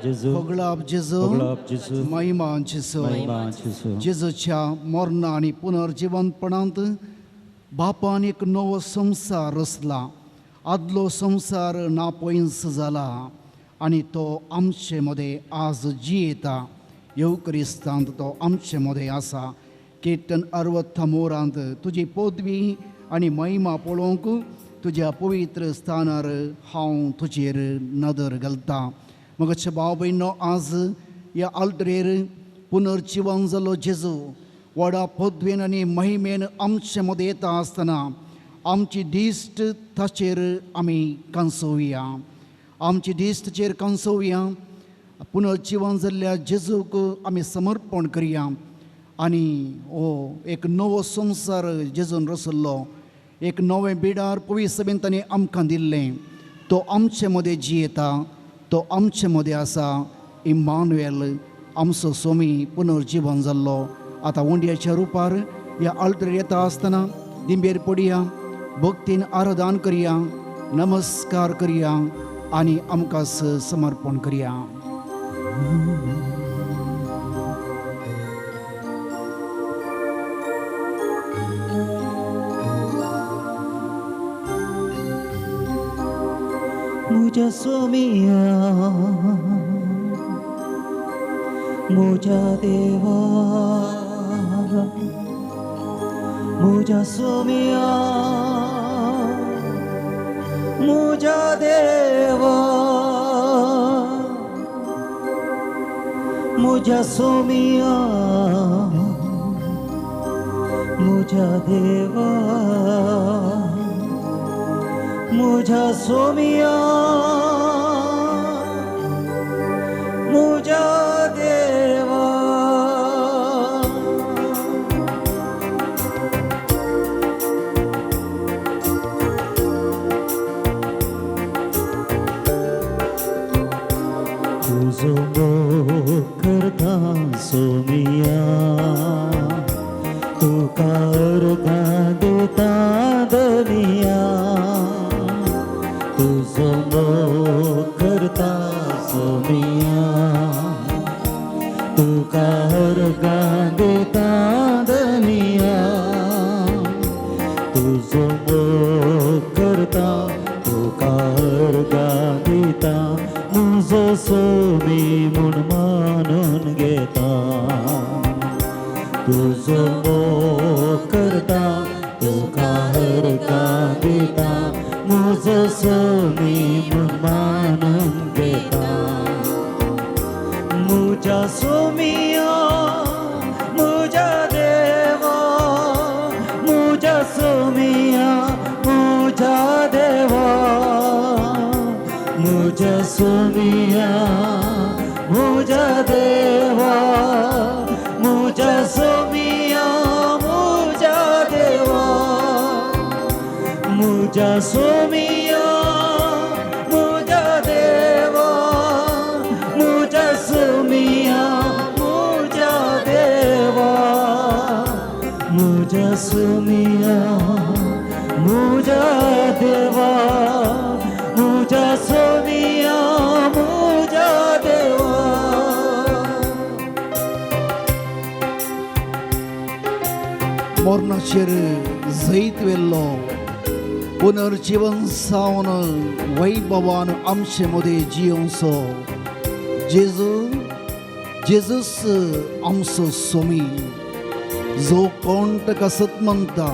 जेजू, होगळाप जेजू, होगळाप जेजू, महिमा जेजू. महिमा जेजू. जेजूच्या मरणा आनी पुनर्जिवंतपणांत बापान एक नवो संवसार रचला. आदलो संवसार ना पयस जाला आनी तो आमचे मदें आज जियेता. येव क्रिस्तांत तो आमचे मदें आसा. किर्तन 60 मोरांत तुजी पदवी आनी महिमा पळोवंक तुज्या पवित्र स्थानार हांव तुजेर नदर घालतां. म्हज्या भाव भयणो, आज ह्या आल्तरेर पुनर्जिवन जालो जेजू व्हडा पदवेन आनी महिमेन आमचे मदें येता आसतना आमची दिश्ट ताचेर आमी कांसोवया. आमची दिश्ट ताचेर कांसोवया. पुनर्जिवन जाल्ल्या जेजूक आमी समर्पण करया आनी हो एक नवो संवसार जेजून रचल्लो, एक नवें बिडार पवित्र सभेन ताणें आमकां दिल्लें. तो आमचे मदें जियेता, तो आमचे मदें आसा. इम्मानुएल आमचो स्वामी पुनर्जिवन जाल्लो आतां उंड्याच्या रुपार ह्या आल्तरेर येता आसतना दिंबेर पडया, भक्तीन आराधन करया, नमस्कार करया आनी आमकां समर्पण करया. मुझा सोमिया, मुझा देवा, मुझा सोमिया, मुझा देवा, मुझा सोमिया, मुझा देवा, मुझा सोमिया, मुझा देवा. तुझो मोग करता सोमिया, तुका अर्घां दिता धनिया. तुझो मोग करता सोमिया, तुका अर्घां दिता धनिया. तुझो मोग करता, तुका अर्घां दिता, मुजो सोमी म्हूण मानून घेता. तुझो मोग करता, तुका अर्घां दिता, मुजो सोमी म्हूण मानून घेता. मुजा सोमिया, मुजा देवा, मुजा सोमिया, मुजा देवा, मुजा सोमिया, मुजा देवा, मुजा सोमिया, मुजा देवा, मुजा सोमिया, मुजा देवा, मुजा सोमिया, मुजा देवा, मुजा सोमिया, मुजा देवा, मुजा सोमिया, मुजा देवा. मरणाचेर जैत व्हेल्लो पुनर्जिवन जावन वैभवान आमचे मदें जियोवचो जेजू, जेजूस आमचो स्वामी. जो कोण ताका सत मानता,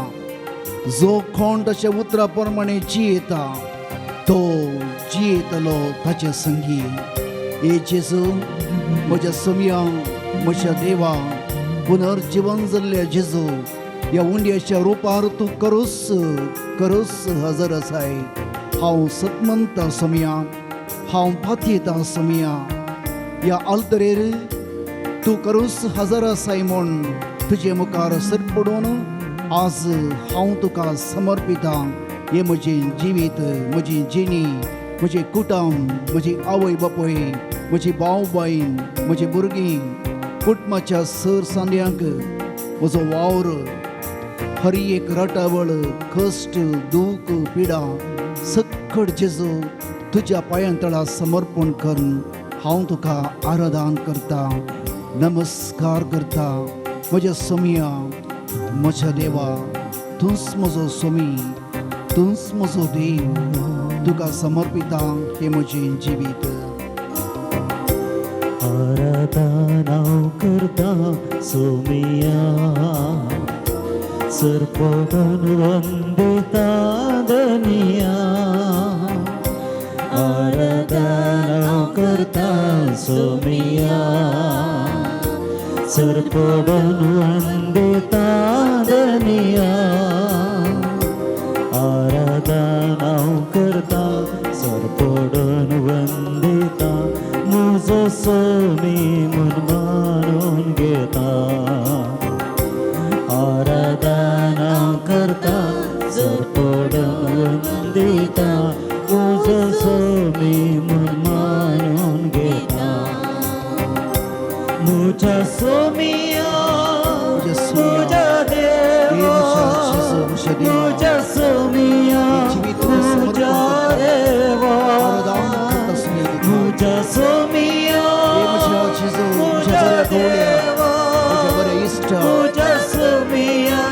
जो कोण ताच्या उतरा प्रमाणे जियेता, तो जियेतलो ताचे संगी. हे जेजू, म्हज्या सोमया, म्हज्या देवा, पुनर्जिवन जाल्ल्या जेजू, ह्या उंड्याच्या रुपार तूं करूस करूस हजर आसाय. हांव सतमंता सोमया, हांव पातयेता सोमया, ह्या आल्तरेर तूं करूस हजर आसाय म्हूण तुजे मुखार सर पडून आज हांव तुका समर्पितां. हें म्हजें जिवीत, म्हजी जिणी, म्हजें कुटुंब, म्हजी आवय बापूय, म्हजी भाव भयण, म्हजी भुरगीं, कुटुंबाच्या सर सांद्यांक, म्हजो वावर, हर एक रटावळ, कश्ट, दूख, पिडा, सक्कड जेजू तुज्या पांयां तळा समर्पण करून हांव तुका आराधन करता, नमस्कार करता. म्हज्या सोमिया, म्हज्या देवा, तूंच म्हजो सोमी, तूंच म्हजो देव. तुका समर्पिता हें म्हजें जिवीत. आराधना करता सोमिया, सरपटून वंदिता धनिया. आराधना करता सोमिया, सरपटून वंदिता धनिया. आराधना करता, सरपटून वंदिता, मुजो सोमी म्हूण मानून घेता. आराधना करता, सरपटून वंदिता, मुजो सोमी म्हूण मानून घेता. मुझ्या सोमिया, म्हज्या सोमिया, मुझ्या देवा, जेजू, म्हज्या देवा, मुझ्या सोमिया, जिवीत तुका समर्पण मुझ्या करता. देवा, आराधन करता सोमिया तुका. मुझ्या सोमिया, हे म्हज्या जेजू, म्हज्या मुझ्या बऱ्या गवळ्या, देवा, म्हज्या बऱ्या इश्टा, मुझ्या सोमिया,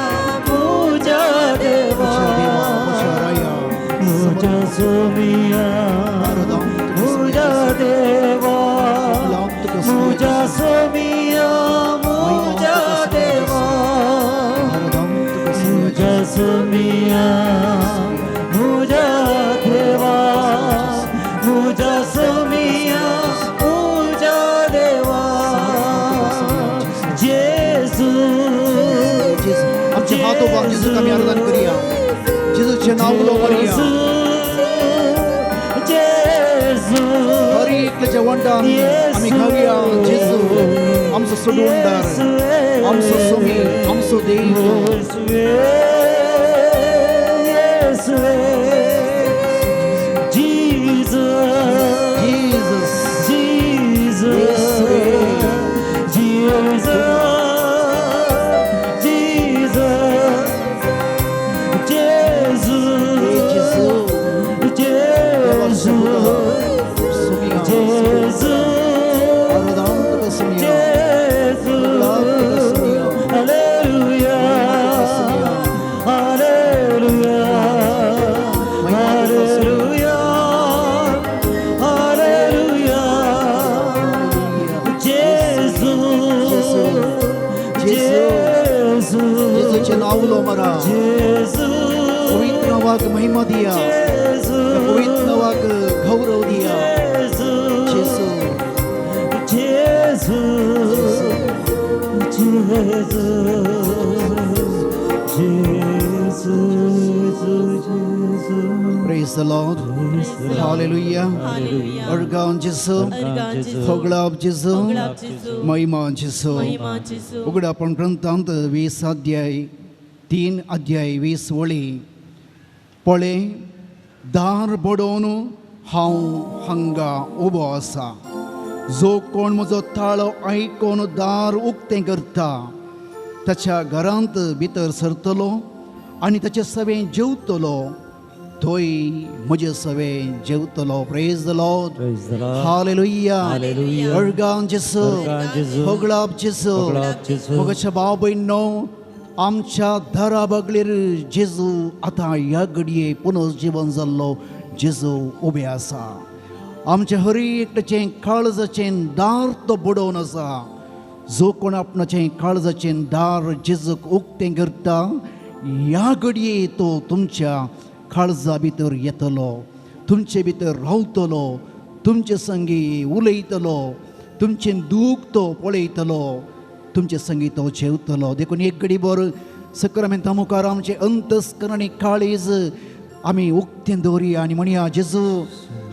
मुझ्या देवा, म्हज्या देवा, म्हज्या राया, मुझ्या सोमिया, आराधन तुका. मुझ्या देवा, गुलाम तुका सोमिया. मुझ्या सोमिया, मुझ्या देवा, आराधन तुका सोमिया. मुझ्या सोमिया, मुझ्या देवा, मुझ्या सोमिया, मुझ्या देवा, जेजू. जेजू, आमचे हात उबार जेजूक आमी आराधन करूया, जेजूचें नांव उलो मारया. जेजू. हर एकल्याच्या वंडान आमी गावया, जेजू आमचो सोडवणदार, आमचो सोमी, आमचो देव. येसुवे, येसुवे, Jesus. Jesus. Jesus. येसुवे. Jesus, Jesus, जेजू. जेजू. जेजू. सोमिया. जेजू. आराधन तुका सोमिया. जेजू. हालेलुया, हालेलुया, हालेलुया, हालेलुया, जेजू. जेजू. जेजूचें नांव उलो मारा. जेजू. पवित्र नांवाक महिमा दिया. जेजू. पवित्र नांवाक गौरव दिया. जेजू. जेजू. जेजू, जेजू, जेजू, जेजू. Praise the Lord. Hallelujah. Hallelujah. अर्गां जेजू. अर्गां जेजू. होगळाप जेजू. होगळाप जेजू. महिमा जेजू. महिमा जेजू. उगडापण ग्रंथांत 20 अध्याय, 3 अध्याय 20 वळी. पळय, दार बडोवन हांव हांगा उबो आसा. जो कोण म्हजो ताळो आयकोन दार उक्तें करता, ताच्या घरांत भितर सरतलो आनी ताचे सवें जेवतलो, थंय म्हजे सवें जेवतलो. Praise the Lord. Praise the Lord. Hallelujah. Hallelujah. अर्गां जेजू. अर्गां जेजू. होगळाप जेजू. होगळाप जेजू. मोगाच्या भाव भयणो, आमच्या दारा बगलेर जेजू आतां ह्या घडये पुनर्जिवन जाल्लो जेजू उबे आसा. आमच्या हर एकट्याचें काळजाचें दार तो बडोवन आसा. जो कोण आपणाचें काळजाचें दार जेजूक उक्तें करता, ह्या घडये तो तुमच्या काळजा भितर येतलो, तुमचे भितर रावतलो, तुमचे संगी उलयतलो, तुमचें दूख तो पळयतलो, तुमचे संगी तो जेवतलो. देखून एक घडी भर सक्रामेंता मुखार आमचें अंतस्करण आनी काळीज आमी उक्तें दवरुया आनी म्हणया, जेजू,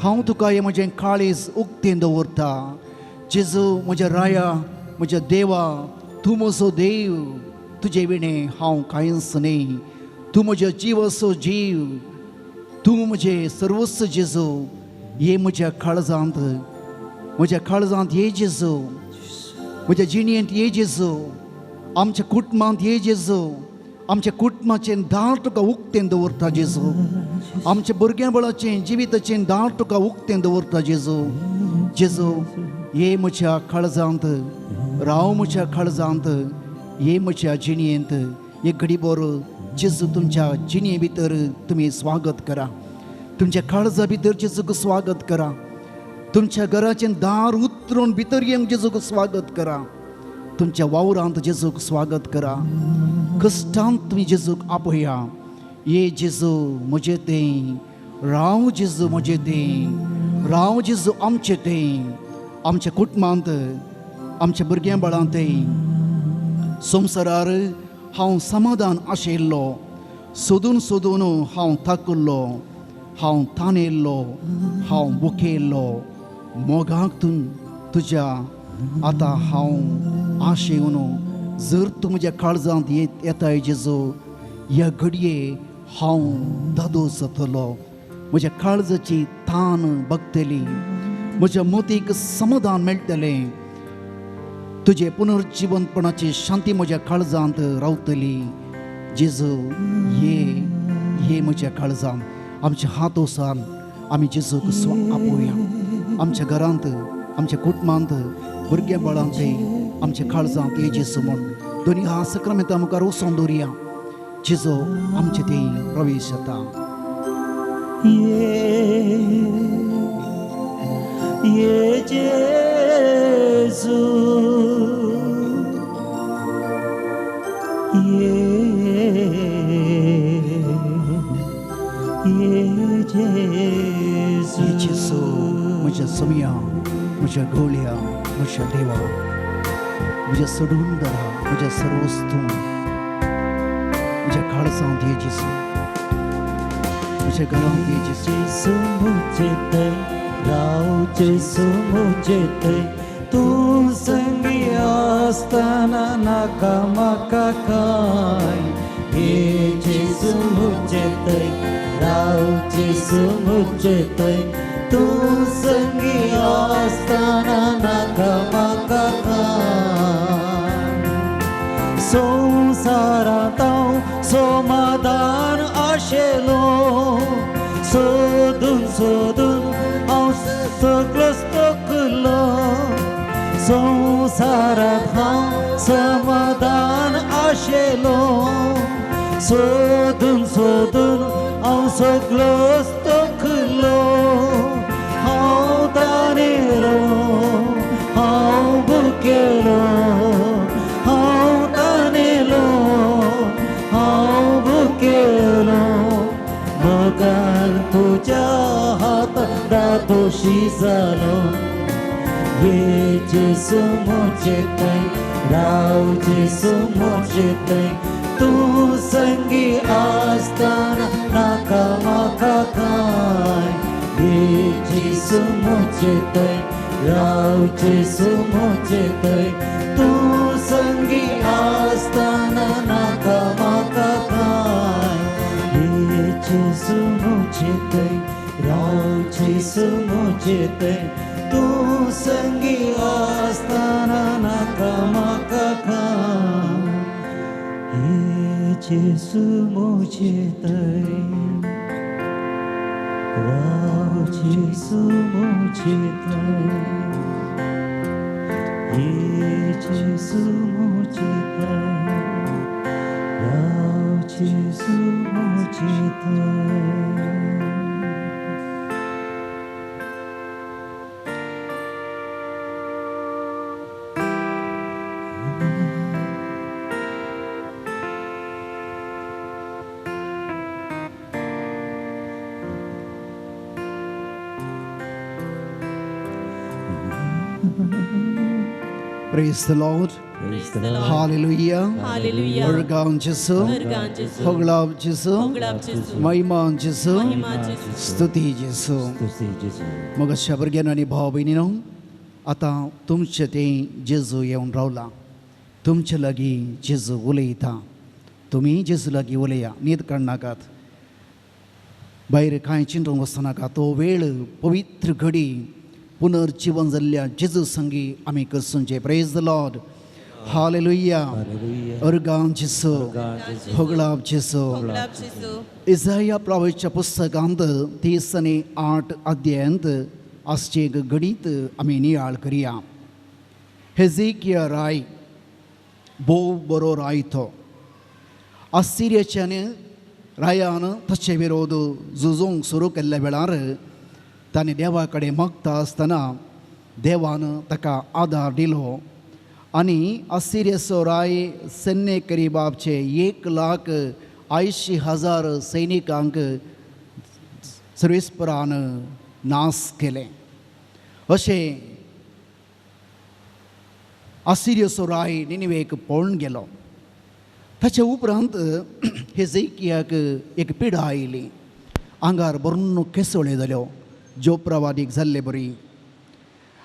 हांव तुका हें म्हजें काळीज उक्तें दवरता. जेजू, म्हज्या राया, म्हज्या देवा, तूं म्हजो देव, तुजे विणें हांव कांयच न्ही. तूं म्हज्या जिवाचो जीव, तूं म्हजें सर्वस्व. जेजू, ये म्हज्या काळजांत, म्हज्या काळजांत ये जेजू, म्हज्या जिणेंत ये जेजू, आमच्या कुटुंबांत ये जेजू. आमच्या कुटुंबाचें दार तुका उक्तें दवरता जेजू. आमच्या भुरग्यां बळाचें जिविताचें दार तुका उक्तें दवरता जेजू. जेजू ये म्हज्या काळजांत राव, म्हज्या काळजांत ये, म्हज्या जिणेंत एक घडी बोर जेजू तुमच्या जिणे भितर तुमी स्वागत करा. तुमच्या काळजा भितर जेजूक स्वागत करा. तुमच्या घराचें दार उतरून भितर येवंक जेजूक स्वागत करा. तुमच्या वावरांत जेजूक स्वागत करा. कश्टांत तुमी जेजूक आपया. ये जेजू म्हजें तें, राव जेजू म्हजें तें, राव जेजू आमचें तें, आमच्या कुटुंबांत, आमच्या भुरग्यां बाळांत तें. संवसारार हांव समाधान आशिल्लो, सोदून सोदून हांव थकिल्लो, हांव तानेल्लो, हांव बुकेल्लो. मोगाक तूं तुज्या आतां हांव आशेवन जर तूं म्हज्या काळजांत येताय जेजू, ह्या घडये हांव दादोस जातलो. म्हज्या काळजाची तान बगतली, म्हज्या मतीक समाधान मेळटलें. तुजे पुनर्जिवंतपणाची शांती म्हज्या काळजांत रावतली. जेजू ये, ये म्हज्या काळजांत. आमचे हात वसान आमी जेजूक आपोवया. आमच्या घरांत, आमच्या कुटुंबांत, भुरग्यां बाळांत, आमच्या काळजांत ये जेजू म्हूण दोनी हात सक्रामेंता मुखार वचोन दवरया. जेजू आमचे थंय प्रवेश जाता. ये ये जेजू, ये ये जेजू. ये जेजू म्हज्या सोमया, म्हज्या गवळया, म्हज्या देवा, म्हज्या सोडून दरा, म्हज्या सर्वस्तू, म्हज्या काळजांत ये जेजू, म्हज्या घरांत ये जेजू. जेजू म्हजे थंय राव, जेजू म्हजे थंय, तूं संगी आसतना नाका म्हाका कांय. ये जेजू म्हजे थंय राव, जेजू म्हजे थंय, तूं संगी आसतना नाका म्हाका कांय. संवसारांत हांव समाधान आशेलो, सोदून सोदून हांव सगळोच थकलो. संवसारांत हांव समाधान आशेलो, सोदून सोदून हांव सगळोच थकलो. हांव तानेलो, हांव भुकेलो, हांव तानेलो, हांव भुकेलो. मोगान तुज्या हात दादोशी जालो. ये जेजू म्हजे थंय राव, जेजू म्हजे थंय, तूं संगी आसतना नाका म्हाका कांय. ये जेजू म्हजे थंय राव, जेजू म्हजे थंय, तूं संगी आसतना नाका म्हाका कांय. ये जेजू म्हजे थंय राव, जेजू म्हजे थंय, तूं संगी आसतना नाका म्हाका कांय. ये जेजू म्हजे थंय राव, जेजू म्हजे थंय, ये जेजू म्हजे थंय राव, जेजू म्हजे थंय. Praise the Lord. Praise the Lord. Hallelujah. Hallelujah. अर्गां जेजू, अर्गां जेजू. होगळाप जेजू, होगळाप जेजू. महिमा जेजू, महिमा जेजू. स्तुती जेजू. स्तुती जेजू. मग भुरग्यांनो आनी भाव भयणीनो, आतां तुमचें तें जेजू येवन रावला. तुमचे लागीं जेजू उलयता. तुमी जेजू लागीं उलया, न्हीद काडनाकात, भायर कांय चिंतूंक वचनाका. तो वेळ पवित्र घडी पुनर्जिवन जाल्ल्या जेजू संगी आमी करसुंचे. Praise the Lord. Hallelujah. Hallelujah. अर्गां जेजू, अर्गां जेजू. होगळाप जेजू. होगळाप जेजू. इजाया प्रवाच्या पुस्तकांत 38 अध्यायांत आजचें एक गणीत आमी नियाळ करया. हेजेकिया राय भोव बरो राय तो. आसिरियाच्यान रायान ताचे विरोध झुजूंक सुरू केल्ल्या वेळार ताणें देवा कडेन मागता आसतना देवान ताका आदार दिलो आनी आसिरियाचो राय सेन्नेकरीबाबचे 1,80,000 सैनिकांक सर्वेस्परान नाश केलें. अशें आसिरियाचो राय निनिवेक पळून गेलो. ताचे उपरांत हेजेकियाक एक पिडा आयली. आंगार भरून केसोळ्यो जाल्यो ज्यो प्रवादीक जाल्ले बरी.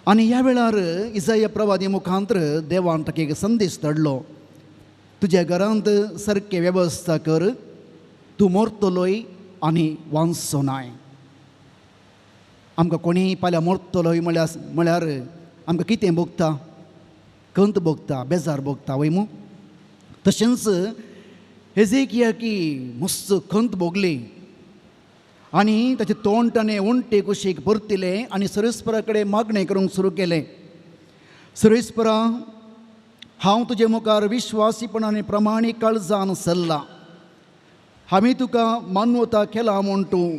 आनी ह्या वेळार इजाया प्रवादी मुखांतर देवान ताका एक संदेश धाडलो, तुज्या घरांत सारकें वेवस्था कर, तूं मरतलोय आनी वांचचो नाय. आमकां कोणीय फाल्यां मरतलोय म्हळ्यार आमकां कितें भोगता? खंत भोगता, बेजार भोगता वय मू. तशेंच हेजेकियाकी मस्त खंत भोगली आनी ताचें तोंड ताणें उंटे कुशीक परतिलें आनी सर्वेस्परा कडेन मागणें करूंक सुरू केलें. सर्वेस्परा, हांव तुजे मुखार विश्वासीपणान आनी प्रमाणीक काळजान चल्लां. हांवें तुका मानवता केला म्हूण तूं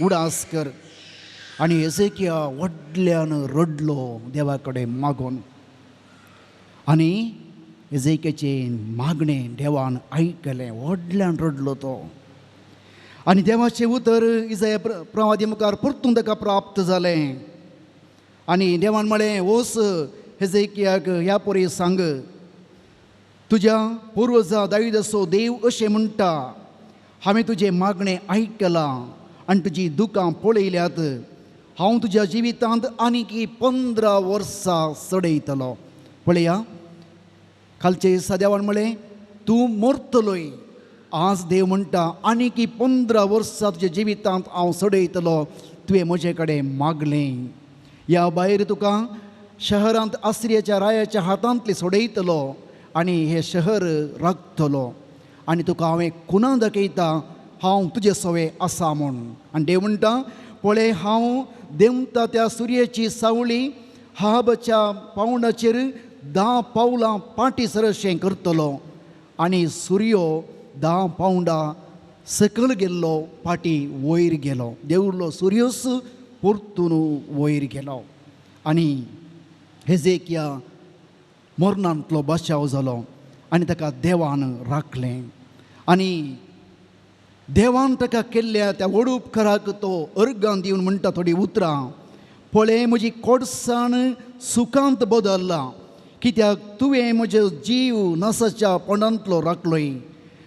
उडास कर. आनी हेजेकिया व्हडल्यान रडलो देवा कडेन मागून. आनी हेजेकियाचें मागणें देवान आयकलें. व्हडल्यान रडलो तो आनी देवाचें उतर इजाया प्रवादी मुखार परतून ताका प्राप्त जालें. आनी देवान म्हळें, वोस हेजेकियाक ह्या परी सांग, तुज्या पुर्वजा दाविदाचो देव अशें म्हणटा, हांवें तुजें मागणें आयकलां आनी तुजी दुकां पळयल्यात. हांव तुज्या जिवितांत आनीक 15 वर्सां चडयतलो. पळया, कालचे दिसा देवान म्हळें तूं मरतलोय. आज देव म्हणटा आनीक 15 वर्सां तुज्या जिवितांत हांव चडयतलो. तुवें म्हजे कडेन मागलें. ह्या भायर तुका शहरांत आसरियाच्या रायाच्या हातांतलें सोडयतलो आनी हें शहर राखतलो. आनी तुका हांवें खुनां दाखयता हांव तुजे सवे आसा म्हूण. आनी देव म्हणटा, पळय हांव देंवता त्या सुर्याची सावळी हाबाच्या पावंडाचेर 10 पावलां पाटी सरशें करतलो. आनी सुर्यो 10 पावंडां सकयल गेल्लो, पाटी वयर गेलो. देंवलो सुर्योस परतून वयर गेलो. आनी हेजेकिया मरणांतलो बचाव जालो आनी ताका देवान राखलें. आनी देवान ताका केल्ल्या त्या व्हड उपकाराक तो अर्गां दिवन म्हणटा थोडीं उतरां, पळय म्हजी कोडसाण सुखांत बदल्ला, कित्याक तुवें म्हजो जीव नासाच्या पोंडांतलो राखलोय.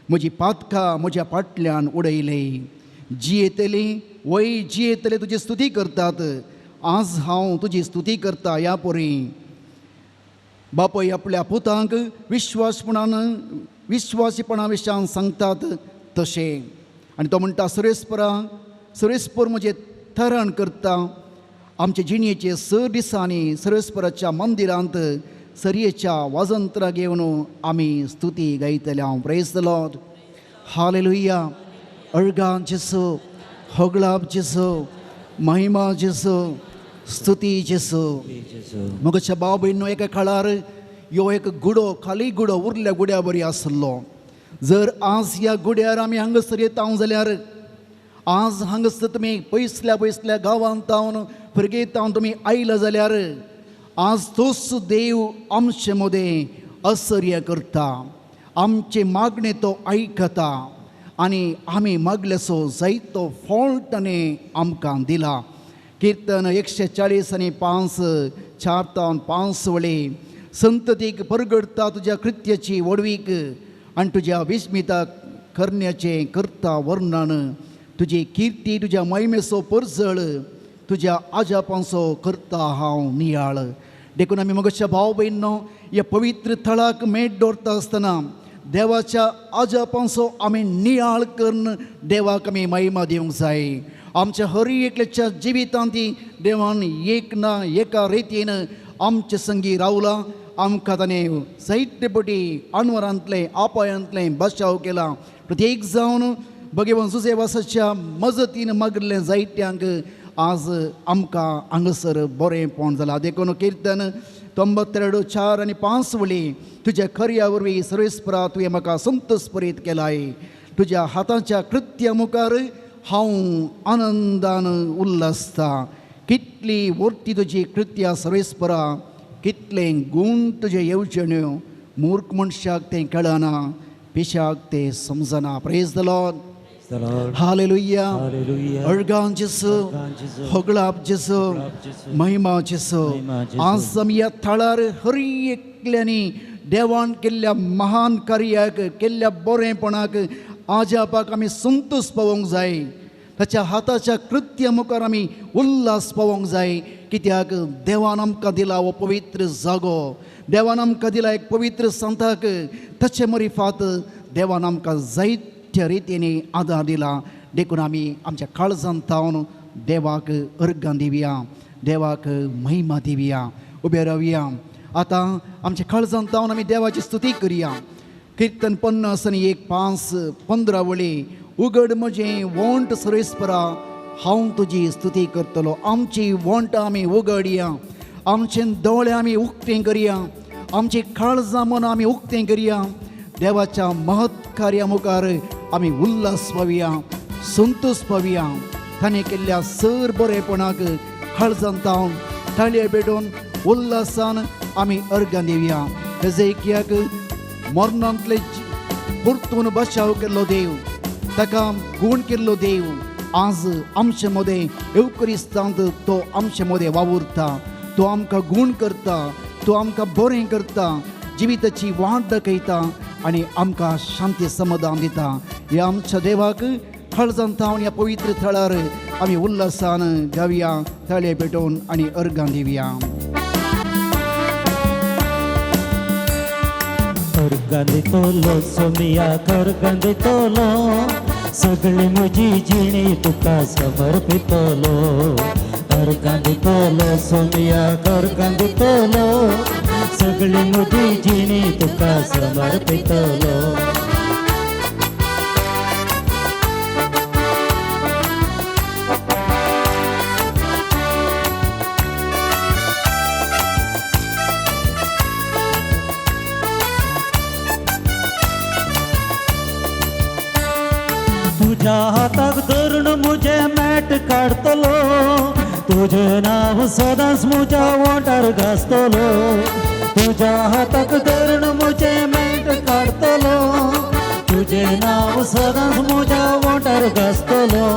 म्हजी पातकां म्हज्या फाटल्यान उडयली. जियेतली वय जियेतले तुजी स्तुती करतात. आज हांव तुजी स्तुती करता. ह्या परी बापय आपल्या पुतांक विश्वासपणान विश्वासीपणा विशयान सांगतात तशें. आनी तो म्हणटा, सुरेस्परा सुरेस्पर म्हजें तरण करता. आमचे जिणेचे 6 दिसांनी सर्वेस्पराच्या मंदिरांत सरयेच्या वाजंत्रा घेवन आमी स्तुती गायतले. हांव प्रेज the Lord. Hallelujah. अर्गां जेसू, होगळाप जेसू, महिमा जेसू, स्तुती जेसू. मगच्या भाव भयणींनो, एका काळार ह्यो एक गुडो खाली गुडो उरल्या गुड्या बरी आसलो. जर आज ह्या गुड्यार आमी हांगासर येता जाल्यार आज हांगासर तुमी पयसल्या पयसल्या गांवांत तावन भुरगे तावन तुमी आयला जाल्यार आज तोच देव आमचे मदें असर्य करता. आमचे मागणें तो आयकता आनी आमी मागल्याचो जायतो फळ ताणें आमकां दिला. किर्तन 140 आनी 5 4 तावन 5 वळी, संततीक परगडता तुज्या कृत्याची व्हडवीक आनी तुज्या विस्मिता करण्याचें करता वर्णन. तुजी किर्ती तुज्या महिमेचो परजळ, तुज्या आजापांचो करता हांव नियाळ. देखून आमी मगच्या भाव भयणींनो, ह्या पवित्र थळाक मेट दवरता आसतना देवाच्या आजापांचो आमी नियाळ करून देवाक आमी महिमा दिवंक जाय. आमच्या हर एकल्याच्या जिवितांत ती देवान एक ना एका रितीन आमचे संगी रावला. आमकां ताणें जायते पटी अनवरांतलें आपायांतलें बचाव केला. प्रत्येक जावन भगवान जुजेवासाच्या मजतीन मागिल्लें जायत्यांक आज आमकां हांगासर बरेंपण जालां. देखून किर्तन 92 4 आनी 5 वळी तुज्या खर्या वरवीं सर्वेस्परा तुवें म्हाका संतोष केलाय. तुज्या हाताच्या कृत्या मुखार हांव आनंदान उल्हासता. कितली वर्ती तुजी कृत्या सर्वेस्परा, कितले गूण तुजे येवजण्यो. मूर्ख मनशाक तें कळना, पिशाक तें समजना. Praise the Lord. Hallelujah. अर्गां जेजू, होगळाप जेजू, महिमा जेजू. आज आमी ह्या थळार हर एकल्यांनी देवान केल्ल्या महान कार्याक, केल्ल्या बरेंपणाक आजापाक आमी संतोष पावोवंक जाय. ताच्या हाताच्या कृत्या मुखार आमी उल्हास पावोवंक जाय. कित्याक देवान आमकां दिला हो पवित्र जागो, देवान आमकां दिला एक पवित्र संताक. ताचे मरिफात देवान आमकां जायत्या रितींनी आदार दिला. देखून आमी आमच्या काळजान तावन देवाक अर्गां दिवया, देवाक महिमा दिवया. उबे रावया. आतां आमच्या काळजान तावन आमी देवाची स्तुती करया. किर्तन 51 5 15 वळी उगड म्हजें वोंट सर्वेस्परा, हांव तुजी स्तुती करतलो. आमची वोंट आमी उगडया, आमचे दोळे आमी उक्तें करया, आमची काळजां मनां आमी उक्तें करया. देवाच्या महत् कार्या मुखार आमी उल्हास पावया, संतोष पावया. ताणें केल्ल्या सर बरेपणाक काळजान तावन ताळये पेटोवन उल्हासान आमी अर्गां दिवया. हेजेकियाक मरणांतले परतून बचाव केल्लो देव, ताका गूण केल्लो देव आज आमचे मदें येवक्रिस्तांत तो आमचे मदें वावुरता. तो आमकां गूण करता, तो आमकां बरें करता, जिविताची वाट दाखयता आनी आमकां शांती समाधान दिता. ह्या आमच्या देवाक काळजान तावन ह्या पवित्र थळार आमी उल्हासान गावया, ताळये पेटोवन आनी अर्गां दिवया. अर्गां दितलो सोमियाक, अर्गां दितलो, सगळी म्हजी जिणी तुका समर्पितलो. अर्गां दितलो सोमियाक, अर्गां दितलो, सगळी म्हजी जिणी तुका समर्पितलो. तुज्या हाताक धरून म्हजें मॅट काडटलो, तुजें नांव सदांच म्हज्या वोंठार घासतलो. तुज्या हाताक धरून म्हजें मॅट काडटलो, तुजें नांव सदांच म्हज्या वोंठार घासतलो.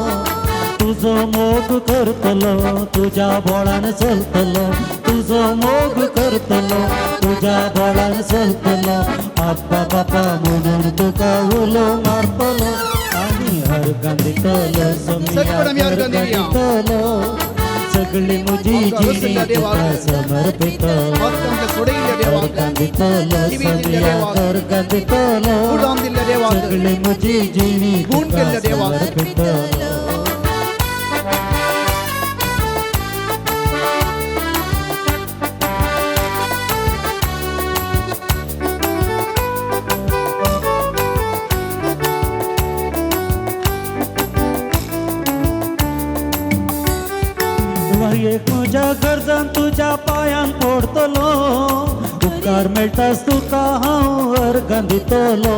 तुजो मोग करतलो, तुज्या बोळान चलतलो, तुजो मोग करतलो, तुज्या बोळान चलतलो. आप्पा बापा म्हणून तुका उलो मारतलो आनी अर्गां दितलो सोमियाक, अर्गां दितलो, सगळी म्हजी जिणी तुका समर्पितलो. अर्गां दितलो सोमियाक, अर्गां दितलो, सगळी म्हजी जिणी तुका समर्पितलो. एक म्हज्या गरजान तुज्या पांयांक पडटलो, उपकार मेळटाच तुका हांव अर्गां दितलो.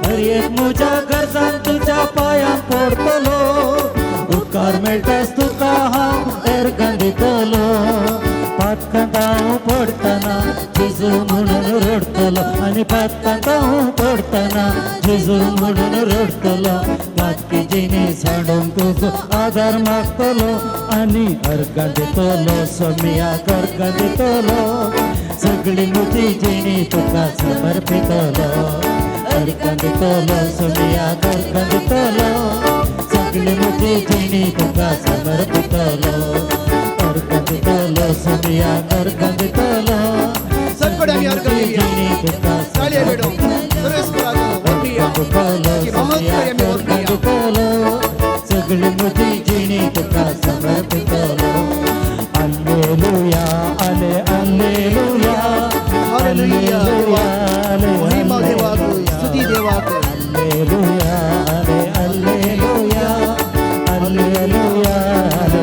हर एक म्हज्या गरजान तुज्या पांयांक पडटलो, उपकार मेळटाच तुका हांव अर्गां दितलो. पातकांत हांव पडटना जेजू म्हणून रडटलो, आनी पातकांत हांव पडटना जेजू म्हणून रडटलो. पातकी जिणी सांडून तुजो आदार मागतलो आनी अर्गां दितलो सोमियाक, अर्गां दितलो, सगळी म्हजी जिणी तुका समर्पितलो. अर्गां दितलो सोमियाक, अर्गां दितलो, सगळी म्हजी जिणी तुका समर्पितलो. अर्गां दितलो सोमियाक, अर्गां दितलो, सगळी जिणी तुका समर्पितलो. सगळी म्हजी जिणी तुका समर्पितलो. Alleluia, alle alleluia, hallelujah. महिमा देवाक, स्तुती देवाक. Alleluia, alle alleluia, alleluia, alle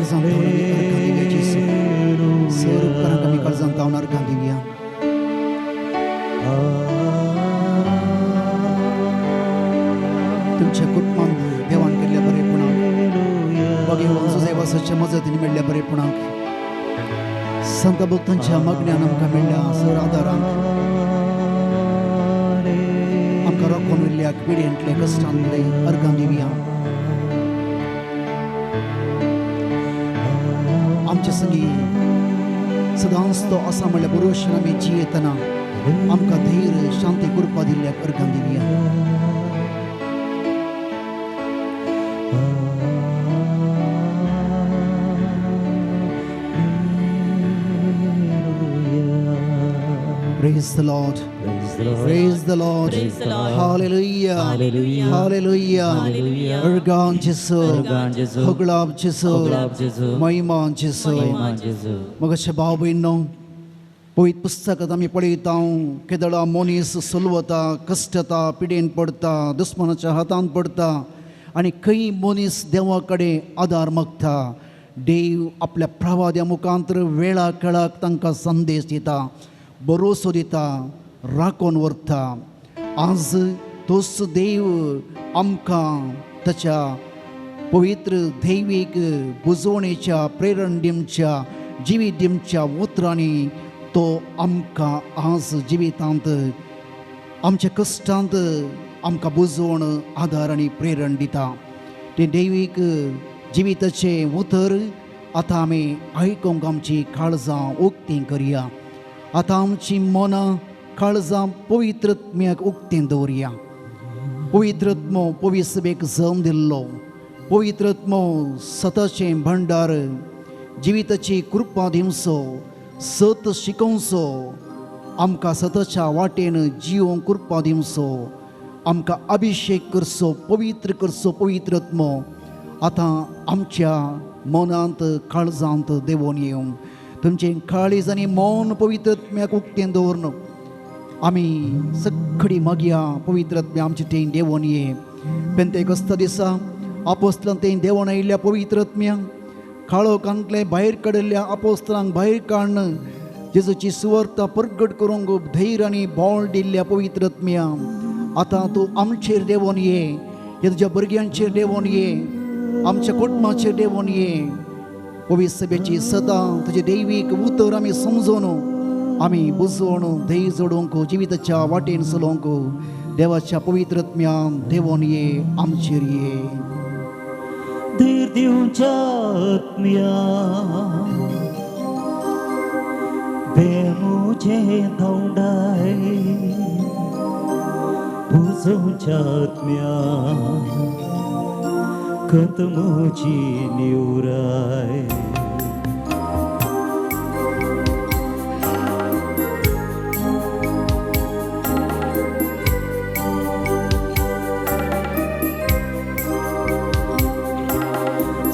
काळजांत धांवन आमी अर्घां दिवया जेजू. सर उपकारांक आमी काळजांत धांवन अर्घां दिवया. तुमच्या कुटुंबांत देवान केल्ल्या बरेपणाक, भगवान जुजेवासाच्या मजतीन मेळ्ळ्या बरेपणाक, संत भक्तांच्या मागण्यान आमकां मेळ्ळ्या सर आदारांक, आमकां रोखोवन व्हेल्ल्या पिडेंतले कश्टांतले अर्घां दिवया. आमच्या संगी सदांच तो आसा म्हणल्यार बरोवशन आमी जियेतना आमकां धैर्य शांती कृपा दिल्ल्याक अर्घां दिवया. Praise the Lord. Praise the Lord. Praise the Lord. Hallelujah. Hallelujah. Hallelujah. Hallelujah. अर्गां जेजू. अर्गां जेजू. होगळाप जेजू. होगळाप जेजू. महिमा जेजू. महिमा जेजू. मग भाव भयणो, पवित्र पुस्तकांत आमी पळयता केदळा मनीस सलवता, कश्टता, पिडेन पडटा, दुस्मनाच्या हातांत पडटा आनी खंय मनीस देवा कडेन आदार मागता. देव आपल्या प्रवाद्या मुखांतर वेळा काळाक तांकां संदेश दिता, भरोसो दिता, राखून व्हरता. आज तोच देव आमकां ताच्या पवित्र दैवीक बुजवणेच्या प्रेरण दिवच्या जिवीत दिवच्या उतरांनी तो आमकां आज जिवितांत आमच्या कश्टांत आमकां बुजवण, आदार आनी प्रेरण दिता. तें दैवीक जिविताचें उतर आतां आमी आयकूंक आमची काळजां उक्तीं करया. आतां आमची मनां काळजां पवित्रत्म्याक उक्तीं दवरया. पवित्रत्मो पविसभेक जम दिल्लो, पवित्रत्मो सताचें भंडार, जिविताची कृपा दिवचो, सत शिकोवचो, आमकां सताच्या वाटेन जिवोंक कृपा दिवचो, आमकां अभिशेक करचो, पवित्र करचो पवित्रत्मो आतां आमच्या मनांत काळजांत देवोन येवं. तुमचें काळीज आनी मौन पवित्रत्म्याक उक्तें दवरन आमी सगळी मागया पवित्रत्म्या आमचे तें देवोन ये. पेंतेकोस्ता दिसा आपोस्तलां तें देवोन आयिल्ल्या पवित्रत्म्या काळोखांतले भायर काडिल्ल्या आपोस्तलांक भायर काडून जेजूची सुवार्ता परगट करूंक धैर्य आनी बळ दिल्ल्या पवित्रत्म्या आतां तूं आमचेर देवोन ये, हे तुज्या भुरग्यांचेर देवोन ये, आमच्या कुटुंबाचेर देवोन ये. पवित्र सभेची सदां तुजे दैवीक उतर आमी समजून आमी बुजवण धैर्य जोडूंक जिविताच्या वाटेन चलोवंक देवाच्या पवित्रत्म्यान देवोन ये, आमचेर ये. धीर दिवच्या आत्म्या बेमुझे धांवडाय, बुजवच्या आत्म्या खत म्हजी निवराय.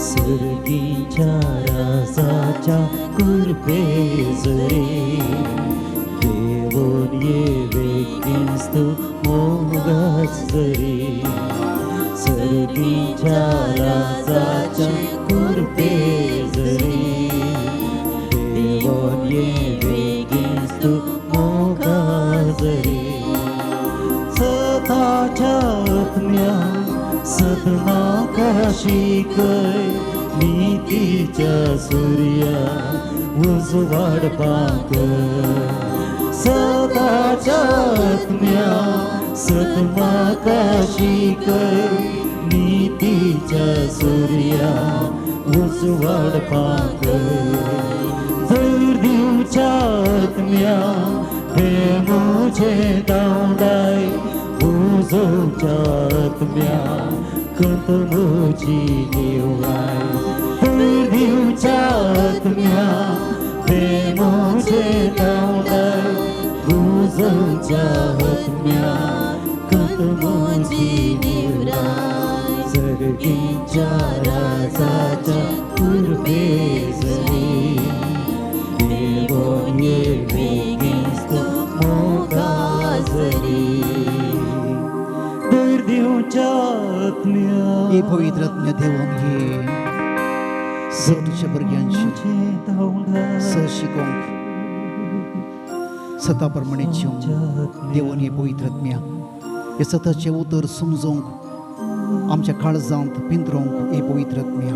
सर्गीच्या राजाच्या कृपे जरी देवोन येवे क्रिस्त मोगास जरी, सर्गीच्या राजाच्या कृपे जरी देवोन येवे क्रिस्त मोगास जरी. सताच्या आत्म्या सदमाका शिकय, नीतीच्या सूर्या उजवाड पाक. सदाच्या आत्म्या सदमाका शिकय, नीतीच्या सूर्या उजवाड पाक. धैर्य दिवच्या आत्म्या हे मुझे दावडाय, उजवच्या आत्म्या कंत म्हजी निवराय. धैर्य दिवच्या आत्म्या हे मुझे दावडाय, उजवच्या आत्म्या कंत म्हजी निवराय. सर्गीच्या राजाच्या कृपे जरी देवोन येवे क्रिस्त मोगाजरी. धैर्य दिवच्या आत्म्या हे पवित्रत्म्या देवोन ये, तुझ्या भुरग्यांची स शिकोवंक सता प्रमाणे जिवंक देवून हे पवित्र आत्म्या हे सताचें उतर समजोवंक आमच्या काळजांत पिंतरोवंक हे पवित्र आत्म्या.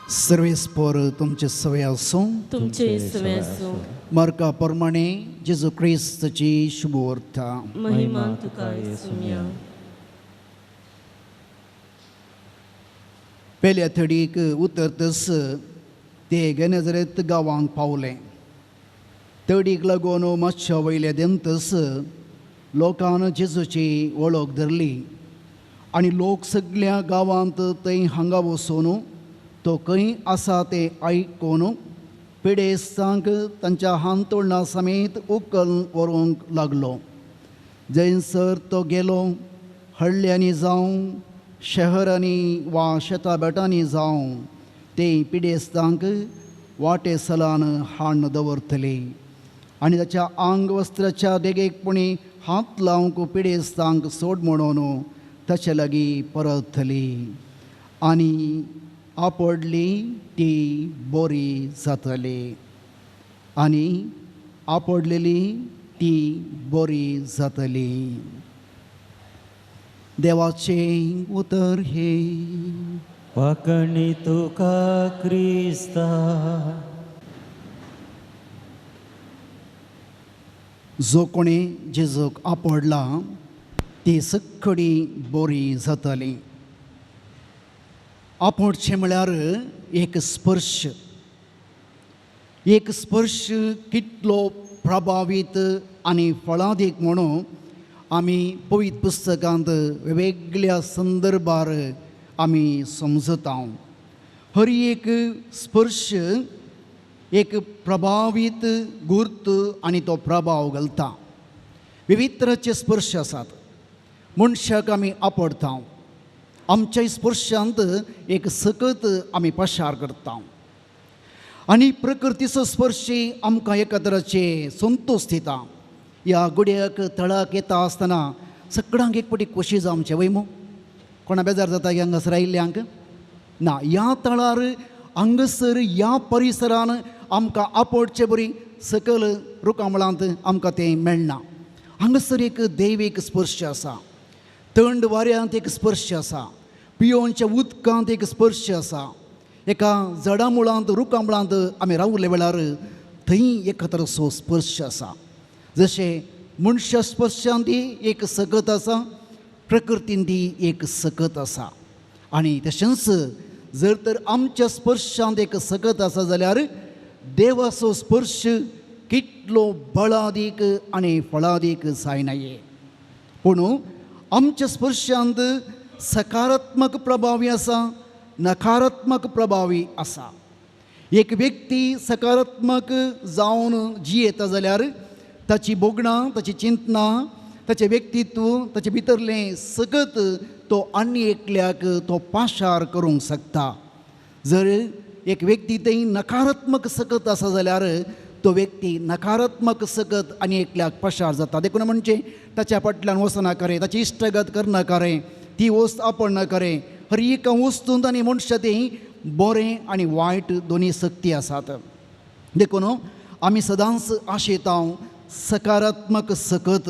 सर्वेस्पर तुमचे सवय आसूं. तुमचे सवे आसूं. मार्का प्रमाणे जेजू क्रिस्ताची शुभवार्ता. महिमा तुका येसुम्या. पेल्या थडीक उतरतस ते गेनेजरेत गांवांक पावले. तडीक लागून मातशा वयल्या देंतस लोकान जेजूची वळख धरली आनी लोक सगल्या गांवांत थंय हांगा वचून तो खंय आसा तें आयकून पिडेस्तांक तांच्या हांतुळणा समेत उकल व्हरूंक लागलो. जंयसर तो गेलो हळ्ळ्यांनी जावं शहरांनी वा शेता बेटांनी जावं ते पिडेस्तांक वाटे सलान हाडून दवरतले आनी ताच्या आंग वस्त्राच्या देगेक पुणी हात लावंक पिडेस्तांक सोड म्हणून ताचे लागीं परतली आनी आपडली ती बरी जातली आनी आपडलेली ती बरी जातली. देवाचें उतर हें. वाकणी तुका क्रिस्ता. जो कोणी जेजूक आपडला ती सक्कडी बरी जातली. आपोडचें म्हळ्यार एक स्पर्श, एक स्पर्श कितलो प्रभावीत आनी फळादीक म्हणून आमी पवित्र पुस्तकांत वेगळ्या संदर्भार आमी समजता. हर एक स्पर्श एक प्रभावीत गुर्त आनी तो प्रभाव घालता. विविध तराचे स्पर्श आसात. मनशाक आमी आपडता, आमच्या स्पर्शांत एक सकत आमी पशार करता आनी प्रकृतीचो स्पर्श आमकां एका तराचे संतोश दिता. ह्या गुड्याक तळाक येता आसतना सगळ्यांक एक पटी खोशी जावचें वय मू. कोणा बेजार जाता हांगासर आयिल्ल्यांक ना. ह्या तळार हांगासर ह्या परिसरान आमकां आपोडचे बरी सकयल रुखामळांत आमकां तें मेळना. हांगासर एक दैवीक स्पर्श आसा, थंड वाऱ्यांत एक स्पर्श आसा, पियोवच्या उदकांत एक स्पर्श आसा, एका झाडां मुळांत रुखां मुळांत आमी रावले वेळार थंय एक तराचो स्पर्श आसा. जशें मनशा स्पर्शांत एक सकत आसा, प्रकृतीन ती एक सकत आसा. आनी तशेंच जर तर आमच्या स्पर्शांत एक सकत आसा जाल्यार देवाचो स्पर्श कितलो बळादीक आनी फळादीक जायना. पूण आमच्या स्पर्शांत सकारात्मक प्रभावी आसा, नकारात्मक प्रभावी आसा. एक व्यक्ती सकारात्मक जावन जियेता जाल्यार ताची भोगणां, ताची चिंतनां, ताचें व्यक्तित्व, ताचें भितरलें सगत तो आनी एकल्याक तो पाशार करूंक शकता. जर एक व्यक्ती थंय नकारात्मक सकत आसा जाल्यार तो व्यक्ती नकारात्मक सकत आनी एकल्याक पशार जाता. देखून म्हणजे ताच्या फाटल्यान वचनाका रे, ताची इश्टगत करनाका रे, ती वस्त आपणनाका रे. हर एका वस्तूंत आनी मनशा ती बरें आनी वायट दोनी शक्ती आसात. देखून आमी सदांच आशेता सकारात्मक सकत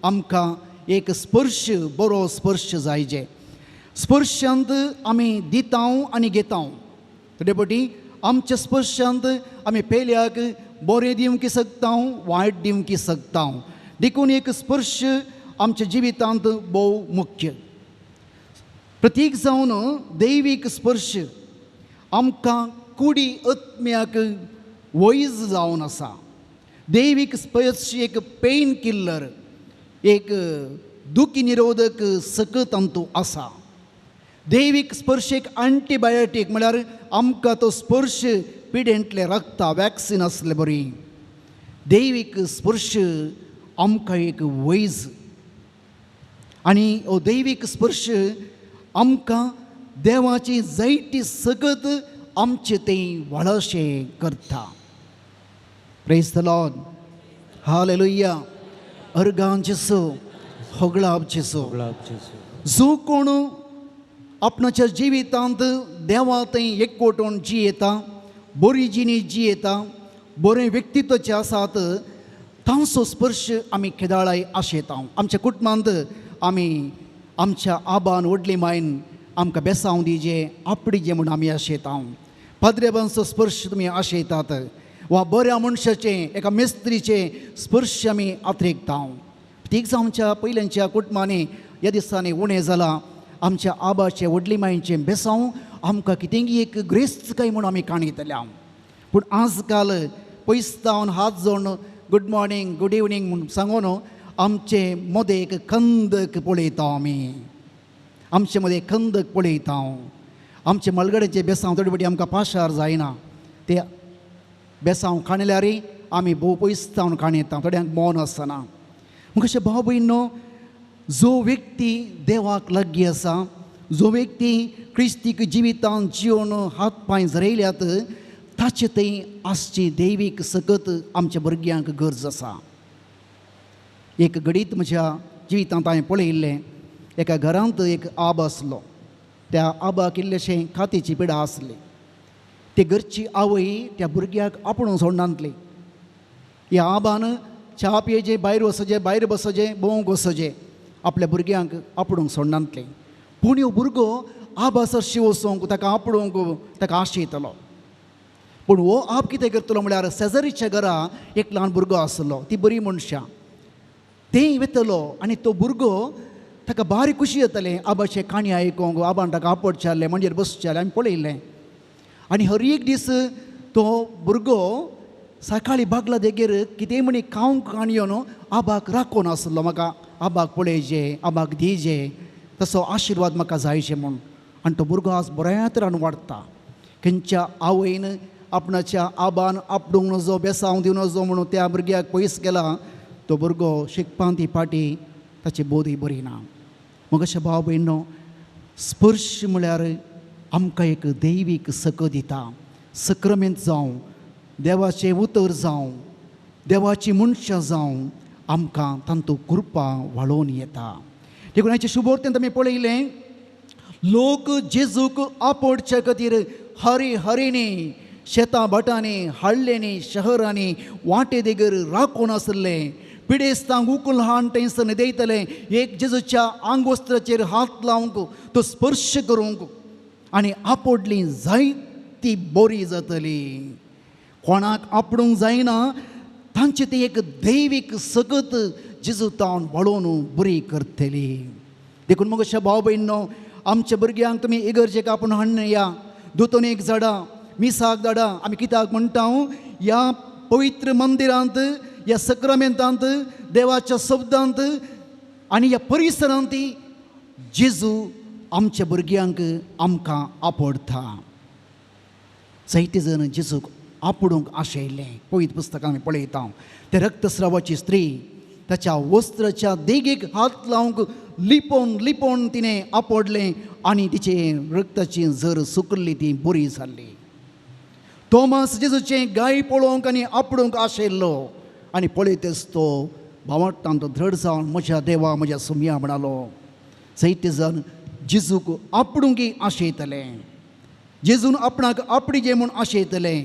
आमकां एक स्पर्श, बरो स्पर्श जायजे. स्पर्शांत आमी दिता आनी घेता. थोडे फावटी आमच्या स्पर्शांत आमी पेल्याक बरें दिवंक शकता, वायट दिवंक शकता. देखून एक स्पर्श आमच्या जिवितांत भोव मुख्य प्रतीक जावन दैवीक स्पर्श आमकां कुडी आत्म्याक वैज जावन आसा. दैवीक स्पर्श एक पेन किल्लर, एक दुखी निरोधक सकत आमतू आसा. दैवीक स्पर्श एक एंटीबायोटीक म्हळ्यार आमकां तो स्पर्श पिडेंतलें रगता वॅक्सिन आसले बरी. दैवीक स्पर्श आमकां एक वैज आनी हो दैवीक स्पर्श आमकां देवाची जायती सकत आमचे तें व्हडशें करता. Praise the Lord. हालेलुया. अर्गां जेसू, होगळाप जेसू. गुलाब जेजू. जो कोण आपणाच्या जिवितांत देवा थंय एकवटून जियेता, बरी जिणी जियेता, बरें व्यक्तित्वाचे आसात, तांचो स्पर्श आमी केदाळाय आशेता. आमच्या कुटुंबांत आमी आमच्या आबान व्हडली मायन आमकां बेसांव दिजे, आपडीजे म्हूण आमी आशेता. पाद्रेबांचो स्पर्श तुमी आशेतात वा बऱ्या मनशाचे, एका मिस्त्रीचे स्पर्श आमी आत्रेकता. तीच आमच्या पयल्यांच्या कुटुंबांनी ह्या दिसांनी उणें जालां. आमच्या आबाचे व्हडली मायेचें बेसांव आमकां कितेंगी एक ग्रेस्त काय म्हूण आमी काणयतल्या. पूण आज काल पयस जावन हात जोडून गुड मॉर्निंग, गुड इवनींग म्हूण सांगून आमचे मदें एक खंदक पळयता आमी. आमचे मदें खंदक पळयता. आमचे मलगड्याचे बेसांव थोडे फावटी आमकां पाशार जायना. ते बेसांव काणल्यार आमी भोव पयस जावन काणयता, थोड्यांक मौन आसना. मग अशें भाव भयणो, जो व्यक्ती देवाक लागीं आसा, जो व्यक्ती क्रिस्तीक जिवितांत जिवन हात पांय झरयल्यात, ताचे थंय आसची दैवीक सकत आमच्या भुरग्यांक गरज आसा. एक घडीत म्हज्या जिवितांत हांवें पळयिल्लें, एका घरांत एक आब आसलो. त्या आबाक इल्लेशें कातीची पिडा आसली. ती घरची आवय त्या भुरग्याक आपोवन सोडनातली. ह्या आबान च्या पियेजे, भायर वचचे, भायर बसचे, भोंवंक वचचे, आपल्या भुरग्यांक आपोवंक सोडनातले. पूण ह्यो भुरगो आबा सरशी वचोंक, ताका आपोवंक ताका आशेतलो. पूण हो आप कितें करतलो म्हळ्यार शेजारीच्या घरा एक ल्हान भुरगो आसलो, ती बरी मनशां, तें वतलो आनी तो भुरगो ताका बारीक खुशी जातालें आबाचे काणी आयकोंक. आबान ताका आपोडचें, मांडयेर बसचें, आमी पळयिल्लें. आनी हर एक दीस तो भुरगो सकाळीं बागला देगेर कितेंय म्हणी खावंक काणयो न्हू आबाक राखून आसलो, म्हाका आबाक पळयचे, आबाक दिजे, तसो आशिर्वाद म्हाका जायचे म्हूण. आनी तो भुरगो आज बऱ्या तरान वाडटा. खंयच्या आवयन आपणाच्या आबान आपडूंक नजो, बेसांव दिवं नजो म्हणून त्या भुरग्याक पयस केला, तो भुरगो शिकपांत ती फाटी ताची बोधूय बरी ना. मग अशें भाव भयणो, स्पर्श म्हळ्यार आमकां एक दैवीक सक दिता. सक्रमेंत जावं, देवाचें उतर जावं, देवाची मनशां जावं, आमकां तांतू कृपा वाळोवन येता. देखून हाचे शुभोर्तेंत आमी पळयलें, लोक जेजूक आपोवच्या खातीर हरी हरीनी शेतां भाटांनी, हाडल्यांनी, शहरांनी वांटे देगर राखून आसले. पिडेस्तांक उकुल हाण थंयसर न्हिदयतले, एक जेजूच्या आंगवस्त्राचेर हात लावंक, तो स्पर्श करूंक, आनी आपोडली जायती बरी जातली. कोणाक आपडूंक जायना तांचे ती एक दैवीक सकत जेजू तावन वळोवन बरी करतली. देखून मग अशा भाव भयणो, आमच्या भुरग्यांक तुमी इगर्जेक आपूण हाडून या, दोतोनेक झाडां, मिसाक धाडा. आमी कित्याक म्हणटा, ह्या पवित्र मंदिरांत, ह्या सक्रामेंतांत, देवाच्या शब्दांत आनी ह्या परिसरांत जेजू आमच्या भुरग्यांक आमकां आपडटा. जायते जण जेजूक आपडूंक आशयल्लें पवित्र पुस्तकां आमी पळयता. त्या रक्तस्रावाची स्त्री ताच्या वस्त्राच्या देगेक हात लावंक लिपोवन लिपोवन तिणें आपडलें आनी तिचे रक्ताची जर सुकल्ली, ती बरी जाल्ली. तोमास जेजूचें गाय पळोवंक आनी आपडूंक आशिल्लो आनी पळयतच तो भावार्थान तो धड जावन म्हज्या देवा, म्हज्या सुमया म्हणालो. जायते जाण जेजूक आपडूंक आशयतले, जेजून आपणाक आपडीजे म्हूण आशयतले.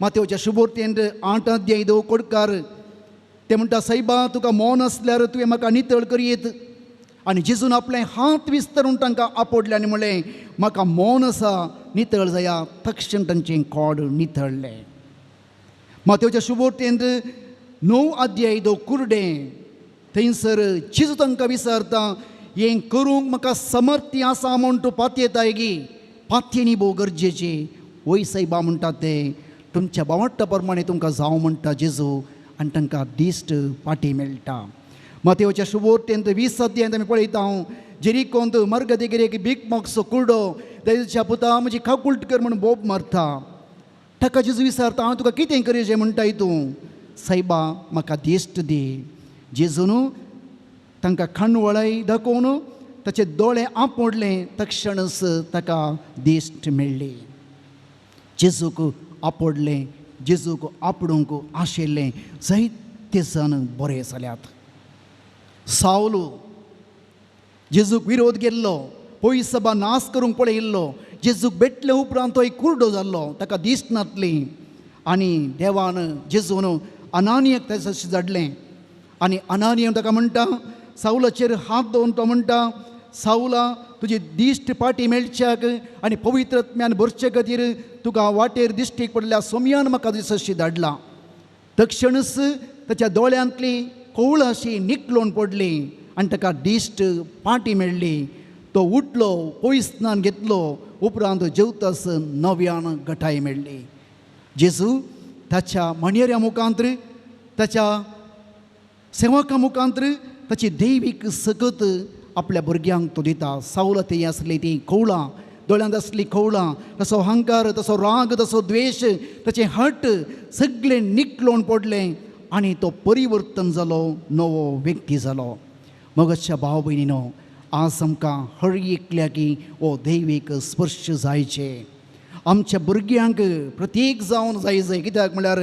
मातेवच्या शुभोर्तेंत 8 अध्याय दो कोडकार ते म्हणटा, सायबा तुका मौन आसल्यार तुवें म्हाका नितळ करयेत. आनी जेजून आपले हात विस्तारून तांकां आपडलें आनी म्हणलें, म्हाका मौन आसा, नितळ जाया. तक्षण तांचें कोड नितळलें. मातेवच्या शुभोर्तेंत 9 अध्याय दो कुर्डे थंयसर जेजू तांकां विचारता, हें करूंक म्हाका समर्थी आसा म्हूण तूं पातयेताय गी? पातयेणी भोव गरजेची. वय सायबा म्हणटा ते, तुमच्या बावडटा प्रमाणे तुमकां जावं म्हणटा जेजू, आनी तांकां दिश्ट पाटी मेळटा. मातेवच्या शुभोर्तेंत 20 अध्यायांत आमी पळयता हांव, जेरिकोंत मर्ग देगेर एक भीक मागचो कुर्डो देवाच्या पुता म्हजी काकुळट कर म्हूण बोब मारता. ताका जेजू विचारता, हांव तुका कितें करचें म्हणटाय तूं? सायबा म्हाका दिश्ट दी. जेजून तांकां खाणवळाय दाखोवन ताचे दोळे आपडले, तक्षणच ताका दिश्ट मेळ्ळी. जेजूक आपडलें, जेजूक आपडूंक आशिल्लें जायते तेजान बरे जाल्यात. सावलो जेजूक विरोध गेल्लो, पयसभा नाश करूंक पळयिल्लो. जेजूक भेटले उपरांत तो एक कुर्डो जाल्लो, ताका दीस नातली. आनी देवान जेजून अनानियक तेजे धाडलें आनी अनानियन ताका म्हणटा, सावलाचेर हात दवरून तो म्हणटा, सावला तुजी दिश्ट पाटी मेळच्याक आनी पवित्र आत्म्यान भरचे खातीर तुका वाटेर दिश्टीक पडल्या सोमयान म्हाका दिसशी धाडला. तक्षणच ताच्या दोळ्यांतली कोवळां अशी निकलोवन पडली आनी ताका दिश्ट पाटी मेळ्ळी. तो उठलो, पयस स्नान घेतलो, उपरांत जेवतास नव्यान गटाय मेळ्ळी. जेजू ताच्या मणेऱ्या मुखांत, ताच्या सेवका मुखांत ताची दैवीक सकत आपल्या भुरग्यांक तो दिता. सावला ती आसली ती कोवळां, दोळ्यांत आसली कोवळां, तसो अहंकार, तसो राग, तसो द्वेश, ताचें हट सगळें निकलोवन पडलें आनी तो परिवर्तन जालो, नवो व्यक्ती जालो. मगच्या भाव भयणीनो, आज आमकां हर एकल्याकी हो दैवीक स्पर्श जायचे. आमच्या भुरग्यांक प्रत्येक जावन जाय जाय. कित्याक म्हळ्यार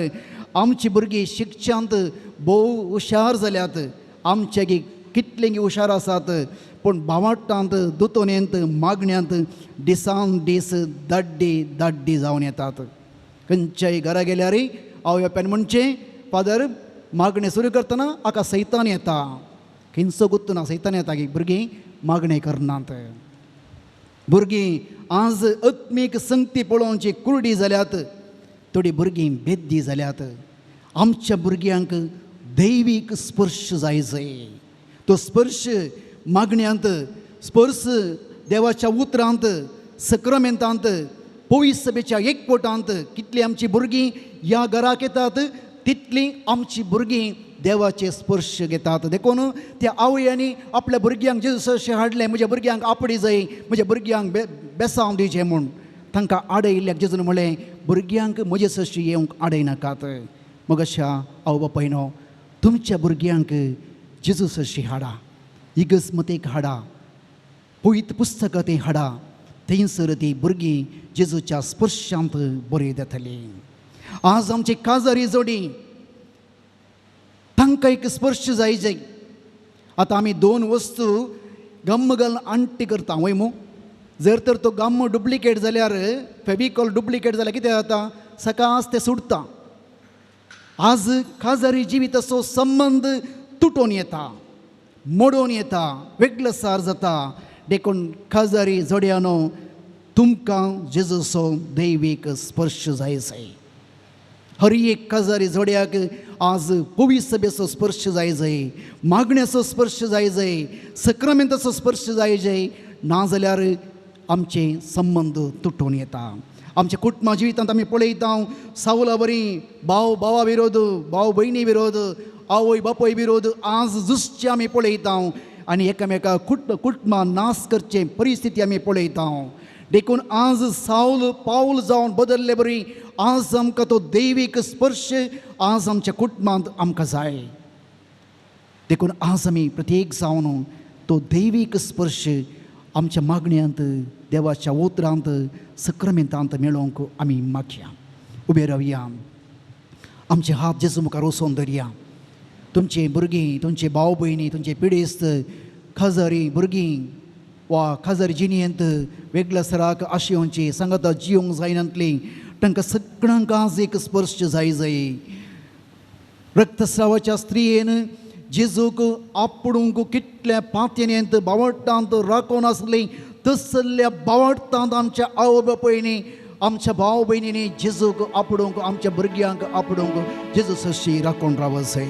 आमची भुरगीं शिक्षांत भोव हुशार जाल्यात. आमचे कितलेंगी हुशार आसात, पूण भावाटांत, दुतोनेंत, मागण्यांत दिसान दीस दाड्डी दाड्डी जावन येतात. खंयच्याय घरा गेल्यार आवय बापायन म्हणचें, फादर मागणें सुरू करतना हाका सैतान येता, खंयचो गुत्तो ना, सैतान येता की भुरगीं मागणें करनात. भुरगीं आज आत्मीक संगती पळोवची कुर्डी जाल्यात, थोडीं भुरगीं बेद्दी जाल्यात. आमच्या भुरग्यांक दैवीक स्पर्श जाय जाय. तो स्पर्श मागण्यांत, स्पर्श देवाच्या उतरांत, सक्रमेंतांत, पवित्र सभेच्या एकवटांत. कितलीं आमची भुरगीं ह्या घराक येतात तितलीं आमची भुरगीं देवाचे स्पर्श घेतात. देखून त्या आवयांनी आपल्या भुरग्यांक जेजू अशें हाडलें, म्हज्या भुरग्यांक आपडी जाय, म्हज्या भुरग्यांक बेसांव दिवचें म्हूण. तांकां आडयल्ल्याक जेजून म्हणलें, भुरग्यांक म्हजे सरशी येवंक आडयनाकात. मग अशा आवय बापायनो, तुमच्या भुरग्यांक जेजू सरशी हाडा, इगर्जमतेक हाडा, पवित्र पुस्तकां थंय हाडा. थंयसर ती भुरगीं जेजूच्या स्पर्शांत बरी जातली. आज आमची काजारी जोडी तांकां एक स्पर्श जाय जाय. आतां आमी दोन वस्तू गम्म घालून आंटी करता वय मू. जर तर तो गम्म डुप्लिकेट जाल्यार, फेविकॉल डुप्लिकेट जाल्यार कितें जाता, सकास तें सुटता. आज काजारी जिविताचो संबंद तुटोन येता, मोडोन येता, वेगळसार जाता. देखून काजारी जोड्यानो, तुमकां जेजूचो दैवीक स्पर्श जाय जाय. हर एक काजारी जोड्याक आज पवित्र सभेचो स्पर्श जाय जाय, मागण्याचो स्पर्श जाय जाय, सक्रामेंताचो स्पर्श जाय जाय. नाजाल्यार आमचे संबंद तुटून येता. आमच्या कुटुंबा जिवितांत आमी पळयता, सावला बरी भाव भावा विरोध, भाव भयणी विरोध, आवय बापूय विरोध आज झुजचे आमी पळयता आनी एकामेका कुटुंबां नाश करचे परिस्थिती आमी पळयता. देखून आज सावल पावल जावन बदल्ले बरी आज आमकां तो दैवीक स्पर्श आज आमच्या कुटुंबांत आमकां जाय. देखून आज आमी प्रत्येक जावन तो दैवीक स्पर्श आमच्या मागण्यांत, देवाच्या उतरांत, सक्रमेंतांत मेळोवंक आमी मागया. उबे रावया, आमचे हात जेजू मुखार वचोन धरया. तुमची भुरगीं, तुमचे भाव भयणी, तुमचे पिडेस्त खाजारी भुरगीं वा खाजारी जिणेंत वेगळ्या सराक आशेवची सांगाता जिवंक जायनातली, तांकां सगळ्यांक आज एक स्पर्श जाय जाय. रक्तस्रावाच्या स्त्रियेन जेजूक आपडूंक कितल्या पातयेंत बावटांत राखून आसली, तसल्या बावटांत आमच्या आवय बापायनी, आमच्या भाव भयणींनी जेजूक आपडूंक, आमच्या भुरग्यांक आपडूंक जेजू सरशी राखून रावत जाय.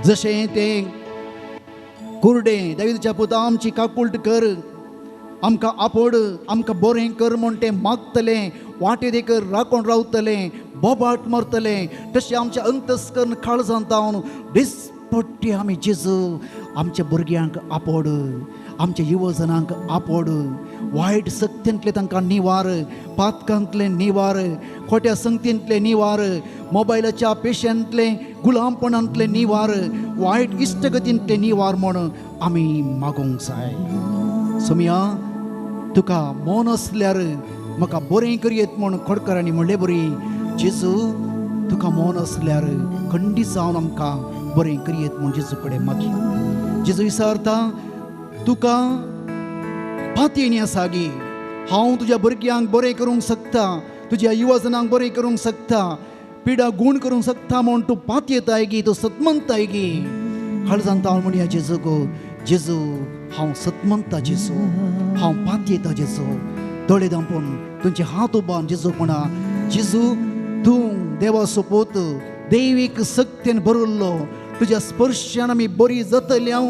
जशें तें कुर्डे दावीदच्या पुता आमची काकुल्ट कर, आमकां आपोड, आमकां बरें कर म्हूण तें मागतलें, वाटे देखर राखून रावतलें, बोबाट मारतलें, तशें आमच्या अंतस्कर्ण काळजांत जावन दिसपट्टी आमी जेजू आमच्या भुरग्यांक आपोड, आमच्या युवजनांक आपोड, वायट सक्तींतले तांकां निवार, पातकांतले निवार, खोट्या संगतींतले निवार, मोबायलाच्या पेशंतले गुलामपणांतले निवार, वायट इश्टगतींतले निवार म्हूण आमी मागूंक जाय. सोमया तुका मन आसल्यार म्हाका बरें करयेत म्हूण खोडकारांनी म्हणलें बरी जेजू तुका मौन आसल्यार खंडीत जावन आमकां बरें करयेत म्हूण जेजू कडेन मागया. जेजू विचारता तुका पातयेणी आसा गी, हांव तुज्या भुरग्यांक बरें करूंक शकता, तुज्या युवजनांक बरें करूंक शकता, पिडा गूण करूंक शकता म्हूण तूं पातयेताय गी, तूं सतमंताय गी. काळजान हांव म्हणया जेजू गो, जेजू हांव सतमंता जेजू, हांव पातयेता जेजू. दोळे धांपून तुमचे हात उबान जेजू म्हणा, जेजू तूं देवा सोपूत दैवीक सक्तेन भरिल्लो, तुज्या स्पर्शान आमी बरी जातली, हांव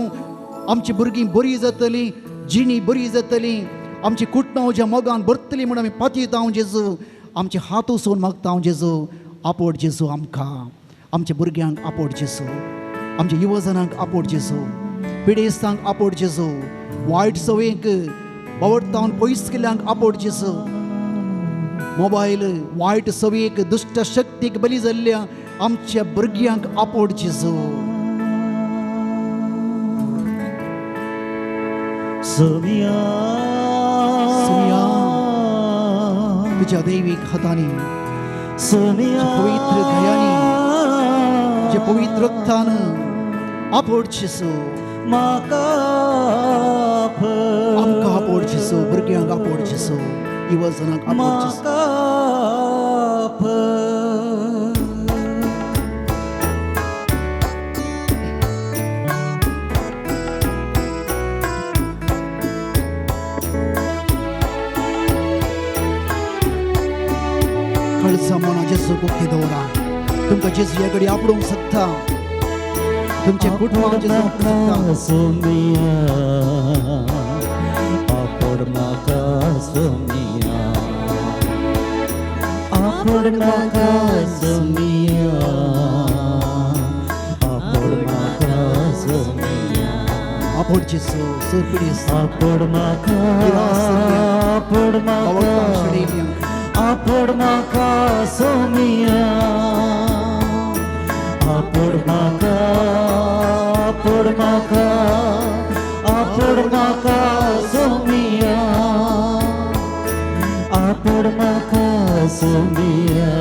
आमची भुरगीं बरी जातली, जिणी बरी जातली, आमची कुटुंबां ज्या मोगान भरतली म्हूण आमी पातयेता हांव जेजू. आमचे हात उसोवन मागता हांव जेजू, आपोड जेजू आमकां, आमच्या भुरग्यांक आपोड जेजू, आमच्या युवजनांक आपोड जेजू, पिडेस्तांक आपोड जेजू, वायट सवयेक बावडतावन पयस केल्ल्यांक आपोड जेजू, मोबायल वायट सवयेक दुश्ट शक्तीक बली जाल्ल्या आमच्या भुरग्यांक आपोड जेजू. सोमिया सोमिया तुझ्या दैवीक हातांनी, सोमिया पवित्र घयांनी, तुझ्या पवित्र रक्तान आपोड जेजू, म्हाका आमकां आपोड जेजू, भुरग्यांक आपोड जेजू, युवजनांक आपोड जेजू. कळसा मना जेजू उक्ती दवरा, तुमकां जेजू ह्या घडी आपडूंक शकता, तुमचे कुटुंबाक जेजू आपडूंक शकता. सोमिया आपोड म्हाका सोमिया, आपोड म्हाका सोमिया, आपोड म्हाका सोमिया, आपोड जेजू सर पिडेस्त आपोड म्हाका, आपोड म्हाका, आपोड म्हाका सोमिया, आपोड म्हाका, आपोड म्हाका, आपोड म्हाका सोमिया, आपोड म्हाका सोमिया,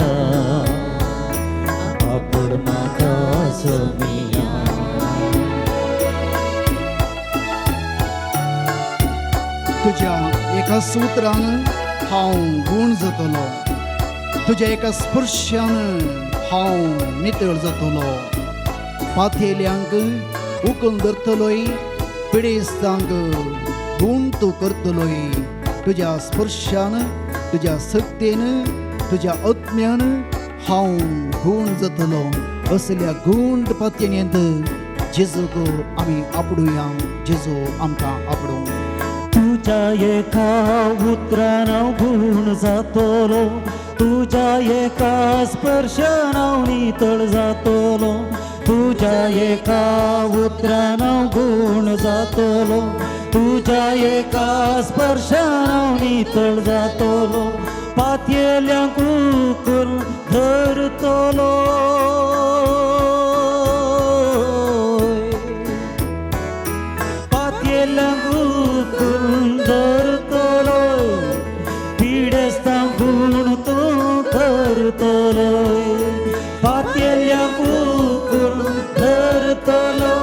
आपोड म्हाका सोमिया. तुज्या एका सूत्रान हांव गूण जातलो, तुज्या एका स्पर्शान हांव नितळ जातलो, पाथेल्यांक उकल धरतलोय, पिडेस्तांक गूण तूं करतलोय. तुज्या स्पर्शान, तुज्या सक्तेन, तुज्या आत्म्यान हांव गूण जातलो. असल्या गूण पातयेंत जेजूक आमी आपडुया, जेजू आमकां आपडूं. तुज्या एका उतरान हांव गूण जातलो, तुज्या एका स्पर्शान हांव नितळ जातलो, तुज्या एका उतरान हांव गूण जातलो, तुज्या एका स्पर्शान हांव नितळ जातलो, पातयेल्यांक उकल धरतलो, पातयेल्यांक उकल धरतलो, पिडेस्तांक गूण तूं करतलो, पातयेल्यांक उकल धरतलो,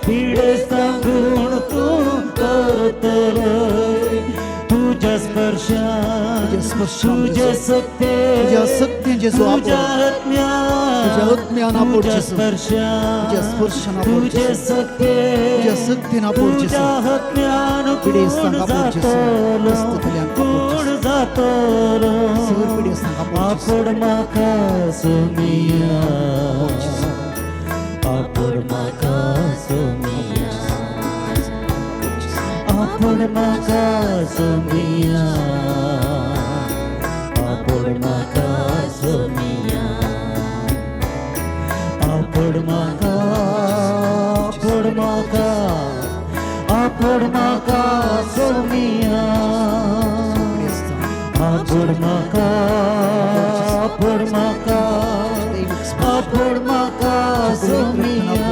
पिडेस्तांक गूण तूं करतलो. तुज्या स्पर्शान, तुज्या स्पर्शान, तुज्या सक्ते, तुज्या सक्तेन जेजू आपोड. तुज्या आत्म्यान, तुज्या आत्म्यान आपोड तुज्या जेजू. स्पर्शान, तुज्या स्पर्शान आपोड तुज्या जेजू. सक्ते, तुज्या सक्तेन आपोड जेजू. तुज्या आत्म्यान पिडेस्तांक गूण आपोड जेजू. जातलो, क्रिस्ततल्यांक आपोड गूण जेजू. जातलो, सर पिडेस्तांक आपोड जेजू. आपोड म्हाका सोमिया, आपोड म्हाका सोमिया, आपोड म्हाका सोमिया, आपोड म्हाका सोमिया, आपोड म्हाका, आपोड म्हाका, आपोड म्हाका सोमिया, आपोड म्हाका, आपोड म्हाका, आपोड म्हाका सोमिया,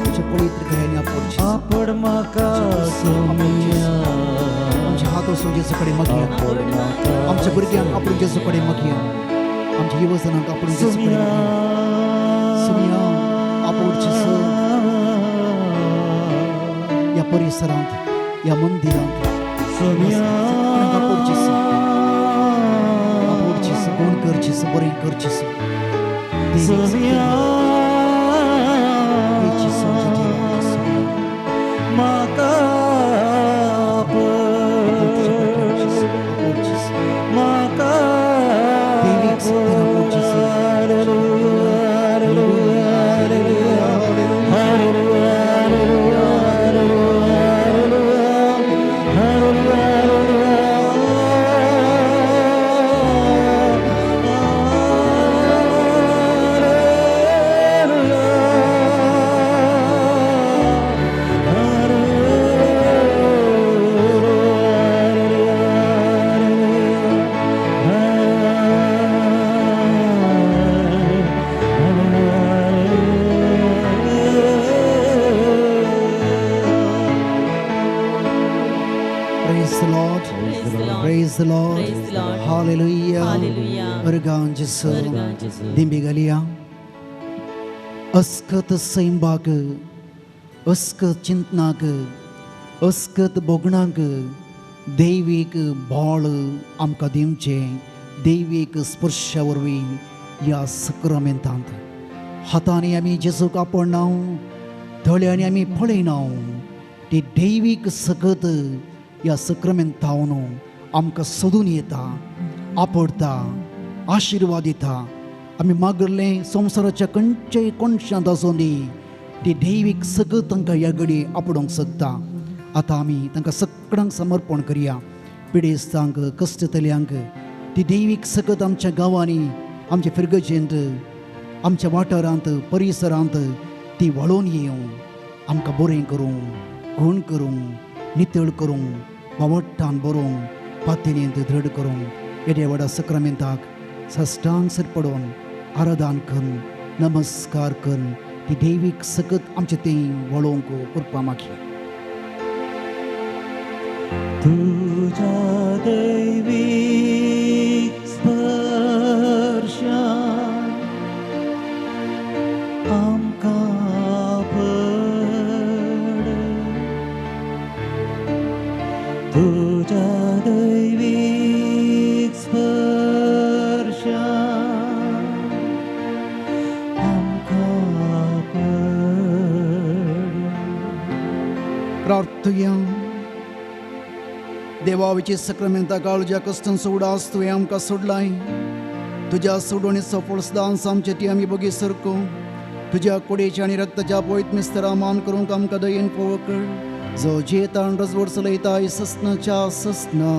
तुज्या पवित्र घरांनी आपोड जेजू. आपोड म्हाका सोमिया, आमचे हात वचून जेजू कडेन मागया, आपोड म्हाका आमच्या भुरग्यांक आपूण जेजू कडेन मागया, आमच्या युवजनांक आपण सुमिया सुमिया आपोवचें ह्या परिसरांत, ह्या मंदिरांत सुमिया आपोवचें, आपोवचें, गुण करचें, बरें करचें. सुमिया म्हाका म्हाका. Praise the Lord. Praise the Lord. Praise the Lord. Praise the Lord. Hallelujah. Hallelujah. अर्गां जेसू. अर्गां जेसू. दिंबी घालया. अस्कत सैंबाक, अस्कत चिंतनाक, अस्कत भोगणाक दैवीक बळ आमकां दिवचें दैवीक स्पर्शा वरवीं ह्या सक्रामेंतांत. हातांनी आमी जेजूक आपणाव, दोळ्यांनी आमी पळयनाव, ती दैवीक सकत ह्या सक्रामेंतावन आमकां सोदून येता, आपडता, आशिर्वाद दिता. आमी मागरलें संवसाराच्या खंयच्याय कोनशांत आसूं दी, ती दैवीक सकत तांकां ह्या घडये आपडोवंक शकता. आतां आमी तांकां सगळ्यांक समर्पण करया, पिडेस्तांक, कश्टतल्यांक. ती दैवीक सकत आमच्या गांवांनी, आमच्या फिरगजेंत, आमच्या वाठारांत, परिसरांत ती वळोवन येवं, आमकां बरें करूं, गूण करूं, नितळ करूं, बावट्टान बरोवंक, पातयेंत दृढ करूं. येद्या व्हडा सक्रामेंताक साश्टांग सर पडोवन आराधन करून, नमस्कार करून ती दैवीक सकत आमचे तें वळोवंक कृपा मागया. तुझ्या दैवीक स्पर्शान आमकां पड, तुझ्या दैवीक स्पर्शान आमकां पड. प्रार्थुया. देवाविची सक्रामेंता काळज्या कश्टांचो उडास तुवें आमकां सोडलाय. तुज्या सोडवणेचो फळ सदांच आमचे ती आमी बगी सरको. तुज्या कुडीच्या आनी रक्ताच्या पवित्र मिस्तरा मान करूंक आमकां दयेन फोव कर, जो जियेता आनी रजवड चलयता ससनाच्या ससना.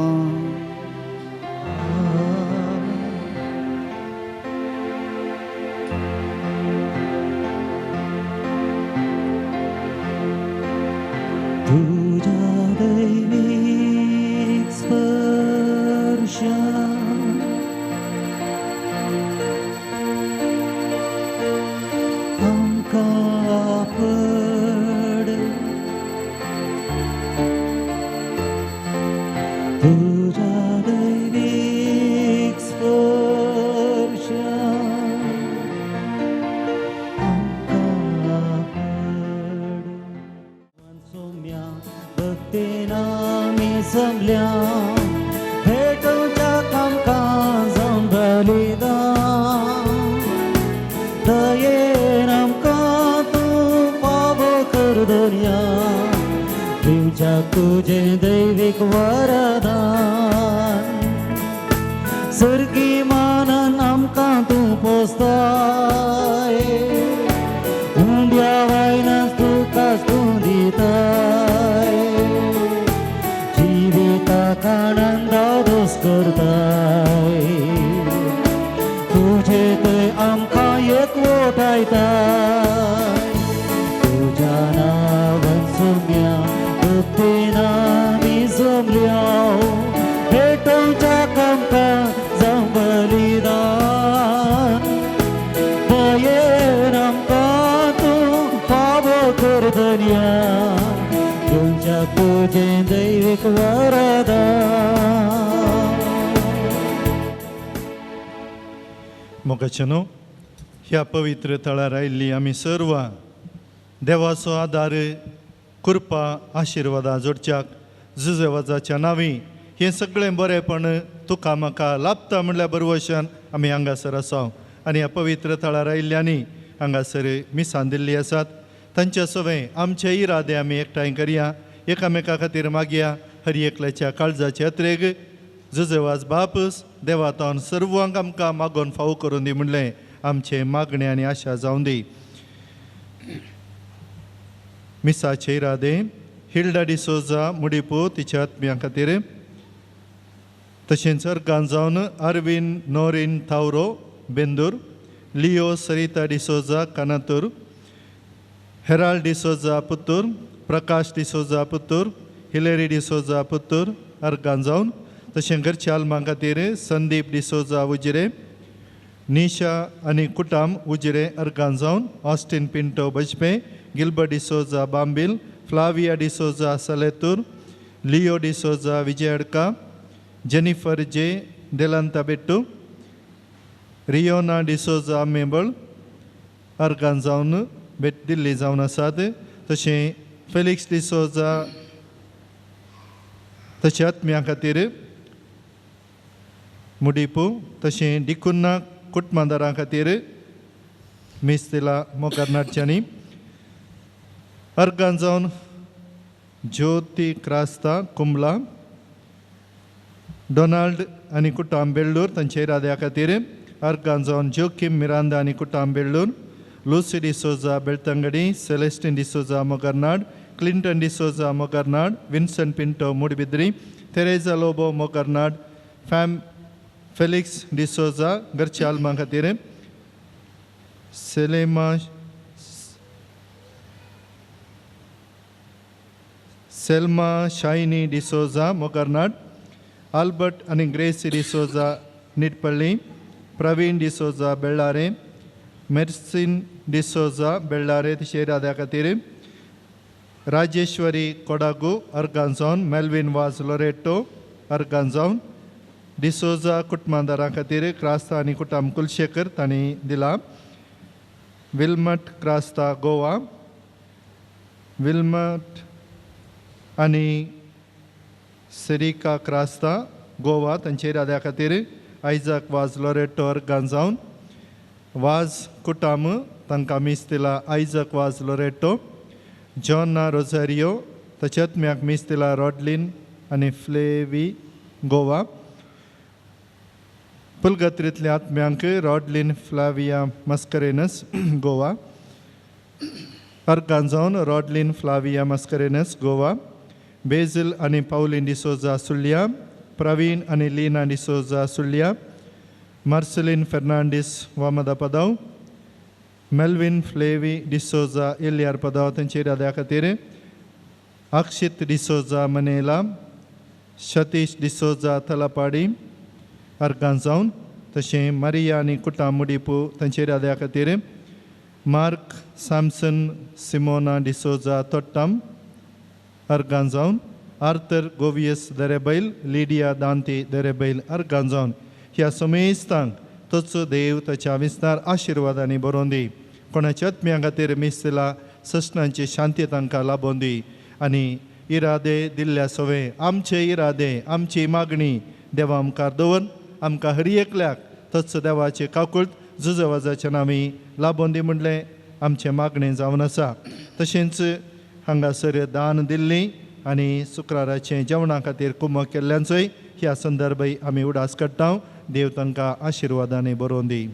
तुझ्या दैवीक स्पर्शान आमकां पड, तुझ्या दैवीक स्पर्शान आमकां पड. सोम्या भक्तीन आमी जमल्या, भेटोवच्या आमकां जावन बलिदान. दयेन आमकां तूं फावो कर दर्या, दिवच्याक तुजें दैवीक वरदान. सर्गी मानान आमकां तूं पोसताय, उंड्या वायनाक तुका तूं दिताय, जिविताक आनंदादोस करताय, तुजे थंय आमकां एकवटायताय. तुज्या नांवान सोम्या भक्तीन आमी जमल्या, भेटोवच्याक आमकां जावं बलिदान. दयेन आमकां तूं फावो कर दर्या, तुमच्या तुजें दैवीक वरदान. मोगाचे न्हू ह्या पवित्र थळार आयिल्ली आमी सर्वां देवाचो आदार कृपा आशिर्वादां जोडच्याक जुजेवाजाच्या नांवी हें सगळें बरेंपण तुका म्हाका लाभता म्हणल्यार बरवशान आमी हांगासर आसा आनी ह्या पवित्र थळार आयिल्ल्यांनी हांगासर मिसां दिल्ली आसात. तांच्या सवें आमचे इरादे आमी एकठांय करया, एकामेका खातीर मागया. हर एकल्याच्या काळजाचे अत्रेग जुजेवाज बापस देवातावन सर्वांक आमकां मागोवन फावो करून दी म्हणलें आमचें मागणें आनी आशा जावन दी. मिसाचे इरादे हिल्डा डिसोजा मुडीपू तिच्या आत्म्या खातीर, तशेंच अर्गान जावन Arvin Norin Thauro Bendur, Leo Sarita D'Souza Kanathur, Herald D'Souza Puttur, Prakash D'Souza Puttur, Hillary D'Souza Puttur organ जावन, तशें घरच्या आल्मां खातीर संदीप डिसोजा उजिरे, निशा आनी कुटाम उजिरे अर्गान जावन, Austin Pinto Bajpe, Gilbert D'Souza Bambil, Flavia D'Souza Saletur, Leo D'Souza Vijayadka, Jennifer J Delantabettu, Riona D'Souza Membal organ जावन बेट दिल्ली जावन आसात. तशें फेलिक्स डिसोजा तशें आत्म्या खातीर मुडीपू, तशें डिकुन्ना कुटमादारां खातीर मीस दिला मोगार नाटच्यांनी अर्गान जावन ज्योती क्रास्ता कुंबला, डोनाल्ड आनी कुटाम बेल्लूर तांच्या इराद्या खातीर अर्गान जावन जोकीम मिरांदा आनी कुटाम Bellur, Lucy D'Souza Belthangady, Celestine D'Souza Mogarnad, Clinton D'Souza Mogarnad, Vincent Pinto Moodbidri, Teresa Lobo Mogarnad, fam Felix D'Souza घरच्या आल्मां खातीर, सेलेमा सेल्मा शायनी डिसोजा मोगरनाड, आल्बर्ट आनी ग्रेसी डिसोजा निटपल्ली, प्रवीण डिसोजा बेळ्ळारे, मेर्सिन डिसोजा बेळ्ळारे तशें इराद्या खातीर, राजेश्वरी कोडागू अर्गांजावन, मेल्विन वाज लोरेटो अर्गांजावन, डिसोजा कुटमादारां खातीर क्रास्ता आनी कुटाम कुलशेखर तांणी दिला, विल्मट क्रास्ता गोवा, विल्मट आनी सेरिका क्रास्ता गोवा तांच्या इराद्या खातीर, आयजाक वाज लोरेटो अर्गांजावन, वाज कुटाम तांकां मीस दिला आयजक वाज लोरेटो, जॉना रोझारियो ताच्या आत्म्याक मीस दिला रॉडलीन आनी फ्लेवी गोवा, पुलगत्रींतल्या आत्म्यांक रॉडलीन फ्लाविया मस्करेनस गोवा, अर्गान जावन रॉडलीन फ्लाविया मस्करेनस गोवा, बेझील आनी पावलीन डिसोजा सुळ्या, प्रवीण आनी लीना डिसोजा सुळ्या, मार्सेलीन फेर्नांडीस वामदा पदाव, मेल्विन फ्लेवी डिसोजा एलियार पदाव तांच्या इराद्या खातीर, अक्षित डिसोजा मनेला, सतीश डिसोजा तलापाडी अर्गान जावन, तशें मारिया आनी कुटा मुडीपू तांच्या इराद्या खातीर, मार्क सॅमसन सिमोना डिसोजा तोट्टाम अर्गान जावन, आर्थर गोवियस दरेबैल, लिडिया दांती दरेबैल अर्गान जावन ह्या समेस्तांक तोच देव ताच्या विस्तार आशिर्वादांनी बरोवन दी. कोणाच्या आत्म्या खातीर मीस दिला सस्नांची शांती तांकां लाबोवन दी आनी इरादे दिल्ल्या सवे आमचे इरादे आमची मागणी देवा मुखार दवर आमकां हर एकल्याक तोच देवाचे काकुळट जुजवाजाच्या नांवी लाबोवन दी म्हणलें आमचें मागणें जावन आसा. तशेंच हांगासर दान दिल्ली आनी शुक्राराचें जेवणा खातीर कुमक केल्ल्यांचोय ह्या संदर्भय आमी उडास काडटा. देव तांकां आशिर्वादांनी बरोवन दी.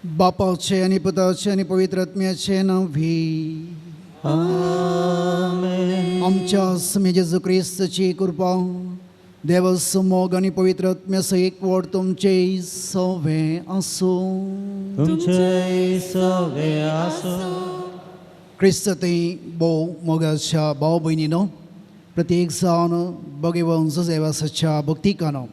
बापाचे आनी पुताचे आनी पवित्र आत्म्याचे नांवी आमच्या स्वामी जेजू क्रिस्ताची कृपा, देवाचो मोग आनी पवित्र आत्म्याचो एकवट तुमचे सवे आसूं. तुमचे सवे आसूं. क्रिस्त थंय भोव मोगाच्या भाव भयणीनो, प्रत्येक जावन भगवंत जुजेवासाच्या भक्तिकानो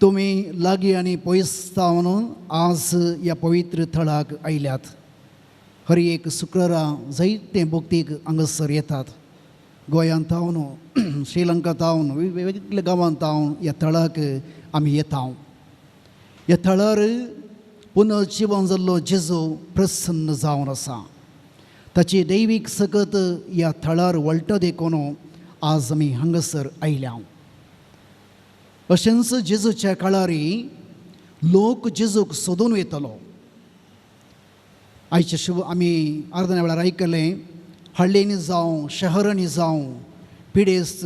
तुमी लागीं आनी पयस जावन आज ह्या पवित्र थळाक आयल्यात. हर एक शुक्रारा जायते भक्तीक हांगासर येतात. गोंयांत तावन, श्रीलंका तावन, वेगवेगळ्या गांवांत तावन ह्या थळाक आमी येता. ह्या थळार पुनर्जिवन जाल्लो जेजू प्रसन्न जावन आसा. ताची दैवीक सकत ह्या थळार वळटा देखून आज आमी हांगासर आयल्या. अशेंच जेजूच्या काळारी लोक जेजूक सोदून वयतलो. आयचे शुभ आमी आर्दना वेळार आयकलें, हळ्ळींनी जावं शहरांनी जावं पिडेस्त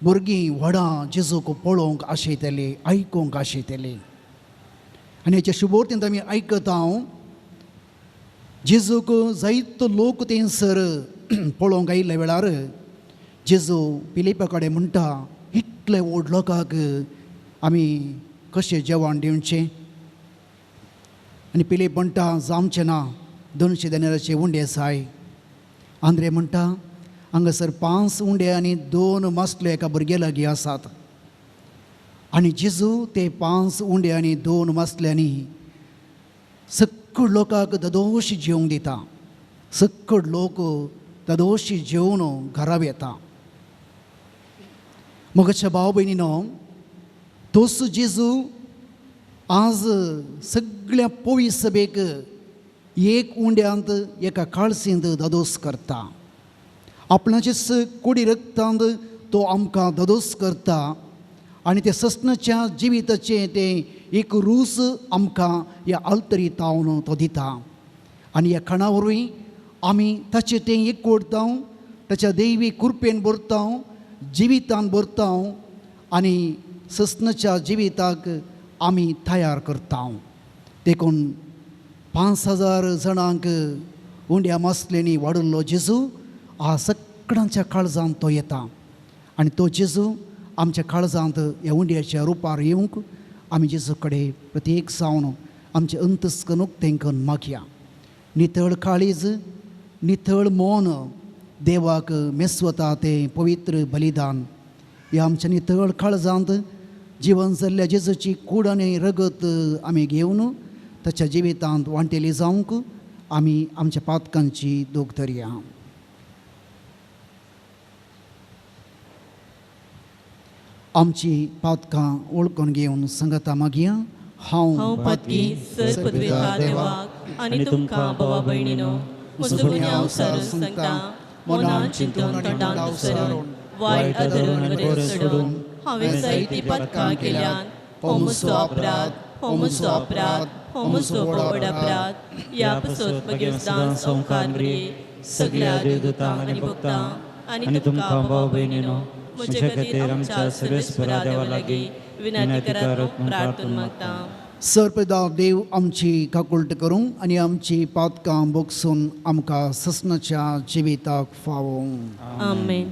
भुरगीं व्हडां जेजूक पळोवंक आशयतली, आयकूंक आशयतली. आनी हाच्या शुभोर्तींत आमी आयकता हांव जेजूक जायतो लोक थंयसर पळोवंक आयिल्ल्या वेळार जेजू पिलिपा कडेन म्हणटा, इतले व्हड लोकांक आमी कशें जेवण दिवचें? आनी पिलीप म्हणटा, जावचें ना, 200 देनाराचे उंडे जाय. आंद्रे म्हणटा, हांगासर 5 उंडे आनी 2 मासले एका भुरग्या लागीं आसात. आनी जेजू ते 5 उंडे आनी 2 मासल्यांनी सक्कड लोकांक ददोशी जेवंक दिता. सक्कड लोक ददोशी जेवन घरा येता. मगच्या भाव भयणीनो, तोच जेजू आज सगळ्या पोवी सभेक एक उंड्यांत एका काळसींत ददोस करता. आपणाचेच कुडी रक्तांत तो आमकां ददोस करता आनी ते ससनाच्या जिविताचें तें एक रूस आमकां ह्या आल्तरी तावन तो दिता. आनी ह्या खाणा वरवीं आमी ताचें तें एकवटता, ताच्या दैवी कृपेन भरता, जिवितान भरता आनी ससनाच्या जिविताक आमी तयार करता. देखून 5000 जाणांक उंड्या मासलेंनी वाडिल्लो जेजू आज सगळ्यांच्या काळजांत तो येता. आनी तो जेजू आमच्या काळजांत ह्या उंड्याच्या रुपार येवंक आमी जेजू कडेन प्रत्येक जावन आमचें अंतस्कन उक्तें मागया. नितळ काळीज, नितळ मन देवाक मेस्वता तें पवित्र बलिदान. ह्या आमच्या नितळ काळजांत जिवन जाल्ल्या जेजूची कूड आनी रगत आमी घेवन ताच्या जिवितांत वांटेली जावंक आमी आमच्या पातकांची दोग धरया. आमची पातकां वळखून घेवन संगता मागया. हांव पातकी सरपदवेता देवाक आनी तुमकां भावा भयणीनो म्हजो गुन्यांव सारून सांगता, मनान चिंतून तोंडान सरून वायट आदरून आनी बरें सोडून हांवें जायतीं पातकां केल्यात. हो म्हजो अपराध, हो म्हजो अपराध, हो म्हजो व्हड अपराध. ह्या पासत म्हगे सदां संवकार मरिये, सगळ्या देवदूतांक आनी भक्तांक आनी तुमकां भाव भयणीनो म्हजे खातीर आमच्या सर्वेस्परा देवा लागीं विनंती करात म्हूण प्रार्थना मागता. सर्पदा देव आमची काकुळट करूं आनी आमची पातकां बोगसून आमकां ससनाच्या जिविताक फावो. आमेन.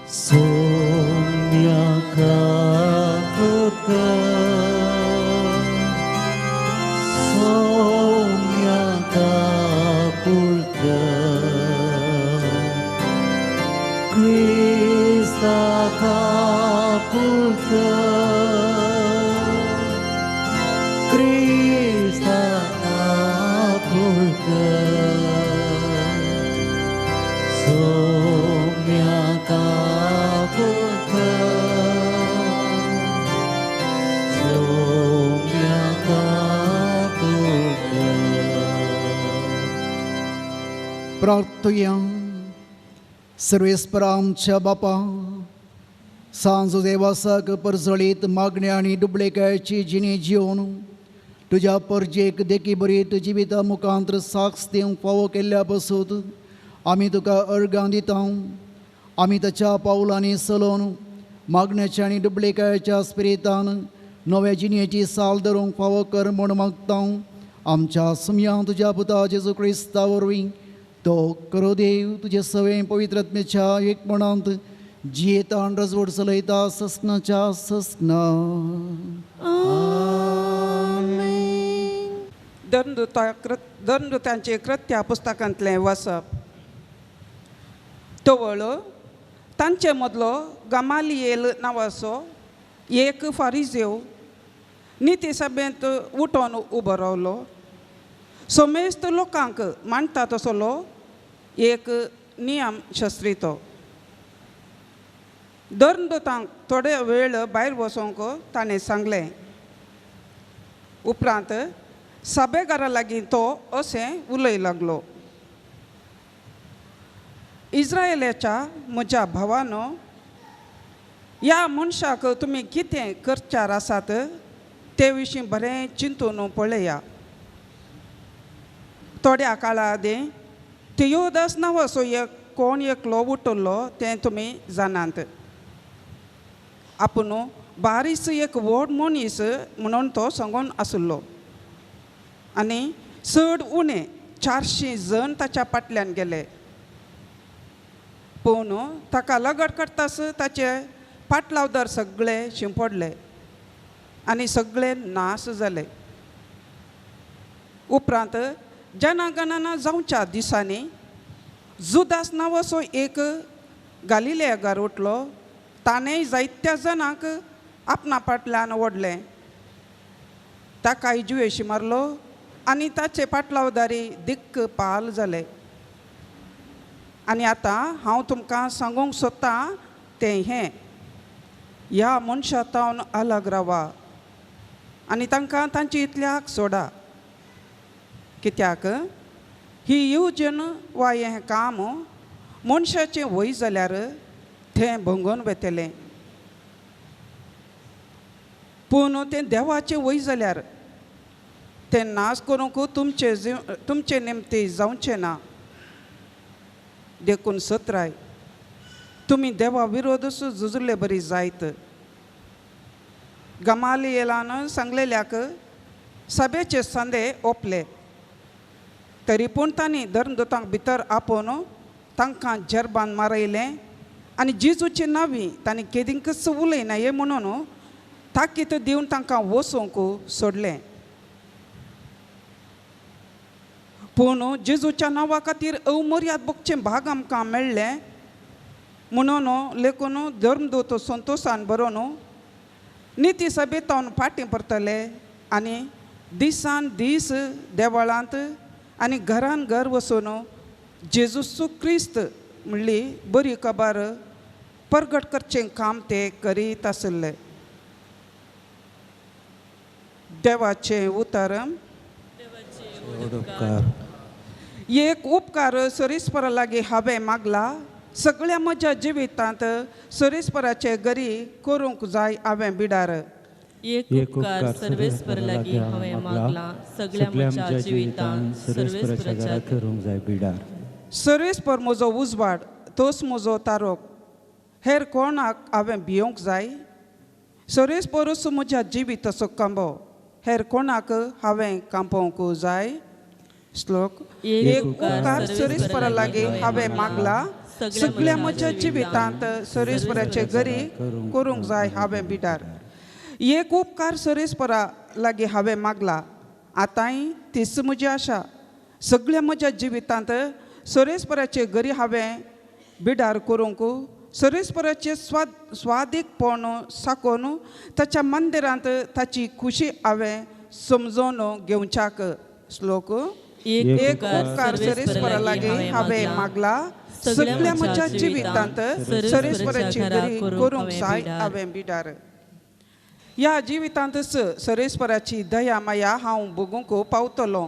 सोम्या काकुळट, सोम्या काकुळट, क्रिस्ता काकुळट, क्रिस्ता काकुळट, सोम्या काकुळट, सोम्या काकुळट. प्रार्थया. सर्वेस्परा आमच्या बापा, सांजो देवासाक परजळीत मागण्या आनी दुबळेकायची जिणी जिवन तुज्या परजेक देखी बरीत जिविता मुखांत साक्ष दिवंक फावो केल्ल्या पसूत आमी तुका अर्गां दिता. आमी ताच्या पावलांनी चलोवन मागण्याच्या आनी दुबळेकायच्या स्पिरितान नव्या जिणेची साल धरूंक फावो कर म्हूण मागता. आमच्या सुमया तुज्या पुता जेजू क्रिस्ता वरवीं तो करो देव तुजे सवें पवित्रत्मेच्या एकपणांत जियेता आनी रजवड चलयता ससनाच्या ससना. धर्मदूतांचे कृत्या पुस्तकांतलें वाचप. तवळ तांचे मदलो गमालियेल नांवाचो एक फारिजेव निती सभेंत उठोन उबो रावलो. समेस्त लोकांक मानता तसलो एक नियम शास्त्री तो. धर्मदूतांक थोडे वेळ भायर वचोंक ताणें सांगलें. उपरांत सभेगारा लागीं तो अशें उलय लागलो, इस्रायलाच्या म्हज्या भावानो, ह्या मनशाक तुमी कितें करच्यार आसात ते विशीं बरें चिंतून पळया. थोड्या काळा आदीं थियोदास नांवाचो एक कोण एकलो उठलो तें तुमी जाणात. आपूण बारीस एक व्हड मनीस म्हणून तो सांगून आशिल्लो आनी चड उणें 400 जण ताच्या फाटल्यान गेले. पूण ताका लगड करतास ताचे पाटलावदार सगळे शिंपडले आनी सगळे नाश जाले. उपरांत जनगणना जावच्या दिसांनी जुदास नांवाचो एक गालिलेयागार उठलो. ताणें जायत्या जाणांक आपणा फाटल्यान ओडलें. ताका जुवेशी मारलो आनी ताचे पाटलावदारी दिक्क पाल जाले. आनी आतां हांव तुमकां सांगूंक सोदतां तें हें, ह्या मनशा तावन अलग रावा आनी तांकां तांची इतल्याक सोडा. कित्याक ही येवजण वा हें काम मनशाचें वय जाल्यार तें भंगोन वेतलें, पूण तें देवाचें वय जाल्यार तें नाश करूंक तुमचे निमते जावचें ना. देखून सत्राय तुमी देवा विरोधच झुजले बरी जायत. गमालियेलान सांगलेल्याक सभेचे संदे ओपले, तरी पूण तांणी धर्मदूतांक भितर आपोवन तांकां जरबान मारयलें आनी जेजूचे नांवी तांणी केदींकच उलयना हें म्हणून ताकीत दिवन तांकां वचूंक सोडलें. पूण जेजूच्या नांवा खातीर अवमर्याद भोगचें भाग आमकां मेळ्ळें म्हणून लेखून धर्मदूत संतोशान बरोवन निती सभेतावन फाटीं परतले आनी दिसान दीस देवळांत आनी घरान घर वचून जेजूचो क्रिस्त म्हणली बरी खबर परगट करचें काम ते करीत आशिल्ले. देवाचें उतर. एक उपकार सरीस्परा लागीं हांवें मागला, सगळ्या म्हज्या जिवितांत सरीस्पराचे गरी करूंक जाय हांवें बिडार. एक उपकार सर्वेस्पर लागीं हांवें मागला, सगळ्या म्हज्या जिवितांत सर्वेस्पराच्या करूंक जाय बिडार. सर्वेस्पर म्हजो उजवाड, तोच म्हजो तारोक, हेर कोणाक हांवें भियोंक जाय? सर्वेस्परूच म्हज्या जिविताचो कांबो, हेर कोणाक हांवें कांपोवंक जाय? श्लोक. एक उपकार सर्वेस्परा लागीं हांवें मागला, सगळ्या म्हज्या जिवितांत सर्वेस्पराचे गरी करूंक जाय हांवें बिडार. एक उपकार सर्वेस्परा लागीं हांवें मागला, आतांय तीच म्हजी आशा, सगळ्या म्हज्या जिवितांत सर्वेस्पराचे गरी हांवें बिडार करूंक, सर्वेस्पराचे स्वादीकपण साकोवन ताच्या मंदिरांत ताची खुशी हांवें समजून घेवच्याक. श्लोक. एक उपकार सर्वेस्परा लागीं हांवें मागला, सगळ्या म्हज्या जिवितांत सर्वेस्पराची गरी करूंक जाय हांवें बिडार. ह्या जिवितांतच सर्वेस्पराची दया माया हांव भोगूंक पावतलो,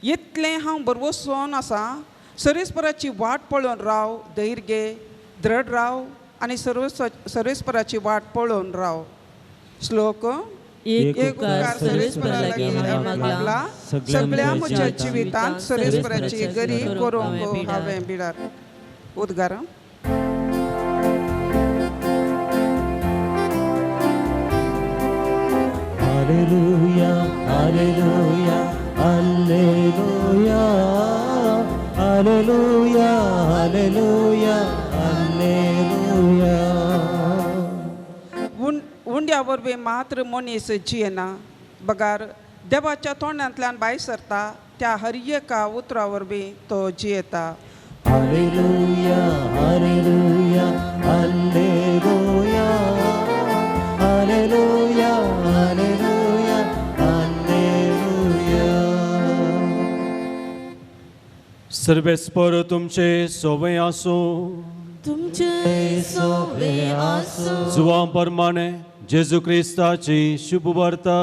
इतलें हांव बरवसून आसा. सर्वेस्पराची वाट पळोवन राव, धैर्य घे, दृढ राव आनी सर्वेस्पराची वाट पळोवन राव. श्लोक. एक उपकार सर्वेस्परा लागीं हांवें मागला, सगळ्या म्हज्या जिवितांत सर्वेस्पराची गरी करूंक हांवें बिडार. उद्गार. Alleluia, alleluia, alleluia, alleluia, alleluia, alleluia. उंड्या वरवीं मात्र मनीस जियेना, बगार देवाच्या तोंडांतल्यान भायर सरता त्या हर एका उतरा वरवीं तो जियेता. Alleluia, alleluia, alleluia, alleluia, alleluia, alleluia. सर्वेस्पर तुमचे सोवे आसूं. तुमचे सोवे आसूं. जुवां प्रमाणे जेजू क्रिस्ताची शुभ वार्ता.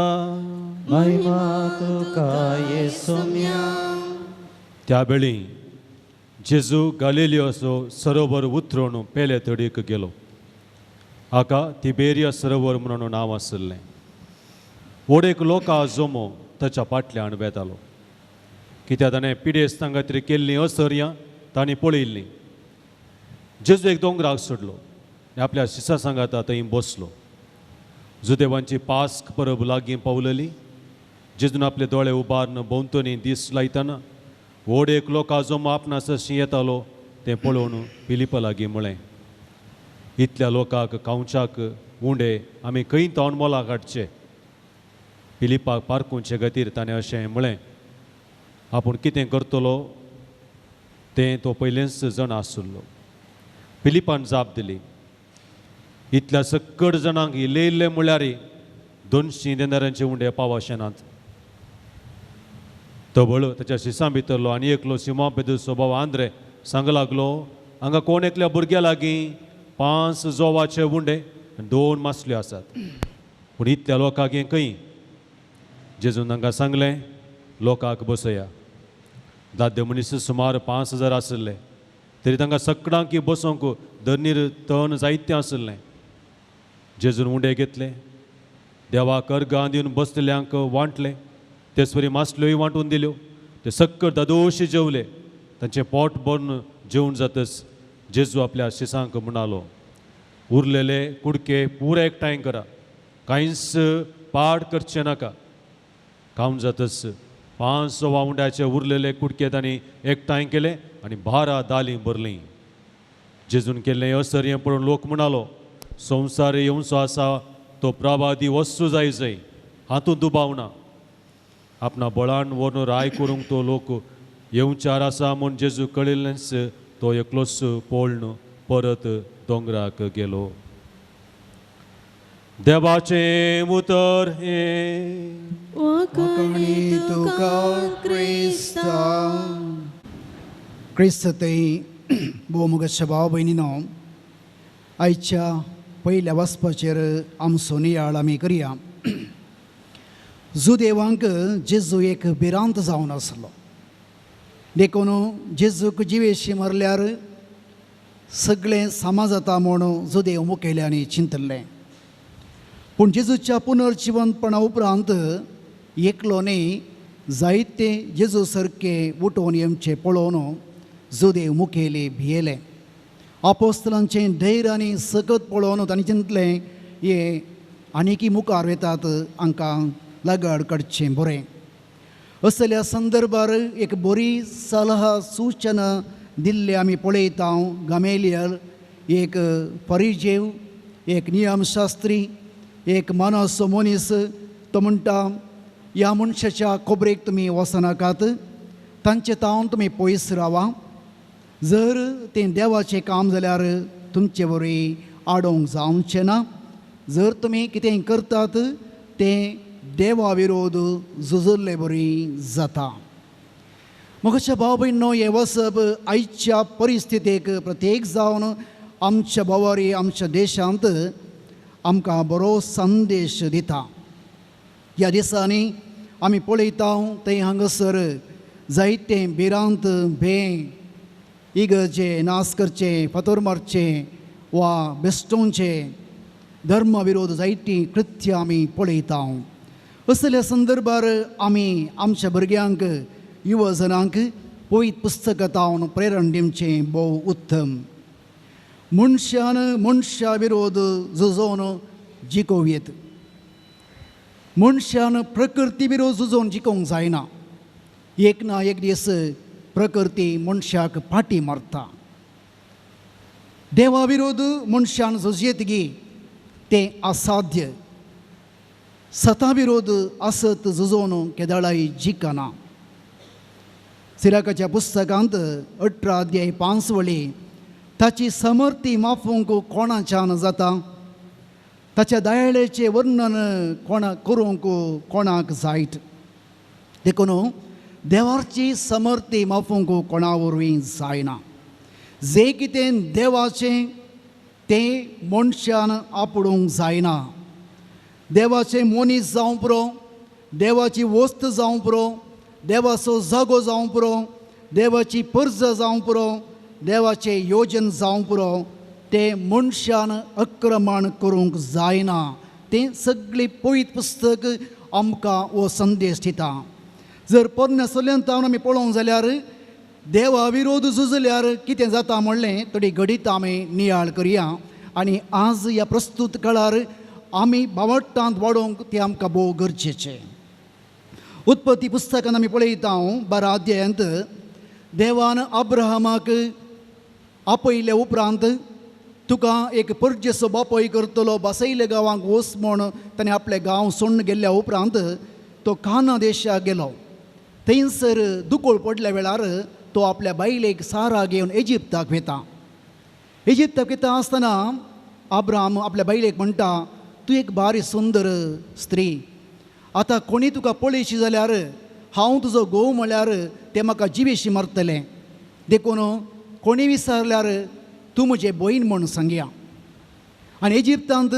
महिमा तुका येसुम्या. त्या वेळी जेजू गालिलियोचो सरोवर उतरून पेले तडीक गेलो. हाका तिबेरिया सरोवर म्हणून नांव आशिल्लें. व्हड एक लोका जमो ताच्या फाटल्यान वेतालो, कित्याक ताणें पिडेस्तां खातीर केल्लीं असर्यां तांणी पळयल्लीं. जेजू एक दोंगराक सोडलो आनी आपल्या शिसा सांगाता थंय बसलो. जुदेवांची पास्क परब लागीं पावलली. जेजून आपले दोळे उबारून भोंवतणी दीस लायतना व्हड एक लोका जमो आपणा सरशीं येतालो तें पळोवन फिलिपा लागीं म्हळें, इतल्या लोकांक खावच्याक उंडे आमी खंय तोंड मोलाक हाडचे? फिलिपाक पारखुचे खातीर ताणें अशें म्हळें, आपूण कितें करतलो तें तो पयलेंच जाणा आशिल्लो. फिलिपान जाप दिली, इतल्या सक्कड जाणांक इल्ले इल्ले म्हळ्यार 200 देनारांचे उंडे पावशे नात. तबळ ताच्या शिसां भितरलो आनी एकलो सिमा पेदूचो भाव आंद्रे सांग लागलो, हांगा कोण एकल्या भुरग्या लागीं 5 जोवाचे उंडे आनी 2 मासल्यो आसात, पूण इतल्या लोकांक हें खंय? जेजून तांकां सांगलें, लोकांक बसया. दादले मनीस सुमार 5000 आशिल्ले, तरी तांकां सगळ्यांक बसोवंक धरणीर तण जायतें आशिल्लें. जेजून उंडे घेतले, देवाक अर्गां दिवन बसलेल्यांक वांटले, तेच वरी मासल्योय वांटून दिल्यो. ते सक्कड दादोशी जेवले. तांचें पोट भरून जेवण जातच जेजू आपल्या शिसांक म्हणालो, उरलेले कुडके पुरे एकठांय करा, कांयच पाड करचें नाका. खावन जातच 5 वांवड्याचे उरलेले कुडके तांणी एकठांय केले आनी 12 दालीं भरलीं. जेजून केल्लें असर्यें पळोवन लोक म्हणालो, संवसार येवचो आसा तो प्रवादी वस्तू जाय जाय, हातूंत दुबाव ना. आपणा बळान व्हरून राय करूंक तो लोक येवचार आसा म्हूण जेजू कळिल्लेंच तो एकलोच पळोवन परत दोंगराक गेलो. देवाचें उतर हें. वाखाणी तुका क्रिस्ता. क्रिस्त थंय भोव भाव भयणीनो, आयच्या पयल्या वचपाचेर आमचो नियाळ आमी करया. जुदेवांक जेजू एक भिरांत जावन आसलो, देखून जेजूक जिवेशी मारल्यार सगळें सामा जाता म्हूण जुदेव मुखेल्यांनी चिंतल्लें. पूण जेजूच्या पुनर्जिवंतपणा उपरांत एकलो न्ही जायते जेजू सारके उठोवन येवचे पळोवन जुदेव मुखेली भियेले. आपोस्तलांचें धैर्य आनी सकत पळोवन तांणी चिंतलें, हे आनीकी मुखार वेतात, हांकां लगाड काडचें बरें. असल्या संदर्भार एक बरी सलहा सूचना दिल्ली आमी पळयता. गमेलियल एक परिजेव, एक नियमशास्त्री, एक मानसो मनीस, तो म्हणटा, ह्या मनशाच्या खबरेक तुमी वचनाकात, तांचे तावन तुमी पयस रावा. जर तें देवाचें काम जाल्यार तुमचे वरवीं आडोवंक जावचें ना. जर तुमी कितें करतात तें देवा विरोध झुजल्ले बरी जाता. म्हज्या भाव भयणो, हें वसप आयच्या परिस्थितीक प्रत्येक जावन आमच्या भोंवारी आमच्या देशांत आमकां बरो संदेश दिता. ह्या दिसांनी आमी पळयता थंय हांगासर जायते भिरांत, भें, इगर्जे नाश करचे, फातोर मारचे वा बेश्टोवचे धर्म विरोध जायतीं कृत्यां आमी पळयता. असल्या संदर्भार आमी आमच्या भुरग्यांक, युवजनांक पवित्र पुस्तकां तावन प्रेरण दिवचें भोव उत्तम. मनशान मनशा विरोध झुजोवन जिखोवं येत, मनशान प्रकृती विरोध झुजोवन जिखोवंक जायना. एक ना एक दीस प्रकृती मनशाक फाटी मारता. देवा विरोध मनशान झुजयत गी तें असाध्य. सता विरोध आसत झुजोवन केदळाय जिखना. सिराकाच्या पुस्तकांत 18 अध्याय 5 वळी, ताची समर्थी माफूंक कोणाच्यान जाता, ताच्या दयाळेचें वर्णन कोणा करूंक कोणाक जायत. देखून देवाची समर्थी माफूंक कोणा वरवीं जायना. जें कितें देवाचें तें मनशान आपडूंक जायना. देवाचें मनीस जावं पुरो, देवाची वस्त जावं पुरो, देवाचो जागो जावं पुरो, देवाची परजा जावं पुरो, देवाचें योजन जावं पुरो, तें मनशान अक्रमण करूंक जायना. तें सगळें पवित्र पुस्तक आमकां हो संदेश दिता. जर पोरण्या सल्यांत आमी पळोवंक जाल्यार देवा विरोध झुजल्यार कितें जाता म्हणलें थोडी घडीत आमी नियाळ करया. आनी आज ह्या प्रस्तूत काळार आमी बावट्टांत वाडोवंक तें आमकां भोव गरजेचें. उत्पत्ती पुस्तकान आमी पळयता 12 अध्यायांत देवान अब्राहमाक आपयल्या उपरांत तुका एक परजेचो बापोय करतलो बसयल्या गांवांक वच म्हूण ताणें आपलें गांव सोडून गेल्ल्या उपरांत तो काना देशाक गेलो. थंयसर दुकोळ पडल्या वेळार तो आपल्या बायलेक सारा घेवन इजिप्ताक वता. इजिप्ताक वता आसतना अब्राहम आपल्या बायलेक म्हणटा, तूं एक बारी सुंदर स्त्री, आतां कोणी तुका पळयशी जाल्यार हांव तुजो घोव म्हळ्यार तें म्हाका जिवेशी मारतलें, देखून कोणी विचारल्यार तूं म्हजें भयण म्हूण सांगया. आनी इजिप्तांत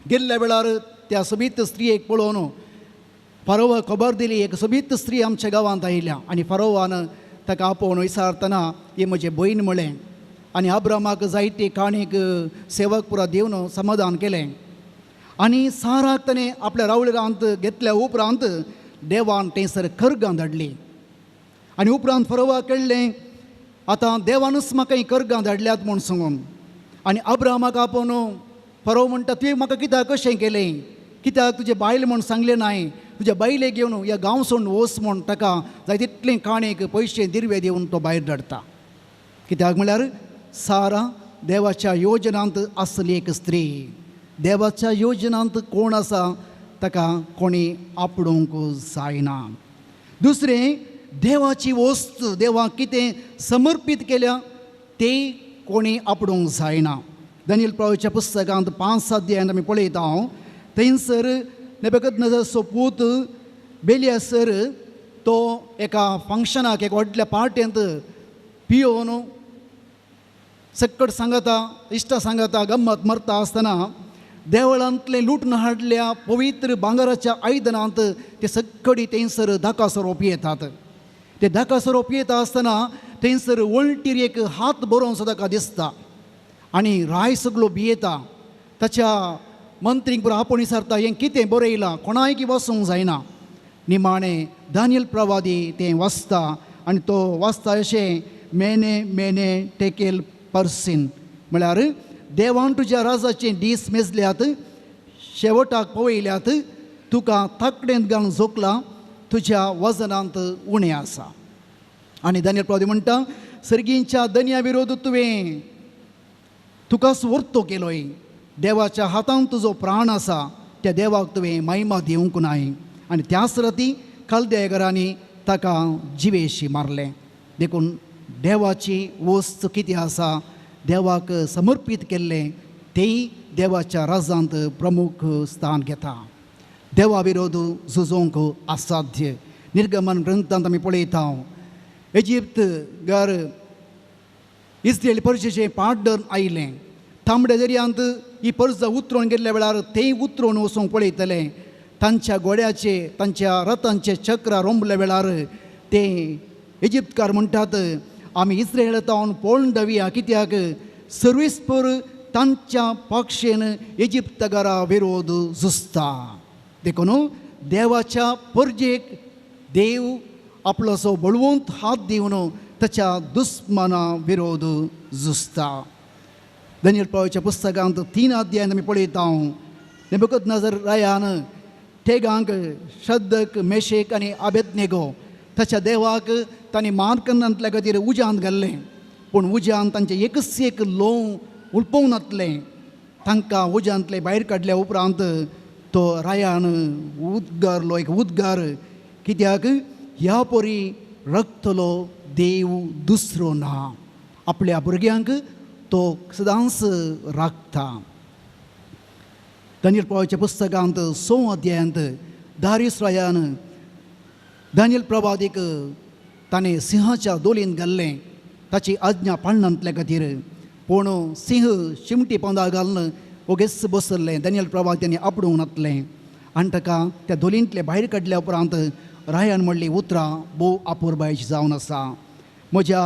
गेल्ल्या वेळार त्या सोबीत स्त्रियेक पळोवन फारोवाक खबर दिली, एक सोबीत स्त्री आमच्या गांवांत आयल्या. आनी फारोवान ताका आपोवन विचारतना ही म्हजें भयण म्हळें. आनी अब्राहमाक जायते काणीक सेवक पुरा दिवन समाधान केलें. आनी साराक ताणें आपल्या रावळेरांत घेतल्या उपरांत देवान थंयसर खरगां धाडली. आनी उपरांत फारोवाक कळ्ळें आतां देवानूच म्हाका हीं करगां धाडल्यात म्हूण सांगून. आनी अब्राहमाक आपोवन फारो म्हणटा, तुवें म्हाका कित्याक कशें केलें, कित्याक तुजें बायल म्हूण सांगलें नाय, तुज्या बायलेक घेवन ह्या गांव सोडून वच म्हूण ताका जाय तितलें काणेक पयशे दिरवे दिवन तो भायर धाडटा. कित्याक म्हळ्यार सारा देवाच्या योजनांत आसली एक स्त्री. देवाच्या योजनांत कोण आसा ताका कोणी आपडूंक जायना. दुसरें, देवाची वस्त देवाक कितें समर्पीत केल्या तें कोणी आपडूंक जायना. दानियल प्रवाच्या पुस्तकांत 5 अध्यायांत आमी पळयता हांव, थंयसर नेबुकदनेझराचो पूत बेलियासर तो एका फंक्शनाक एका व्हडल्या पार्ट्यांत पियोवन सक्कट सांगता, इश्टा सांगता, गम्मत मरता आसतना देवळांतलें लुटून हाडल्या पवित्र भांगराच्या आयदनांत ते सक्कडी थंयसर धाका सोरो पियेतात. ते धाका सोरो पियेता आसतना थंयसर वळटीर एक हात बरोवन सो ताका दिसता आनी राय सगलो भियेता. ताच्या मंत्रींक पुरो आपोवन विचारता, हें कितें बरयलां, कोणायकी वचूंक जायना. निमाणें दानियल प्रवादी तें वाचता आनी तो वाचता अशें, मेने मेने टेकेल पर्सीन, म्हळ्यार देवान तुज्या राजाचे दीस मेजल्यात, शेवटाक पळयल्यात, तुका ताकडेंत घालून जोखलां, तुज्या वजनांत उणें आसा. आनी दानियल प्रवादी म्हणटा, सर्गींच्या दनया विरोध तुवें तुकाच वर्तो केलोय, देवाच्या हातांत तुजो प्राण आसा, त्या देवाक तुवें महिमा दिवंक नाय. आनी त्याच राती कलदेगरांनी ताका जिवेशी मारलें. देखून देवाची वस्त कितें आसा, देवाक समर्पीत केल्लें तेंय देवाच्या राजांत प्रमुख स्थान घेता. देवा विरोध झुजोवंक असाध्य. निर्गमन ग्रंथांत आमी पळयता, इजिप्त घर इस्रायल परशेचें पाट धरून आयलें. तांबड्या दर्यांत ही परजा उतरून गेल्ल्या वेळार तेय उतरून वचूंक पळयतले. तांच्या घोड्याचे तांच्या रथांचे चक्रां रोंबल्या वेळार ते इजिप्तकार म्हणटात, आमी इस्रायल तावन पळोवन दवया, कित्याक सर्वीसपूर तांच्या पक्षेन इजिप्तकारा विरोध झुजता. देखून देवाच्या परजेक देव आपलोसो बळवंत हात दिवन ताच्या दुस्माना विरोध झुजता. दानियल प्रवाच्या पुस्तकांत 3 अध्यायांत आमी पळयता, नेबुकदनेझर रायान टेगांक शद्दक मेशेक आनी आबेदनेगो ताच्या देवाक तांणी मार करनातल्या खातीर उज्यांत घाल्लें. पूण उज्यान तांचें एकच एक लोंव उलपोवंक नातलें. तांकां उज्यांतलें भायर काडल्या उपरांत तो रायान उद्गारलो एक उद्गार, कित्याक ह्या परी रक्तलो देव दुसरो ना, आपल्या भुरग्यांक तो सदांच राखता. दानियल प्रवाच्या पुस्तकांत 6 अध्यायांत दारियस रायान दानियल प्रवादीक ताणें सिंहाच्या दोलीन घाल्लें ताची आज्ञा पाळनांतल्या खातीर. पूण सिंह शिमटी पोंदा घालून ओगेच बसल्लें. दानियल प्रवाद ताणें आपडूंक नातलें आनी ताका त्या दोलींतले भायर काडल्या उपरांत रायान म्हणली उतरां भोव आपुरबायची जावन आसा. म्हज्या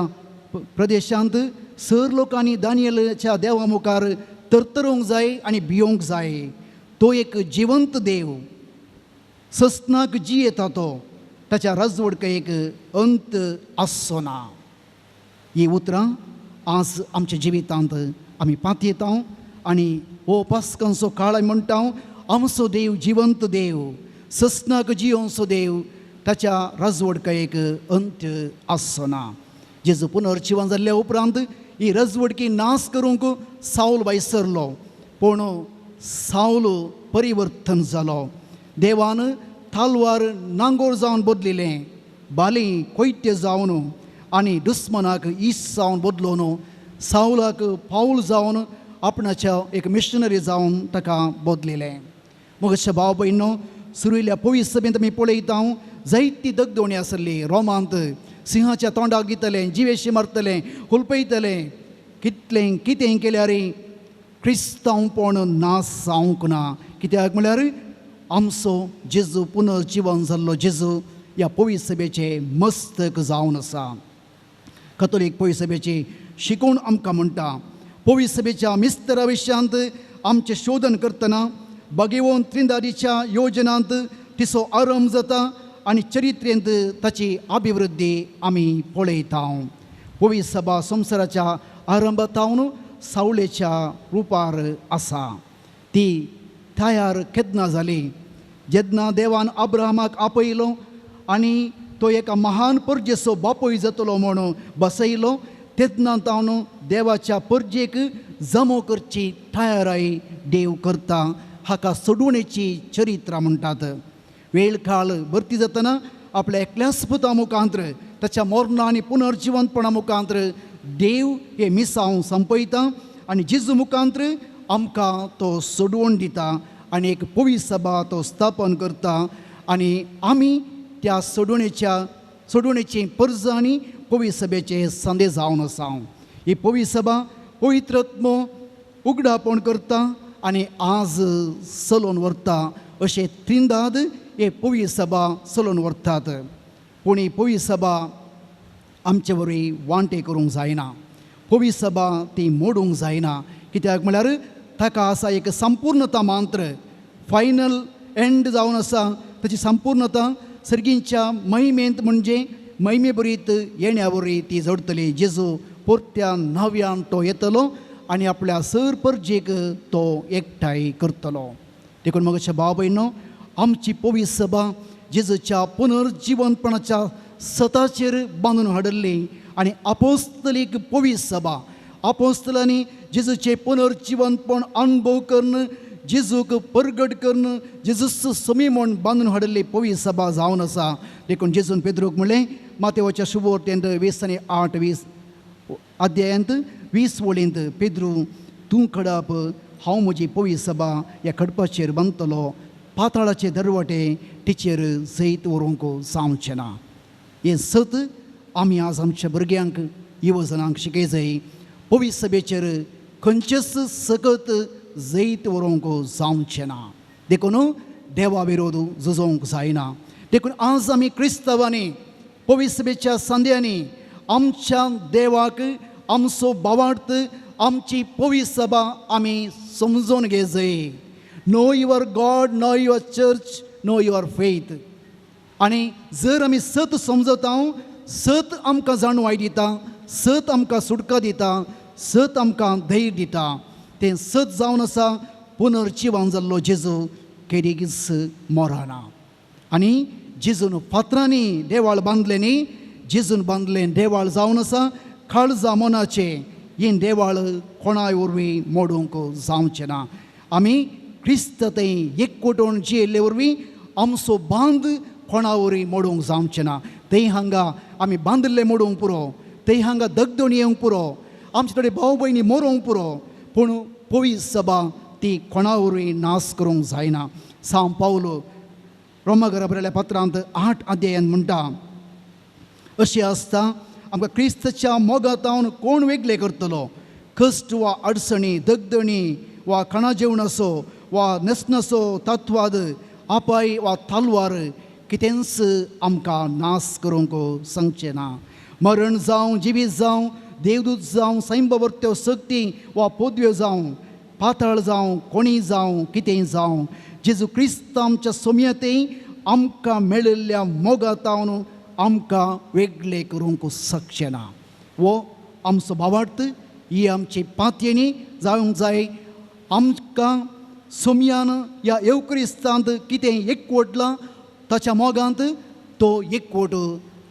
प्रदेशांत सर लोकांनी दानियलाच्या देवा मुखार तरतरूंक जाय आनी भियोंक जाय. तो एक जिवंत देव, सस्नाक जियेता तो, ताच्या राजवडकेक अंत आसचो ना. ही उतरां आज आमच्या जिवितांत आमी पातयेता आनी हो पास्कांचो काळ आमी म्हणटा आमचो देव जिवंत देव, सस्नाक जियोवचो देव, ताच्या राजवडकेक अंत आसचो ना. जेजू पुनर्जिवन जाल्ल्या उपरांत ही रजवडकी नाश करूंक सावल भायर सरलो, पूण सावल परिवर्तन जालो. देवान तालवार नांगोर जावन बदलिलें, बाली कोयते जावन आनी दुस्मनाक इस जावन बदलून सावलाक पावल जावन आपणाच्या एक मिशनरी जावन ताका बदलिलें. मग भाव भयणो, सुरुयल्या पवित्र सभेंत आमी पळयता जायती दगदोणी आसली. रोमांत सिंहाच्या तोंडाक दितलें, जिवेशी मारतलें, हुलपयतलें, कितलें कितें केल्यार क्रिस्तांवपण नाश जावंक ना. कित्याक म्हळ्यार आमचो जेजू पुनर्जिवन जाल्लो जेजू ह्या पवित्र सभेचें मस्तक जावन आसा. कथोलीक पवित्र सभेची शिकोवण आमकां म्हणटा पवित्र सभेच्या मिस्तरा विशयांत आमचें शोधन करतना बागेवन त्रिंदारीच्या योजनांत तिचो आरंभ जाता आनी चरित्रेंत ताची अभिवृद्धी आमी पळयता. पवित्र सभा संवसाराच्या आरंभातावन सावळेच्या रुपार आसा. ती तयार केन्ना जाली? जेन्ना देवान अब्राहमाक आपयलो आनी तो एका महान परजेचो बापूय जातलो म्हणून बसयलो तेन्ना तावन देवाच्या परजेक जमो करची तयाराय देव करता. हाका सोडवणेची चरित्रां म्हणटात. वेळ काळ भरती जातना आपल्या एकल्याच पुता मुखांत्र ताच्या मरणा आनी पुनर्जिवंतपणा मुखांत्र देव हे मिसांव संपयता आनी जेजू मुखांत्र आमकां तो सोडवण दिता आनी एक पवित्र सभा तो स्थापन करता आनी आमी त्या सोडवणेची परजा आनी पवित्र सभेचे संदेश जावन आसा. ही पवित्र सभा पवित्रत्म उगडापण करता आनी आज चलोवन व्हरता. अशें त्रिंदाद हे पवित्र सभा चलोवन व्हरतात. पूण ही पवित्र सभा आमचे वरवीं वांटे करूंक जायना. पवित्र सभा ती मोडूंक जायना. कित्याक म्हळ्यार ताका आसा एक संपूर्णता मंत्र, फायनल एंड जावन आसा. ताची संपूर्णता सर्गींच्या महिमेंत म्हणजे महिमे बरीत येण्या वरवीं ती जोडटली. जेजू परत्यान नव्यान तो येतलो आनी आपल्या सर परजेक तो एकठांय करतलो. देखून मगच्या भाव भयणो, आमची पवित्र सभा जेजूच्या पुनर्जिवनपणाच्या सताचेर बांदून हाडिल्ली आनी आपोस्तलीक पवित्र सभा आपोस्तलांनी जेजूचें पुनर्जिवनपण अनुभव करून जेजूक परगट करून जेजूस समी म्हूण बांदून हाडिल्ली पवित्र सभा जावन आसा. देखून जेजून पेद्रूक म्हणलें मातेवाच्या शुभवर्तेंत 20 आनी 8 20 अध्यायांत 20 वळींत, पेद्रू तूं खडप, हांव म्हजी पवित्र सभा ह्या खडपाचेर बांदतलो, पाताळाचे दरवटे तिचेर जैत व्हरूंक जावचें ना. हें सत आमी आज आमच्या भुरग्यांक युवजनांक शिकय जाय. पवित्र सभेचेर खंयचेच सकत जैत व्हरूंक जावचें ना. देखून देवा विरोध झुजोवंक जायना. देखून आज आमी क्रिस्तांवांनी पवित्र सभेच्या संद्यांनी आमच्या देवाक आमचो भावार्थ आमची पवित्र सभा आमी समजून घे जाय. Know your God, know your church, know your faith. आनी जर आमी सत समजता, सत आमकां जाणवाय दिता, सत आमकां सुटका दिता, सत आमकां धैर्य दिता. तें सत जावन आसा पुनर्जिवन जाल्लो जेजू केरीगीच मोराना. आनी जेजून फातरांनी देवाळ बांदलें न्ही, जेजून बांदलें देवाळ जावन आसा काळजा मनाचें. हें देवाळ कोणाय वरवीं मोडूंक जावचें ना. आमी क्रिस्त थंय एकवटून जियेल्ले वरवीं आमचो बांद कोणा वरवीं मोडूंक जावचें ना. थंय हांगा आमी बांदिल्लें मोडूंक पुरो, थंय हांगा दगदण येवंक पुरो, आमचे थोडे भाव भयणी मरोंक पुरो, पूण पवित्र सभा ती कोणा वरवीं नाश करूंक जायना. सांव पावलो रोमाघरा बरयल्या पत्रांत 8 अध्यायान म्हणटा, अशें आसता आमकां क्रिस्ताच्या मोगातावन कोण वेगळे करतलो? कश्ट वा अडचणी, दगदणी वा खाणा जेवणाचो वा नेसनाचो तत्वाद, आपाय वा तालवार कितेंच आमकां नाश करूंक सांगचें ना. मरण जावं, जिवीत जावं, देवदूत जावं, सैंबवर्त्यो शक्ती वा पदव्यो जावं, पातळ जावं, कोणी जावं, कितेंय जावं, जेजू क्रिस्त आमच्या सोमयते आमकां मेळिल्ल्या मोगातावन आमकां वेगळे करूंक शकचें ना. वो आमचो भावार्थ, ही आमची पातयेणी जावंक जाय. आमकां सोमयान ह्या येवक्रिस्तांत कितें एकवटलां ताच्या मोगांत तो एकवट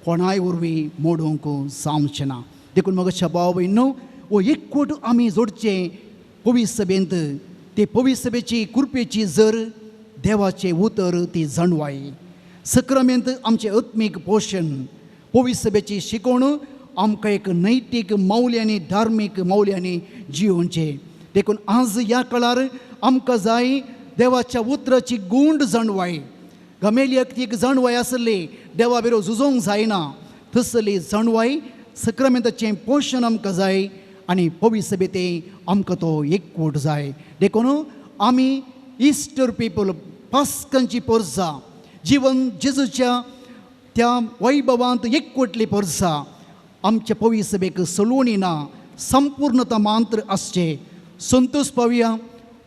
कोणाय वरवीं मोडूंक जावचें ना. देखून म्हज्या भाव भयणो, हो एकवट आमी जोडचें पवित्र सभेंत. ते पवित्र सभेची कृपेची जर देवाचें उतर ती जाणवाय, सक्रामेंत आमचें आत्मीक पोशण, पवित्र सभेची शिकवण आमकां एक नैतीक मौल्यांनी, धार्मीक मौल्यांनी जियोवचें. देखून आज ह्या काळार आमकां जाय देवाच्या उतराची गूंड जाणवाय. गमेलियाक ती एक जाणवाय आसली, देवा बरोबर झुजोंक जायना, तसली जाणवाय सक्रामेंताचें पोशण आमकां जाय आनी पवित्र सभेंत आमकां तो एकवट जाय. देखून आमी इस्टर पिपल, पास्कांची परजा, जिवन जेजूच्या त्या वैभवांत एकवटली परजा, आमच्या पवित्र सभेक सलोवणी ना, संपूर्णता मात्र आसचें. संतोश पावया,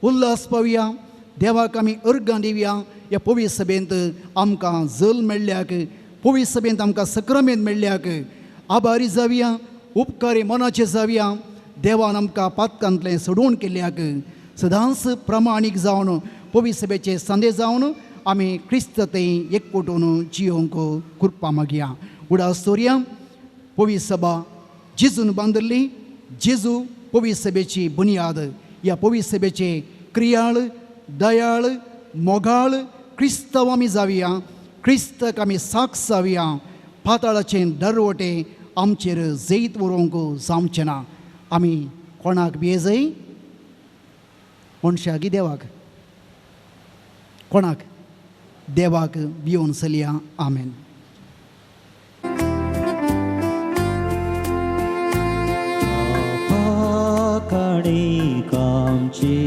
उल्हास पावया, देवाक आमी अर्गां दिवया. ह्या पवित्र सभेंत आमकां जल मेळ्ळ्याक, पवित्र सभेंत आमकां सक्रामेंत मेळ्ळ्याक आभारी जावया, उपकारी मनाचे जावया. देवान आमकां पातकांतलें सोडोवन केल्ल्याक सदांच प्रमाणीक जावन पवित्र सभेचे संदेश जावन आमी क्रिस्त थंय एकवटून जियोंक कृपा मागया. उडास दवरया. पवित्र सभा जेजून बांदिल्ली, जेजू पवित्र सभेची बुनियाद. ह्या पवित्र सभेचे क्रियाळ, दयाळ, मोगाळ क्रिस्तांव आमी जावया. क्रिस्ताक आमी साक्ष जावया. पाताळाचे दरवटे आमचेर जैत व्हरूंक जावचें ना. आमी कोणाक भियेजय? मनशाक की देवाक? कोणाक? देवाक भियोवन चलया. आमेन. काणी कामची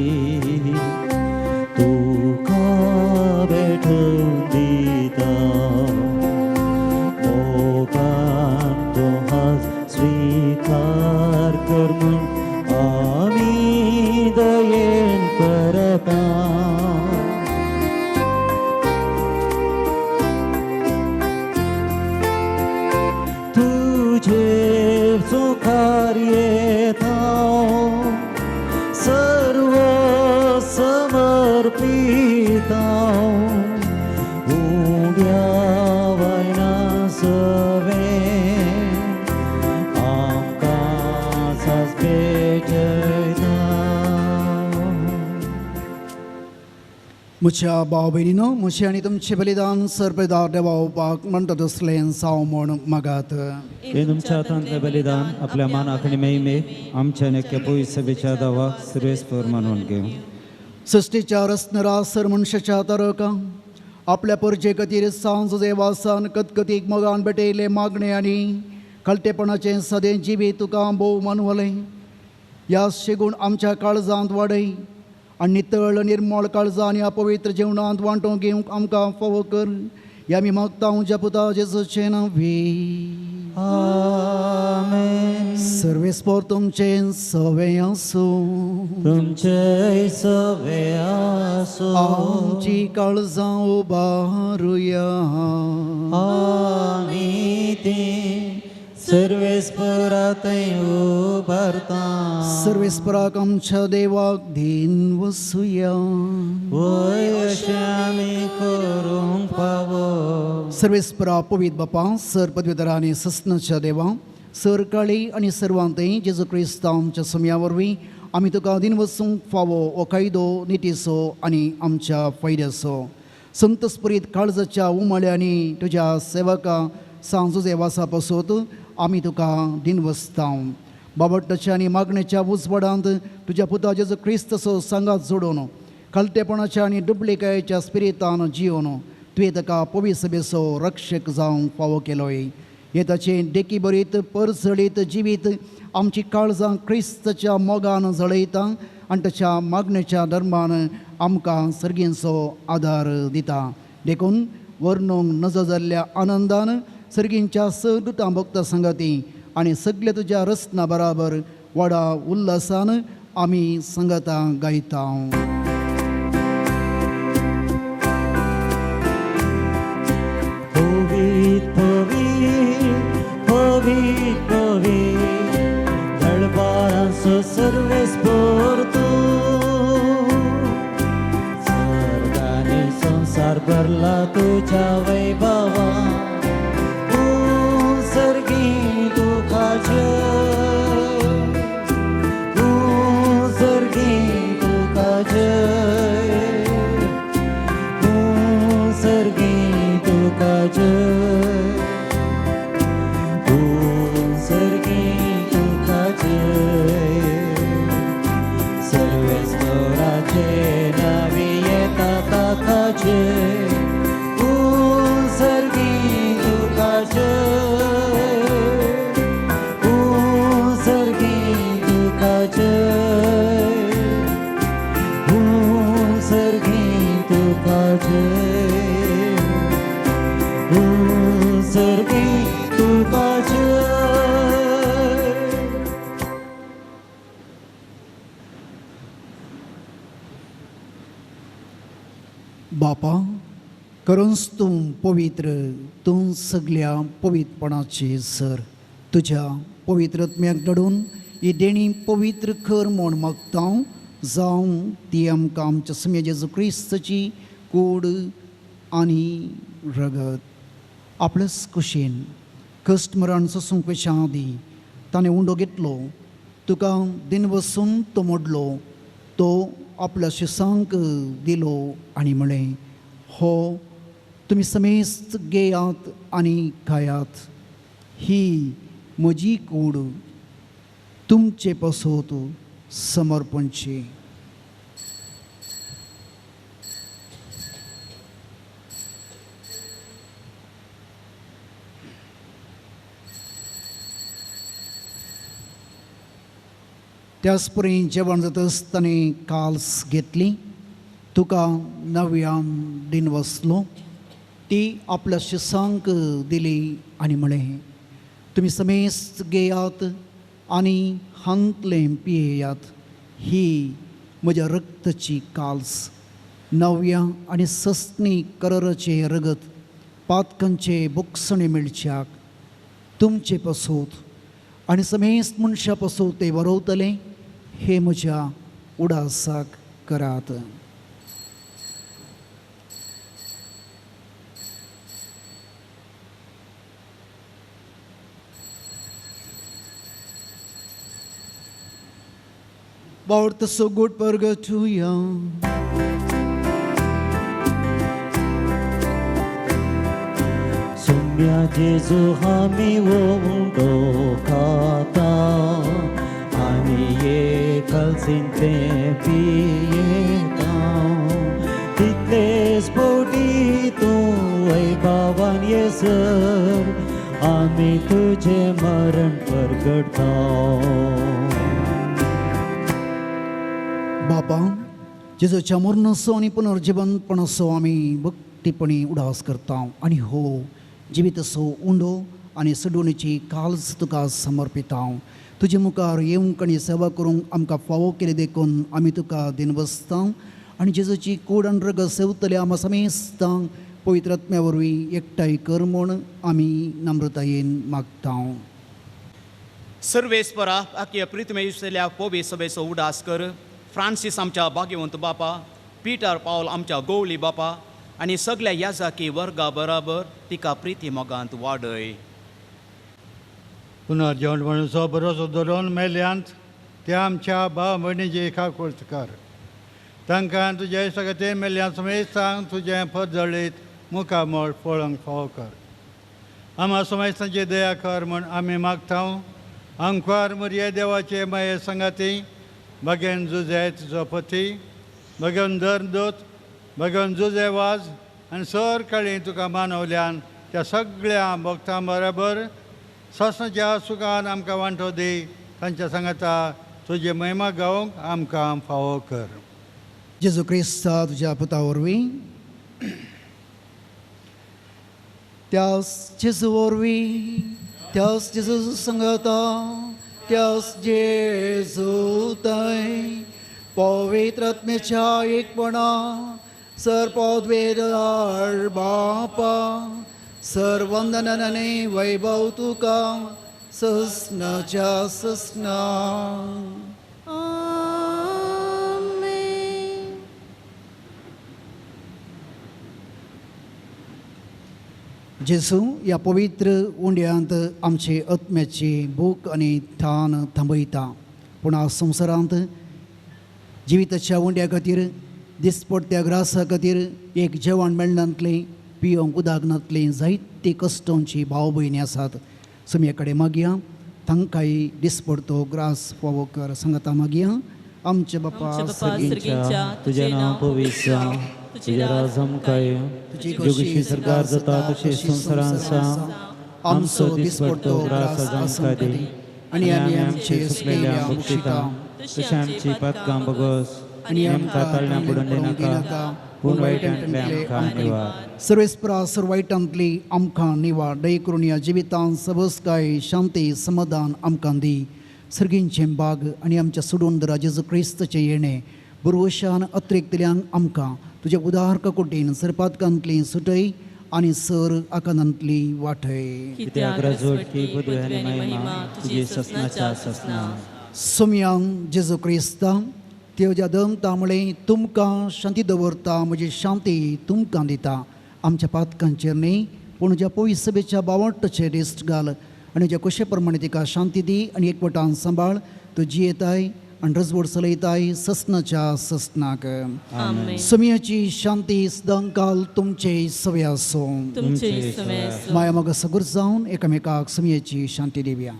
तुका भेटून दिता, मोगान तो हात स्वीकार कर म्हूण आमी दयेन करता. तुझे सुखार येता सर्व समर्पिता, उड्या वयना सवे आमकां सास भेटयता. म्हज्या भाव भयणीनो, म्हजें आनी तुमचें बलिदान सरपेदार देवा उपाक म्हणटा तसलें जावं म्हूण मागात. हे तुमच्या हातांतलें बलिदान आपल्या मानाक आनी महिमेक आमच्या नेक्या पवित्र सभेच्या दावाक सुरेस्पर मानून घेवं. सृश्टीच्या रचनरा सर मनशाच्या तारका आपल्या परजे खातीर सांज देवासान कतकतीक मोगान भेटयले मागणे आनी कळटेपणाचें सदें जिवीत तुका भोव मानवलें. ह्या शेगूण आमच्या काळजांत वाडय आनी नितळ निर्मळ काळजां आनी अपवित्र जेवणांत वांटो घेवंक आमकां फावो कर. ह्या आमी मागता उज्या पुता जेजूचें नांवी. आमेन. सर्वेस्पोर तुमचें सवें आसूं. तुमचे सवे आसूं. आमची काळजां उबारुया. आमी ती सर्वेस्परा थंय उबारता. सर्वेस्पराक आमच्या देवाक दीन वसुया. वय अशें आमी करूंक फावो. सर्वेस्परा पवित्र बापा, सर पदवीधरा आनी सस्नाच्या देवा, सर काळी आनी सर्वांतय जेजू क्रिस्त आमच्या सम्या वरवीं आमी तुका दीन वसूंक फावो हो कायदो नितीचो आनी आमच्या फायद्याचो. संतस्परीत काळजाच्या उमाळ्यांनी तुज्या सेवका सांजुजे वासा पासत आमी तुका दीन वसता. बाबट्टाच्या आनी मागणेच्या उजवाडांत तुज्या पुता जेजू क्रिस्तचो सांगात जोडून खालतेपणाच्या आनी डुप्लिकायेच्या स्पिरितान जियोन तुवें ताका पवित्र सभेचो रक्षक जावंक फावो केलोय. हे ताचें देखी बरीत परजळीत जिवीत आमची काळजां क्रिस्ताच्या मोगान जळयता आनी ताच्या मागणेच्या धर्मान आमकां सर्गींचो आदार दिता. देखून वर्णूंक नजो जाल्ल्या आनंदान सर्गींच्या सदुतां भक्ता संगाती आनी सगळे तुज्या रचना बराबर व्हडा उल्हासान आमी संगतां गायता. पवीत पवीत पवीत पवीत दळबारांचो सर्वेस्पर तूं, स्वर्गाने संवसार भरला तुज्या वैभवा, तूं सर्गी तुका जय, तूं सर्गी तुका जय, तूं सर्गी तुका जय, तूं सर्गी तुका जय. सर्वेस्पराचे नावी येता ताका जय, तूं सर्गी तुका जय, तूं सर्गी तुका जय, तूं सर्गी तुका जय, तूं सर्गी तुका जय. बापा करूंच तूं पवित्र, तूं सगल्या पवित्रपणाचे सर, तुज्या पवित्रत्म्याक धाडून ही देणी पवित्र कर म्हूण मागता, जावं ती आमकां आमच्या सम्या जेजू क्रिस्ताची कूड आनी रगत. आपल्याच कुशीन कश्ट मरण सोसूंक पेशा आदीं ताणें उंडो घेतलो, तुका दिन वसून तो मोडलो, तो आपल्या शिसांक दिलो आनी म्हळें, हो तुमी समेस्त घेयात आनी खायात, ही म्हजी कूड तुमचे पासत समर्पणची. त्याच परी जेवण जातच ताणें काल्स घेतली, तुका नव्यान दिन वसलो, ती आपल्या शिसांक दिली आनी म्हळें, तुमी समेस्त घेयात आनी हांतलें पियेयात, ही म्हज्या रक्ताची काल्स, नव्या आनी सस्नी कराराचें रगत पातकांचे बोगसणे मेळच्याक तुमचे पासत आनी समेस्त मनशां पासत ते बरोवतले, हे म्हज्या उडासाक करात. बावडतो सगोट परगटुया. सुम्या जेजू आमी उंडो खाता आनी एक पियेता, तितलेच फावटी तूं वैभवान येसर आमी तुजें मरण परगटता. बापा जेजूच्या मरणाचो आनी पुनर्जिवनपणाचो आमी भक्तीपणी उडास करता आनी हो जिविताचो उंडो आनी सडवणीची काल्स तुका समर्पिता. तुजे मुखार येवंक आनी सेवा करूंक आमकां फावो केली देखून आमी तुका दिनवसता आनी जेजूची कूड आनी रगत सेवतले आमा समेस्तांक पवित्र आत्म्या वरवीं एकठांय कर म्हूण आमी नम्रतायेन मागता. सर्वेस्परा आख्या प्रितमेसल्या पोबे सभेचो उडास कर. फ्रांसीस आमच्या भाग्यवंत बापा, पीटर पावल आमच्या गोवली बापा आनी सगल्या याजाकी वर्गा बराबर तिका प्रिती मोगांत वाडय. पुनर्जीवनपणाचो भरोसो धरून मेल्यांत त्या आमच्या भाव भयणीची काकुळट कर. तांकां तुजे सगळे मेल्ल्या समेस्तांक तुजें परजळीत मुखामळ पळोवंक फावो कर. आमा समेस्तांची दया कर म्हूण आमी मागता. आंकवार मुरये देवाचे माये संगाती भगेन जुजे तुजो पती, भगन धर्मदूत, भगन जुजे वाज आनी सर काळी तुका मानवल्यान त्या सगळ्या भक्तां बराबर सासणाच्या सुखान आमकां वांटो दी. तांच्या सांगाता तुजे महिमा गावंक आमकां फावो कर. जेजू क्रिस्ता तुज्या पुता वरवीं, त्यास जेजू वरवीं, त्यास जेजू संगता, त्यास जेजू तय पवित्र आत्म्याच्या एकपणा सर पदवेदार बापा सर वंदनाने वैभव तुका ससनाच्या ससना. जेजू ह्या पवित्र उंड्यांत आमचे आत्म्याची भूक आनी थान थांबयता. पूण आज संवसारांत जिविताच्या उंड्या खातीर दिसपडत्या ग्रासा खातीर एक जेवण मेळनातलें, पियोंक उदक नातलें, जायती कश्टांची भाव भयणी आसात. सुमये कडेन मागया तांकांय दिसपडतो ग्रास फावो कर. सांगता मागया आमचे बापा सर्गींच्या, तुजें नांव पवित्र जावं, तुजें राज आमकां येवं, तुजी खुशी सरकार जाता तशी संवसारांत जावं. आमचो दिसपडतो ग्रास आज आमकां दी आनी आमी आमचे सुकलेल्या बक्षिता तशें आमची पातकां बगस आनी आमकां ताळण्यां पडून दिनाका, पूण वायटांतले आमकां निवार. सर्वेस्परा सर वायटांतली आमकां निवार. दया करून ह्या जिवितांत सबसकाय शांती समाधान आमकां दी. सर्गींचें बाग आनी आमच्या सोडून दरा जेजू क्रिस्ताचें येणें बुरवशान अत्रेकतल्यांक आमकां तुज्या उदार ककुटीन सरपातकांतली सुटय आनी सर आकांतांतली वाटय. कित्याक राजवटकी पदवी आनी महिमा तुजी ससनाच्या ससना. सोमयान जेजू क्रिस्ता तेवज्या दम तांबळे तुमकां शांती दवरता, म्हजी शांती तुमकां दिता. आमच्या पातकांचेर न्ही पूण ज्या पयस सभेच्या बावटाचेर दिश्ट घाल आनी ज्या कुशे प्रमाणे तिका शांती दी आनी एकवटान सांबाळ. तूं जियेताय आनी रजवड चलयताय ससनाच्या ससनाक. सोमयाची शांती सदांकाल तुमचे सवे आसूं. माया म्हाका सगूर जावन एकामेकाक सोमयाची शांती दिवया.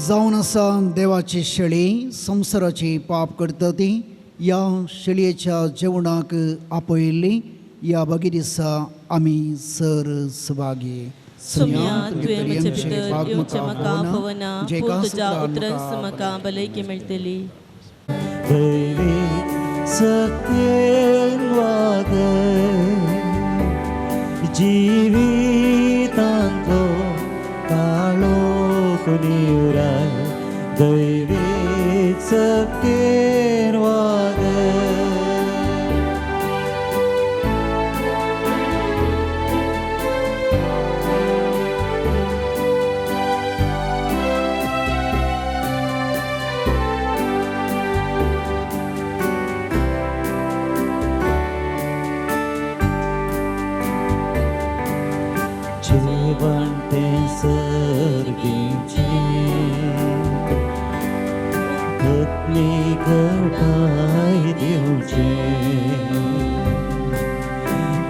जावन आसा देवाची शेळी संवसाराची पाप करता ती ह्या शेळयेच्या जेवणाक आपयल्ली. ह्या बागी दिसा आमी सर सभागी. सोम्या तुवें म्हजे भितर येवचें म्हाका फावना, पूण तुज्या उतरांस म्हाका भलायकी मेळटली. दैवी सत्येन वागय जिवितांतलो काळोख निवराय दैवी सत्येन वागय. जीवन तें सर्गीचें तकली घटाय दिवचें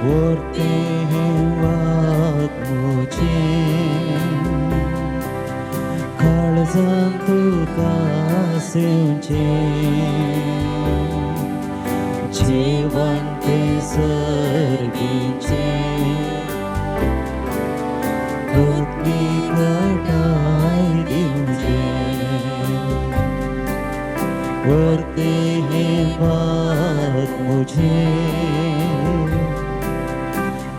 वर्तें हें वागमोचें काळजान तुका सेवचें. जेवण तें सर्गीचें घटाय दिवचें वरते हे भाग मुझे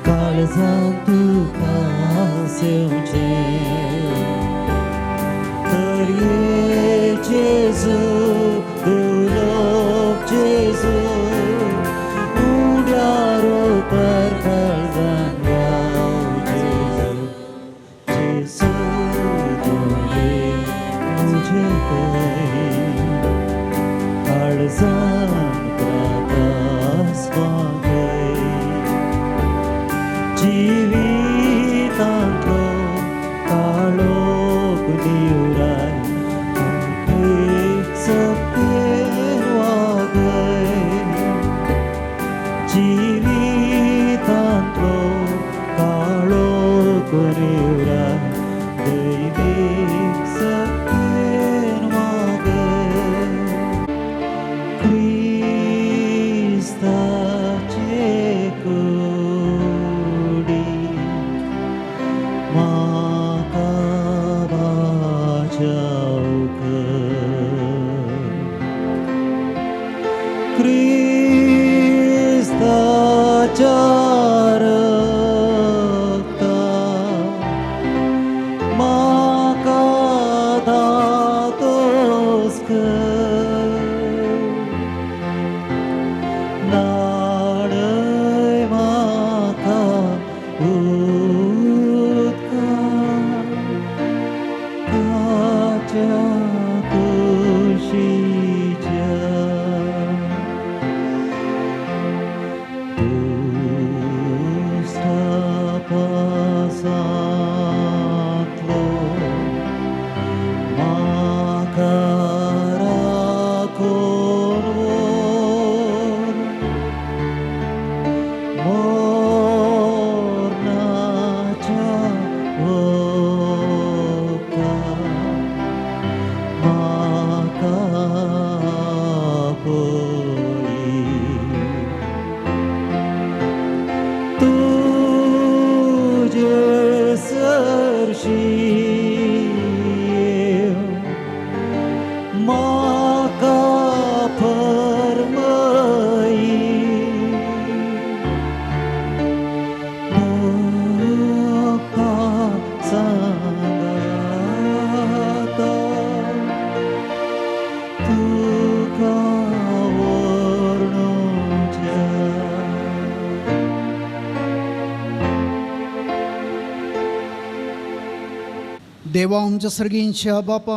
काळजांत तुका सेवचें तर ये जेजू दुर्लभ जेजू उड्यारो पर काळजांत राव जेजू जेजू तुवें मुझे काळजांत प्रकाश वागय जिवितांतलो काळोख निवराय सकतेन वागय जिवितांतलो काळोख निवराय दैवीक सकतेन वागय क्रिस्ताचे कुडी म्हाका वाचाव कर क्रिस्ताच्या रक्ता म्हाका दादोस कर नाडय म्हाका उदका ताच्या कुशीच्या दुश्टा पासांतलो म्हाका राखून व्हर मरणाच्या वखदाक म्हाका पळय तुजे सरशी म्हाका फर्माई भक्ता सांगाता तुका वर्णुच्या. देवा आमच्या सर्गींच्या बापा,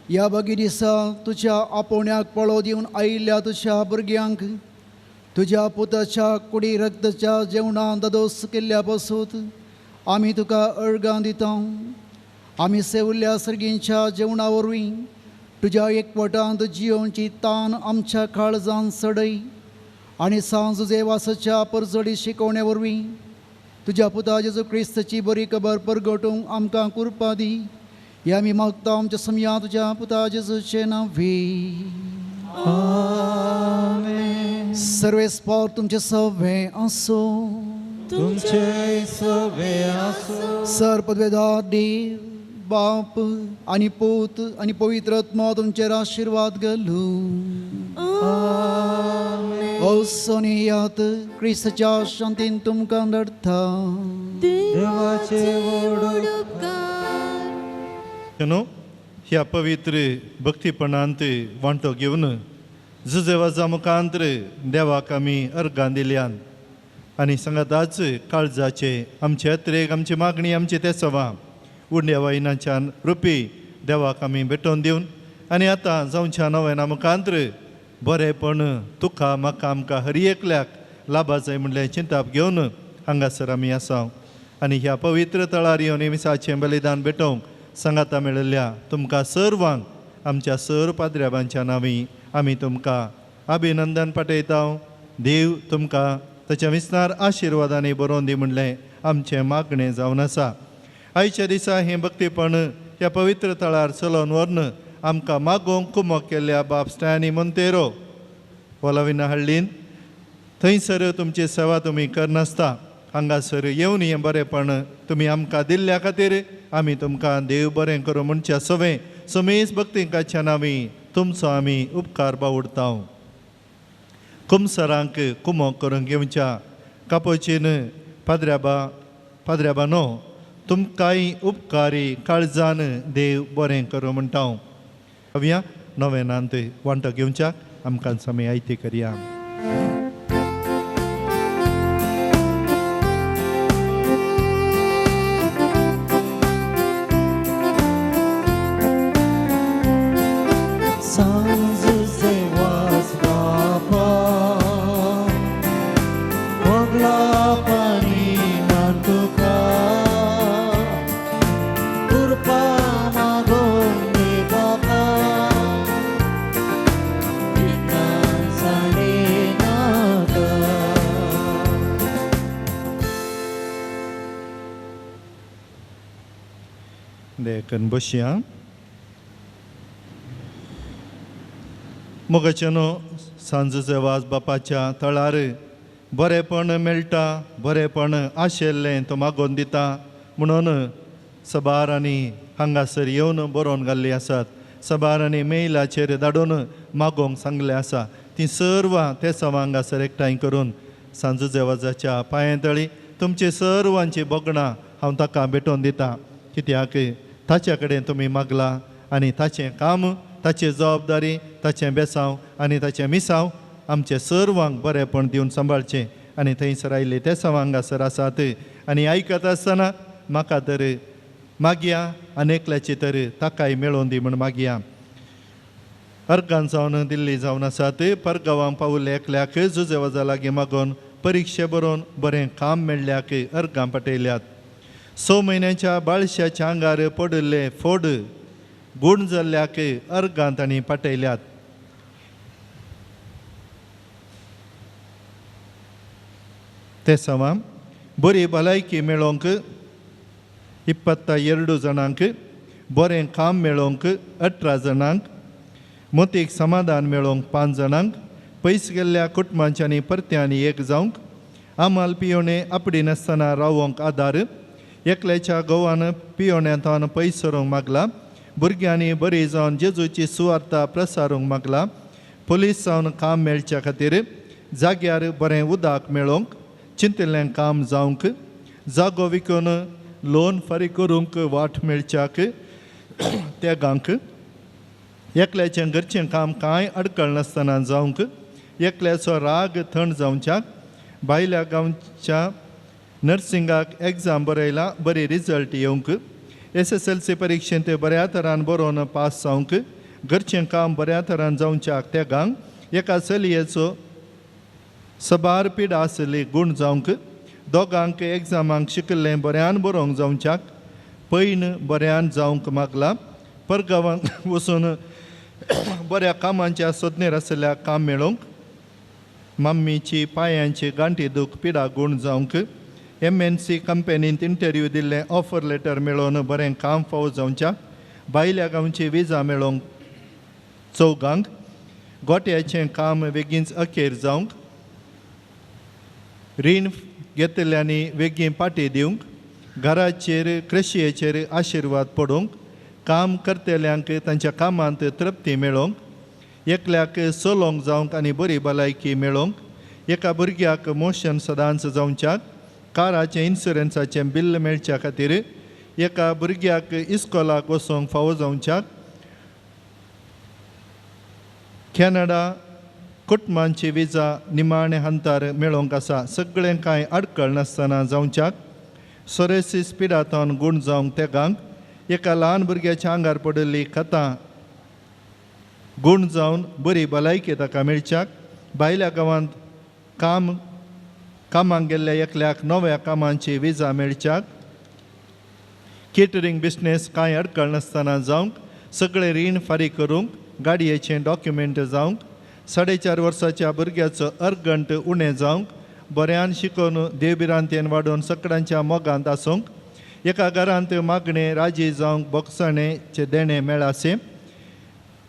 ह्या बगी दिसा तुज्या आपोवण्याक पळो दिवन आयिल्ल्या तुज्या भुरग्यांक तुज्या पुताच्या कुडी रक्ताच्या जेवणान ददोस केल्ल्या पासूत आमी तुका अर्गां दिता. आमी सेवल्ल्या सर्गींच्या जेवणा वरवीं तुज्या एकवटांत जियोवची तान आमच्या काळजान सडय आनी सांज देवासाच्या परजडी शिकवणे वरवीं तुज्या पुता जेजू क्रिस्ताची बरी खबर परगटूंक आमकां कुरपा दी. हे आमी मागता आमच्या समया तुज्या पुता जेजूचे नांवी. सर्वेस्पर तुमचे सवे आसूं. तुमचे सवे आसूं. सर पदवेदार देव बाप आनी पूत आनी पवित्र आत्मा तुमचेर आशिर्वाद घालूं. औसोनियात क्रिस्ताच्या शांतीन तुमकां धाडटा. देवाचे व्हड उपकार. न्हू ह्या पवित्र भक्तीपणांत वांटो घेवन जुजेवाजा मुखांत देवाक आमी अर्गां दिल्यान आनी सांगाताच काळजाचे आमचे अत्रेक आमची मागणी आमची ते सवां उंड्या वायनाच्यान रुपी देवाक आमी भेटोवन दिवन आनी आतां जावच्या नव्याना मुखांत बरेंपण तुका म्हाका आमकां हर एकल्याक लाबा जाय म्हणलें चिंताप घेवन हांगासर आमी आसा आनी ह्या पवित्र तळार येवन मिसाचें बलिदान भेटोवंक सांगाता मेळिल्ल्या तुमकां सर्वांक आमच्या सर पाद्र्याबांच्या नांवी आमी तुमकां अभिनंदन पाठयता. देव तुमकां ताच्या विसनार आशिर्वादांनी बरोवन दी म्हणलें आमचें मागणें जावन आसा. आयच्या दिसा हें भक्तीपण ह्या पवित्र तळार चलोवन व्हरून आमकां मागोवंक कुमक केल्ल्या बाप स्टॅनी मोंतेरो वोलाविना हाडलीन थंयसर तुमची सेवा तुमी करनासता हांगासर येवन हें बरेंपण तुमी आमकां दिल्ल्या खातीर आमी तुमकां देव बरें करूं म्हणच्या सवें समेस भक्तींकाच्या नांवी तुमचो आमी उपकार बावडता. कुमसरांक कुमोक करून घेवच्या कापोचीन पाद्र्याबा पाद्र्याबानो तुमकांय उपकारी काळजान देव बरें करूं म्हणटा. अवया नवेनांत वांटो घेवच्याक आमकां समी आयती करया. देखून बसया. मोगाच्यानो सांजचे वाज बापाच्या तळार बरेंपण मेळटा, बरेंपण आशिल्लें तो मागोवन दिता म्हणून सबारांनी हांगासर येवन बरोवन घाल्लीं आसात. सबारांनी मेलाचेर धाडून मागोवंक सांगलें आसा. तीं सर्वां ते सवां हांगासर एकठांय करून सांजचे वाजाच्या पांयां तळी तुमची सर्वांची भोगणां हांव ताका भेटोवन दिता. कित्याक ताच्या कडेन तुमी मागला आनी ताचें काम, ताची जबाबदारी, ताचें बेसांव आनी ताचें मिसांव आमचे सर्वांक बरेंपण दिवन सांबाळचें. आनी थंयसर आयिल्ले ते सवां हांगासर आसात आनी आयकत आसतना म्हाका तर मागया आनी एकल्याची तर ताकाय मेळोवन दी म्हण मागया. अर्गान जावन दिल्ली जावन आसात. परगांवां पावले एकल्याक जुजे वजा लागीं मागोवन परिक्षा बरोवन बरें काम मेळ्ळ्याक अर्गां पटयल्यात. 6 म्हयन्याच्या बाळशाच्या आंगार पडिल्ले फोड गूण जाल्ल्याक अर्गां तांणी पाटयल्यात. ते सवां बरी भलायकी मेळोवंक 22 जाणांक, बरें काम मेळोवंक 18 जाणांक, मोतीक समाधान मेळोवंक 5 जाणांक, पयस गेल्ल्या कुटुंबांच्यांनी परत्यांनी एक जावंक, आमाल पियोणे आपडी नासतना रावोंक आदार, एकल्याच्या गोवान पियोण्यांतल्यान पयस सरूंक मागला, भुरग्यांनी बरी जावन जेजूची सुवार्ता प्रसारूंक मागला, पुलीस जावन काम मेळच्या खातीर जाग्यार बरें उदक मेळोवंक, चिंतिल्लें काम जावंक, जागो विकून लोन फारीक करूंक वाट मेळच्याक तेगांक, एकल्याचें घरचें काम कांय अडकळ नासतना जावंक, एकल्याचो राग थंड जावच्याक, भायल्या गांवच्या नर्सिंगाक एग्जाम बरयला बरी रिजल्ट येवंक, SSLC परिक्षेंत बऱ्या तरान बरोवन पास जावंक, घरचें काम बऱ्या तरान जावच्याक तेगांक, एका चलयेचो सबार पिडा आसली गूण जावंक, दोगांक एग्जामांक शिकिल्लें बऱ्यान बरोवंक जावच्याक, पैन बऱ्यान जावंक मागला, परगांवांक वचून बऱ्या कामांच्या सोदनेर आशिल्ल्या काम मेळोवंक, मम्मीची पांयांची गांठी दूख पिडा गूण जावंक, MNC कंपनींत इंटरव्यू दिल्लें ऑफर लेटर मेळोवन बरें काम फावो जावच्याक, भायल्या गांवची विजा मेळोवंक चौगांक, गोट्याचें काम बेगीनच अखेर जावंक, रीण घेतल्यांनी बेगीन पाटी दिवंक, घराचेर कृशयेचेर आशिर्वाद पडूंक, काम करतल्यांक तांच्या कामांत तृप्ती मेळोवंक, एकल्याक चलोवंक जावंक आनी बरी भलायकी मेळोवंक, एका भुरग्याक मोशन सदांच जावच्याक, काराचें इन्शुरन्साचें बिल मेळच्या खातीर, एका भुरग्याक इस्कोलाक वचोंक फावो जावच्याक, कॅनडा कुटुंबांची विजा निमाणे हंतार मेळोवंक आसा, सगळें कांय अडकळ नासतना जावच्याक, सोरेसीस पिडांतल्यान गूण जावंक तेगांक, एका ल्हान भुरग्याच्या आंगार पडिल्ली खतां गूण जावन बरी भलायकी ताका मेळच्याक, भायल्या गांवांत कामाक गेल्ल्या एकल्याक नव्या कामांची विजा मेळच्याक, केटरींग बिजनेस कांय अडकळ नासतना जावंक, सगळें रीण फारीक करूंक, गाडयेचें डॉक्युमेंट जावंक, 4.5 वर्साच्या भुरग्याचो अर्गंट उणें जावंक, बऱ्यान शिकोवन देवभिरांतेन वाडोवन सगळ्यांच्या मोगांत आसूंक, एका घरांत मागणें राजी जावंक बोगसणेचें देणें मेळासें,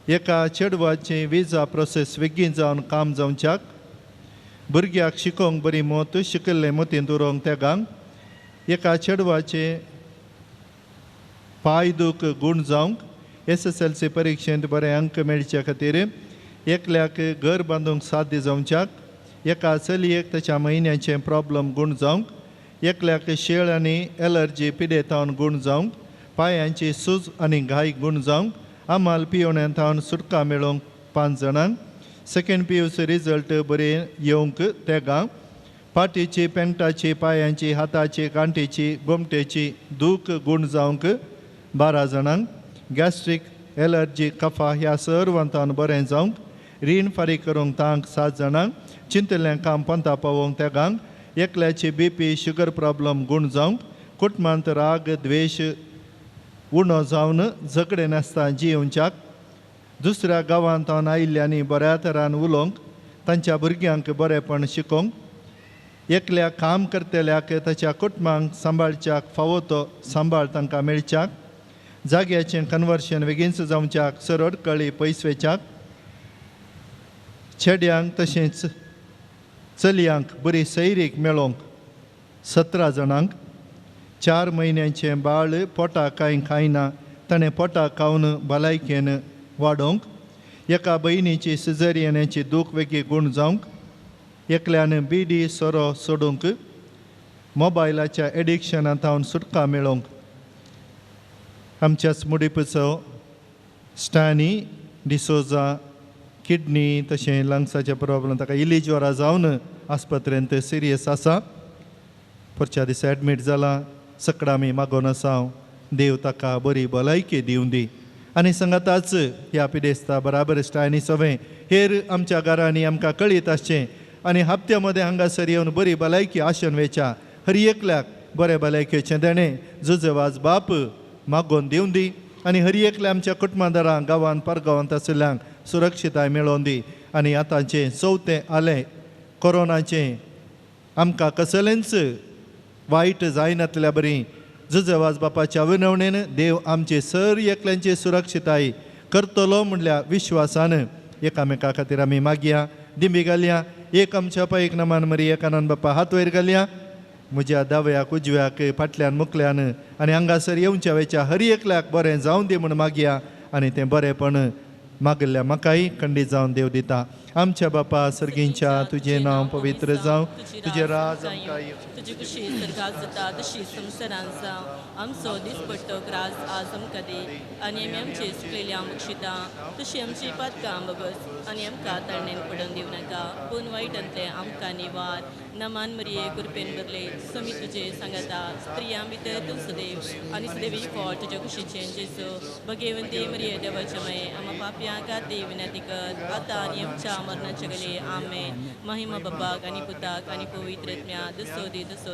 एका चेडवाची विजा प्रोसेस बेगीन जावन काम जावच्याक, भुरग्याक शिकोवंक बरी मोत शिकल्लें मोतींत उरोवंक तेगांक एका चेडवाचे पांय दूख गूण जावंक SSLC परिक्षेंत बरे अंक मेळचे खातीर एकल्याक घर बांदूंक साध्य जावच्याक एका चलयेक ताच्या म्हयन्याचें प्रॉब्लम गूण जावंक एकल्याक शेळ आनी एलर्जी पिडेतावन गूण जावंक पांयांची सूज आनी घाय गूण जावंक आमाल पियोण्यान थावन सुटका मेळोवंक 5 जाणांक सेकेंड PUC result बरें येवंक तेगांक पाटीची पेंटाची पांयांची हाताची गांठीची गोमटेची दूख गूण जावंक 12 जाणांक गॅस्ट्रीक एलर्जी कफा ह्या सर्वांतान बरें जावंक रीण फारीक करूंक तांक 7 जाणांक चिंतलें काम पंता पावोवंक तेगांक एकल्याची BP sugar problem गूण जावंक कुटुंबांत राग द्वेश उणो जावन झगडे नासता जियोवच्याक दुसऱ्या गांवांत आयिल्ल्यांनी बऱ्या तरान उलोवंक तांच्या भुरग्यांक बरेंपण शिकोवंक एकल्या काम करतल्याक ताच्या कुटुंबांक सांबाळच्याक फावो तो सांबाळ तांकां मेळच्याक जाग्याचें कन्वर्शन बेगीनच जावच्याक सरळ कळी पयस वयच्याक चेड्यांक तशेंच चलयांक बरी सैरीक मेळोवंक 17 जाणांक 4 म्हयन्यांचें बाळ पोटा कांय खायना ताणें पोटा खावन भलायकेन वाडोवंक एका भयणीची सिजरियनाची दूख वेगळी गूण जावंक एकल्यान बिडी सोरो सोडूंक मोबायलाच्या एडिक्शनांत हांव सुटका मेळोवंक आमच्याच मुडीपचो स्टॅनी डिसोजा किडनी तशें लंग्साचे प्रॉब्लम ताका इली ज्वरा जावन आस्पत्रेंत सिरियस आसा परच्या दिसा एडमीट जाला सकडां आमी मागोन आसा देव ताका बरी भलायकी दिवं दी आनी सांगाताच ह्या पिडेस्ता बराबर स्टायनी सवें हेर आमच्या घरांनी आमकां कळीत आसचें आनी हप्त्या मदें हांगासर येवन बरी भलायकी आशेन वेच्या हर एकल्याक बरें भलायकेचें देणें जुजवाज बाप मागोवन दिवं दी आनी हर एकल्या आमच्या कुटुंबादारांक गांवांत परगांवांत आशिल्ल्यांक सुरक्षिताय मेळोवन दी आनी आतांचें चवथें आलें कोरोनाचें आमकां कसलेंच वायट जायनातल्या बरी जुजवाज बापाच्या विनवणेन देव आमचे सर एकल्यांची सुरक्षिताय करतलो म्हणल्या विश्वासान एकामेका खातीर आमी मागया दिंबी घालया एक आमच्या पायक नमान मरी एकानंद बापा हात वयर घालया म्हज्या दाव्याक उजव्याक फाटल्यान मुखल्यान आनी हांगासर येवच्या वेच्या हर एकल्याक बरें जावन दी म्हूण मागया आनी तें बरेंपण मागिल्ल्या म्हाकाय खंडीत जावन देव दिता. आमच्या बापा सर्गींच्या तुजें नांव पवित्र जावं, तुजें राज आमकां येवं, तुजी कुशी स्वर्गात जाता तशी संवसारांत जावं. आमचो दिसपट्टो ग्रास आज आमकां दी आनी आमी आमचे चुकलेल्या बक्षिता तशी आमची पातकां बगस आनी आमकां ताळणेन पडून दिवं नाका पूण वायटांतलें आमकां निवार. नमान मरिये कृपेन भरले समी तुजे सांगाता स्त्रियां भितर तूं सदैव आनी सदैवी फळ तुज्या कुशीचें जेजू. भगेवंती मरिये देवाच्या माये आमा पापयां खातीर विनंती कर आतां आनी आमच्या मरणाच्या गले. आमेन. महिमा बाबाक आनी पुताक आनी पवित्र आत्म्या दसो दी दसो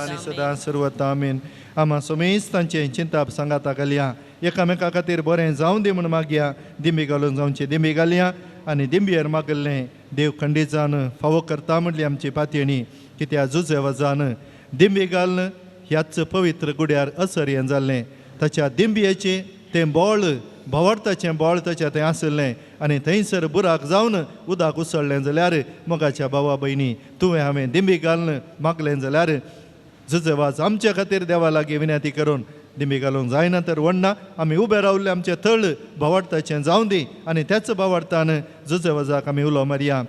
आनी सदां सर्वता. आमेन. आमा समेस्त तांचें चिंताप सांगाता घालया एकामेका खातीर बरें जावं दी म्हूण मागया दिंबी घालून जावचें दिंबी घालया आनी दिंबयेर मागिल्लें देव खंडीत जावन फावो करता म्हणली आमची पातयेणी कित्याक जुजे वजान दिंबी घालून ह्याच पवित्र गुड्यार असर्यन जाल्लें ताच्या दिंबयेचें तें बोळ भावार्थाचें बोळ ताच्या थंय आशिल्लें आनी थंयसर बुराक जावन उदक उसळ्ळें जाल्यार मोगाच्या भावा भयणी तुवें हांवें दिंबी घालून मागलें जाल्यार जुजेवाज आमच्या खातीर देवा लागीं विनंती करून दिंबी घालूंक जायना तर वण्णा आमी उबे रावल्ले आमचें थळ भावार्थाचें जावं दी आनी त्याच भावार्थान जुजेवाजाक आमी उलो मारया.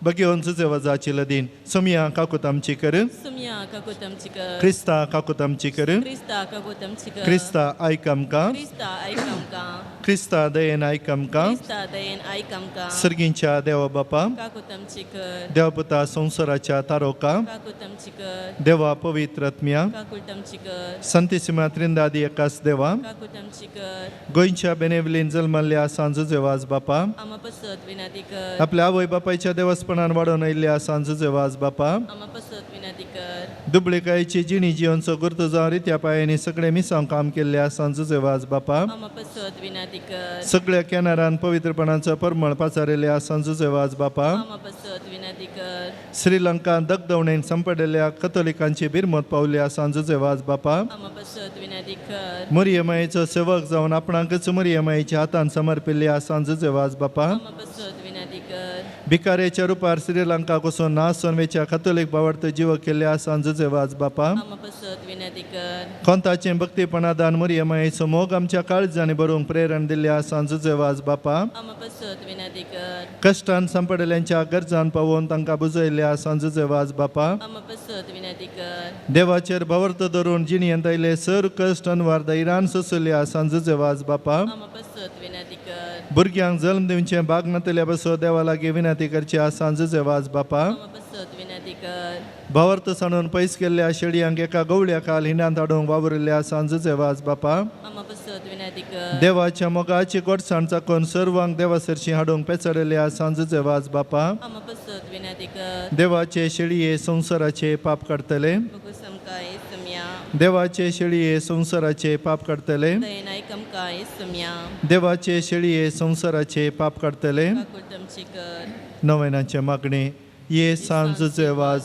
बगेवन जुजेवाजाची लदीन सोमिया काकूत आमची कर, सुमिया काकूत आमची कर, क्रिस्ता काकूत आमची कर, क्रिस्ता काकूत आमची कर, क्रिस्ता आयक आमकां, क्रिस्ता आयक आमकां, क्रिस्ता दयेन आयक आमकां, क्रिस्ता दयेन आयक आमकां, सर्गींच्या देवा बापा काकूत आमची कर, देवपुता संवसाराच्या तारोका काकूत आमची कर, देवा पवित्र आत्म्या काकूत आमची कर, संतीसिमा त्रिंदादी एकास देवा काकूत आमची कर, गोंयच्या बेनेवलीन जल्मल्ल्या सांजुजेवाज बापा आमा पसत विनंती कर, आपल्या आवय बापायच्या देवस्पणान वाडोवन आयिल्ल्या सांजुजेवाज बापा आमा पसत विनंती कर, दुबळिकायेची जिणी जिवनचो गुर्त जावन रित्या पायांनी सगळे मिसांव काम केल्ल्या सांजुजेवाज बापा आमा पसत विनंती कर, सगळ्या कॅनरान पवित्रपणाचो परमळ पाचारिल्ल्या सांजुजेवाज बापा आमा पसत विनंती कर, श्रीलंका दगदवणेन संपडलेल्या कथोलिकांची बिरमत पावल्या सांजुजेवाज बापा आमा पसत विनंती कर, मरियमायेचो सेवक जावन आपणाकच मरियमायेच्या हातान समर्पिल्ल्या सांजुजेवाज बापा आमा पसत विनंती कर, भिकारेच्या रुपार श्रीलंका कोसोन नासोन वेच्या कथोलीक बावडत जीव केल्ल्या सांजुजे वाज बापा. आमा पासत विनंती कर. कोंताचें भक्तीपणादान मरियमायेचो मोग आमच्या काळजांनी बरोवंक प्रेरण दिल्ल्या सांजुजे वाज बापा. आमा पासत विनंती कर. कश्टान सांपडल्यांच्या गरजान पावोवन तांकां बुजयल्ल्या सांजुजे वाज बापा. आमा पासत विनंती कर. देवाचेर भावर्त धरून जिणयेंत आयले सर कश्ट अनवार धैर्यान सोंसल्या सांजुजे वाज बापा. आमा पासत विनंती कर. भुरग्यांक जल्म दिवचें भाग नातल्या बसो देवा लागीं विनंती करच्या सांजुजे वाज बापा. आमा पासत विनंती कर. भावर्त सांडून पयस केल्ल्या शेळयांक एका गवळ्या खाल हिंडांत हाडूंक वावुरिल्ल्या सांजुजे वाज बापा. आमा पासत विनंती कर. देवाच्या मोगाची गोडसाण चाकून सर्वांक देवा सरशी हाडूंक पेचडल्या सांजुजे वाज बापा. आमा पासत विनंती कर. देवाचे शेळये संवसाराचे पाप काडटले. बगूस आमकां येसुम्या. देवाचे शेळये संवसाराचे पाप काडटले. दयेन आयक आमकां येसुम्या. देवाचे शेळये संवसाराचे पाप काडटले. काकूट आमची कर. नवेनाचे मागणे. ये सांजुजे वाज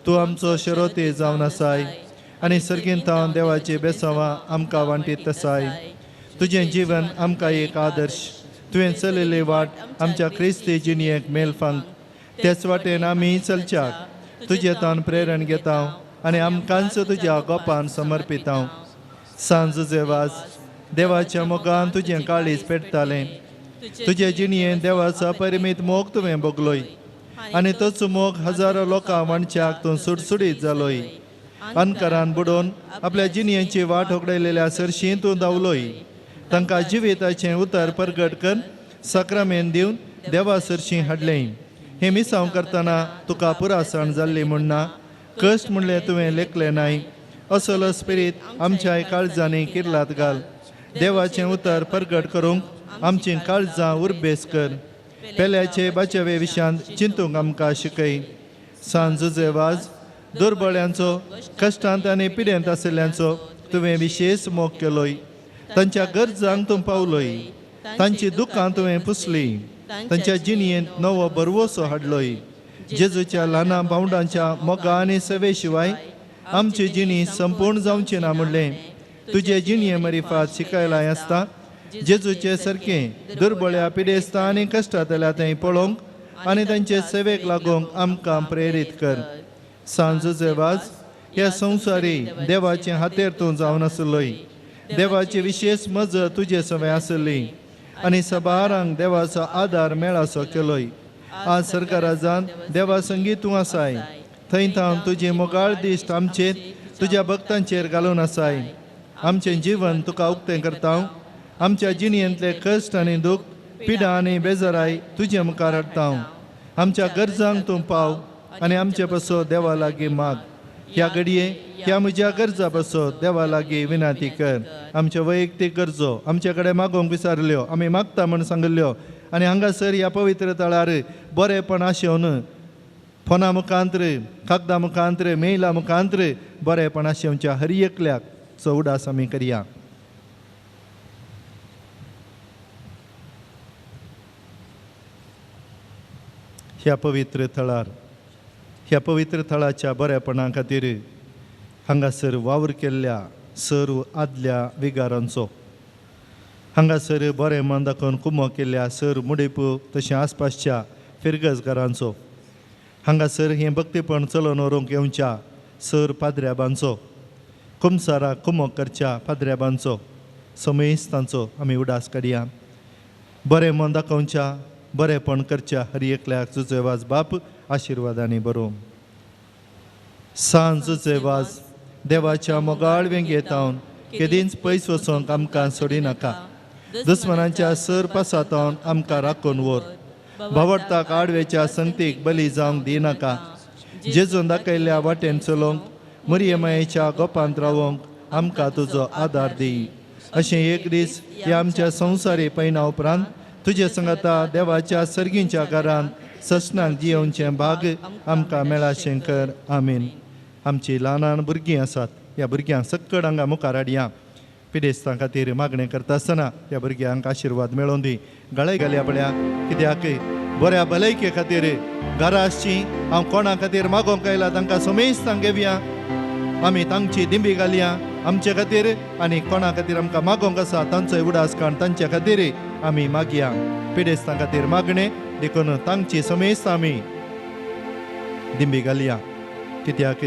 तूं आमचो शरोती जावन आसाय आनी सर्गीन तावन देवाची बेसावां आमकां वांटीत आसाय. तुजें जीवन आमकां एक आदर्श. तुवें चलयल्ली वाट आमच्या क्रिस्ती जिणयेक मेलफांक. तेच वाटेन आमी चलच्याक तुजें तावन प्रेरण घेता आनी आमकांच तुज्या गोपान समर्पिता. सांजुजे वाज देवाच्या मोगान तुजें काळीज पेटतालें. तुजे जिणयेन देवाचो अपरिमीत मोग तुवें भोगलोय आनी तोच मोग हजारो लोकां वांटच्याक तूं सुडसुडीत जालोय. अनकारान बुडोवन आपल्या जिणयेची वाट होगडयलेल्या सरशी तूं धांवलोय. तांकां जिविताचें उतर परगट कर साक्रामेन दिवन देवा सरशी हाडलें. हें मिसांव करतना तुका पुरासण जाल्ली म्हूण ना कश्ट म्हणलें तुवें लेखलें नाय. असलो स्पिरीत आमच्या काळजांनी किर्लात घाल. देवाचें उतर परगट करूंक आमचीं काळजां उर्बेस कर. पेल्याचे बाचवे विशयांत चिंतूंक आमकां शिकय. सांजुजे वाज दुर्बळ्यांचो कश्टांत आनी पिडेंत आशिल्ल्यांचो तुवें विशेश मोग केलोय. तांच्या गरजांक तूं पावलोय. तांची दुकां तुवें पुसली. तांच्या जिणयेंत नवो बरवसो हाडलोय. जेजूच्या ल्हाना भावंडांच्या मोगा आनी सेवे शिवाय आमची जिणी संपूर्ण जावची ना म्हणलें तुजे जिणये मरिफात शिकायला आसता. जेजूचे सारकें दुर्बळ्या पिडेस्ता आनी कश्टांतल्या थंय पळोवंक आनी तांचे सेवेक लागूंक आमकां प्रेरीत कर. सांजुजे वाज ह्या संवसारी देवाचे हातेर तूं जावन आसलोय. देवाची विशेश मजत तुजे सवें आसली आनी सबारांक देवाचो आदार मेळासो केलोय. आज सरकाराजान देवा संगीत तूं आसाय. थंय थावन तुजी मोगाळ दिश्ट आमचेर तुज्या भक्तांचेर घालून आसाय. आमचें जीवन तुका उक्तें करता. आमच्या जिणयेंतले कश्ट आनी दूख पिडा आनी बेजाराय तुजे मुखार हाडटा. आमच्या गरजांक तूं पाव आनी आमचे पासो देवा लागीं माग. ह्या घडये ह्या म्हज्या गरजा पासो देवा लागीं विनंती कर. आमच्यो वैयक्तीक गरजो आमचे कडेन मागोवंक विचारल्यो आमी मागता म्हूण सांगिल्ल्यो आनी हांगासर ह्या पवित्र तळार बरेपण आशेवन फोना मुखांत्र कागदा मुखांत्र मेला मुखांत्र बरेपण आशेवच्या हर एकल्याक चौडास आमी करया. ह्या पवित्र थळार ह्या पवित्र थळाच्या बरेपणा खातीर हांगासर वावर केल्ल्या सर्व आदल्या विगारांचो हांगासर बरें मन दाखोवन कुमो केल्ल्या सर मुडीपू तशें आसपासच्या फिरगजकारांचो हांगासर हें भक्तीपण चलोवन व्हरूंक येवच्या सर पाद्र्याबांचो कुमसाराक कुमो करच्या पाद्र्याबांचो समेस्तांचो आमी उडास काडया. बरें मन दाखोवच्या बरेंपण करच्या हर एकल्याक जुजे वाज बाप आशिर्वादांनी बरोवं. सांज जुजे वाज देवाच्या मोगाळ वेंगेतावन केदींच पयस वचोंक आमकां सोडिनाका. दुस्मनांच्या सर पासातावन आमकां राखून व्हर. भावडताक आडवेच्या संगतीक बली जावंक दिनाका. जेजून दाखयल्ल्या वाटेन चलोवंक मरियमायेच्या गोपांत रावोंक आमकां तुजो आदार दी. अशें एक दीस ह्या आमच्या संवसारी पयना उपरांत तुजे संगता देवाच्या सर्गींच्या घरांत ससनाक जियोवचें भाग आमकां मेळाशें कर. आमीन. आमची ल्हान ल्हान भुरगीं आसात. ह्या भुरग्यांक सक्कड हांगा मुखार हाडया. पिडेस्तां खातीर मागणें करता आसतना ह्या भुरग्यांक आशिर्वाद मेळोवन दी. गळे घालया पळया कित्याक बऱ्या भलायके खातीर घरा आसची हांव कोणा खातीर मागोवंक आयला तांकां समेस्तांक घेवया. आमी तांची दिंबी घालया आमचे खातीर आनी कोणा खातीर आमकां मागोवंक आसा तांचोय उडास काण तांचे खातीर आमी मागया. पिडेस्तां खातीर मागणें देखून तांची समेस्त आमी दिंबी घालया. कित्याक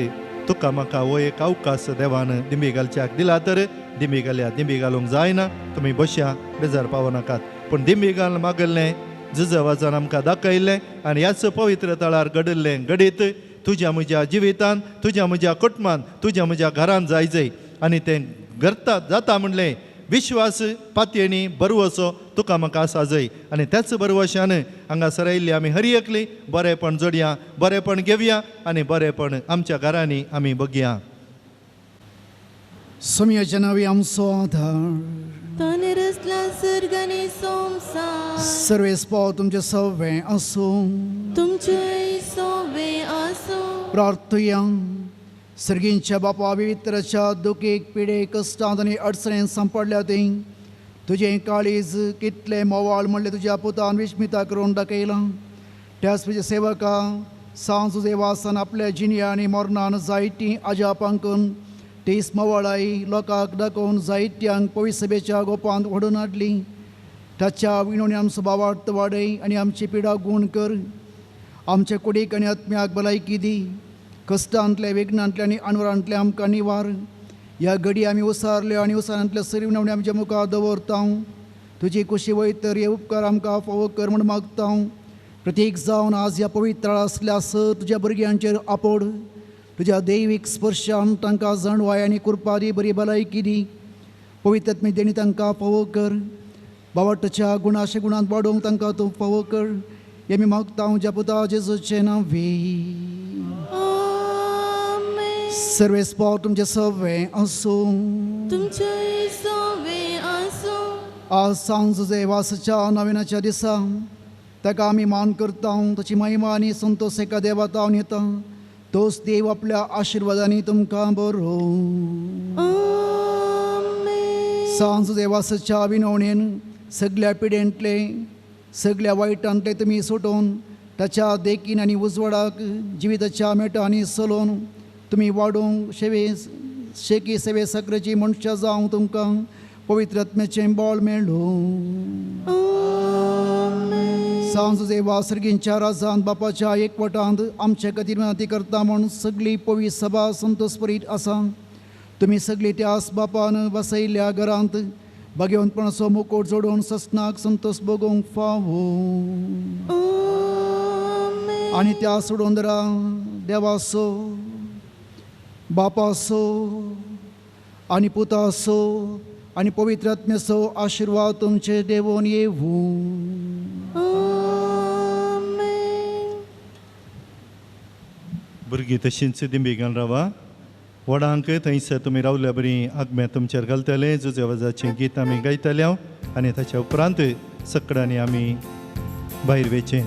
तुका म्हाका हो एक अवकाश देवान दिंबी घालच्याक दिला तर दिंबी घालया. दिंबी घालूंक जायना तुमी बसया, बेजार पावनाकात, पूण दिंबी घाल मागल्लें जुजवाजान आमकां दाखयल्लें आनी ह्याच पवित्र तळार घडिल्लें घडीत तुज्या म्हज्या जिवितान, तुज्या म्हज्या कुटुंबान, तुज्या म्हज्या घरान जाय जाय आनी तें घरता जाता म्हणलें विश्वास पातयेणी बरवसो तुका म्हाका आसा जाय. आनी त्याच बरवशान हांगासर आयिल्ली आमी हर एकली बरेंपण जोडया, बरेंपण घेवया आनी बरेंपण आमच्या घरांनी आमी बघया. सोमयाच्या आमचो आधार, ताणें रचला सर्ग आनी संवसार. सर्वेस पाव तुमचें सवें आसूं, तुमचें सोवे आसूं. प्रार्थुया. सर्गींच्या बापा, पवित्राच्या दुखीक पिडे कश्टांत आनी अडचणेन सांपडल्या ती तुजें काळीज कितलें मोवाळ म्हणलें तुज्या पुतान विस्मिता करून दाखयलां. त्याच तुज्या सेवका सांज तुजे वासान आपल्या जिणया आनी मरणान जायतीं अजापां करून तीच मोवाळाय लोकांक दाखोवन जायत्यांक पवित्र सभेच्या गोपांत व्हडून हाडली. ताच्या विणोणी आमचो भावार्थ वाडय आनी आमची पिडा गूण कर. आमच्या कुडीक आनी आत्म्याक भलायकी दी. कश्टांतले, विघ्नांतले आनी अणवरांतले आमकां निवार. ह्या घडी आमी उसारल्यो आनी उसारांतले सरी विनवणी आमच्या मुखार दवरता. तुजी कुशी वयत तर हे उपकार आमकां फावो कर म्हूण मागता. प्रतीक जावन आज ह्या पवित्र आसल्या सर तुज्या भुरग्यांचेर आपोड. तुज्या दैवीक स्पर्शान तांकां जाणवाय आनी कृपा दी, बरी भलायकी दी. पवित्र आत्मे देणी तांकां फावो कर. बावटाच्या गुणाशे गुणांत वाडोवंक तांकां तूं फावो कर. हे आमी मागता ज्या पुता जेजूचें नांव. सर्वेस पाव तुमचें सवें आसूं, तुमचें सवें आसूं. आज सांज तुजे वासाच्या नविनाच्या दिसा ताका आमी मान करता. ताची महिमा आनी संतोश एका देवा तावन येता. तोच देव आपल्या आशिर्वादांनी तुमकां बरो. सांज तुजे वासाच्या विनवणेन सगल्या पिडेंतले, सगल्या वायटांतले तुमी सुटोवन ताच्या देखीन आनी उजवाडाक जिविताच्या मेटांनी चलोवन तुमी वाडोवंक शेवे शेकी सेवे साकरेची मनशां जावंक तुमकां पवित्र आत्म्याचें बळ मेळूं. सांज तुजे वासर्गींच्या राजान बापाच्या एकवटांत आमचे खातीर विनंती करता म्हूण सगळी पवित्र सभा संतोषपरीत आसा. तुमी सगळी त्यास बापान बसयल्ल्या घरांत भाग्यवंतपणाचो मुकोट जोडून ससनाक संतोष भोगोवंक फावो. आनी त्या सोडून दरा देवाचो, बापाचो आनी पुताचो आनी पवित्र आत्म्याचो आशिर्वाद तुमचे देवोन येवूं. भुरगीं तशींच दिंबी घालून रावा. व्हडांक थंयसर तुमी रावल्या बरी आगमे तुमचेर घालतले. जुजे वजाचें गीत आमी गायतले आनी ताच्या उपरांत सकडांनी आमी भायर वयचें.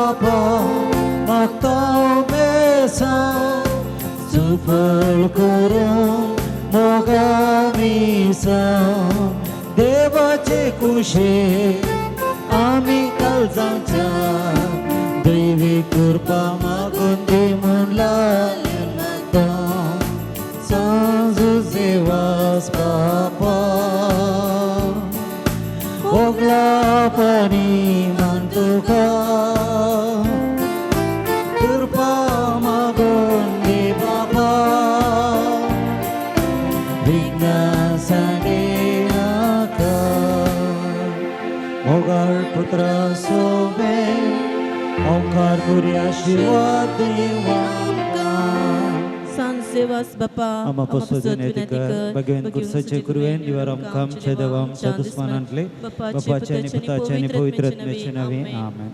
बापा मागता बेसांव सुफळ करूं मोगा मिसांव देवाचे कुशे आमी काल जावच्या दैवी कृपा मागून दी म्हूण मागता सांजू सेवास बापा ओगलापणी मान तुका कृपा मागून दी बापा विघ्नासाणे नाका मोगाळ पुत्रा सोबे ओंकार पुरी आशीर्वाद देवांका सांसेवास बापा आमा पसोद विनंती भगवान कुर्साचे कुरवेन दिवार आमकां आमच्या देवा आमच्या दुस्मानांतले बापाचे आनी पुताचे आनी पवित्र आत्म्याचे नांवे आमेन.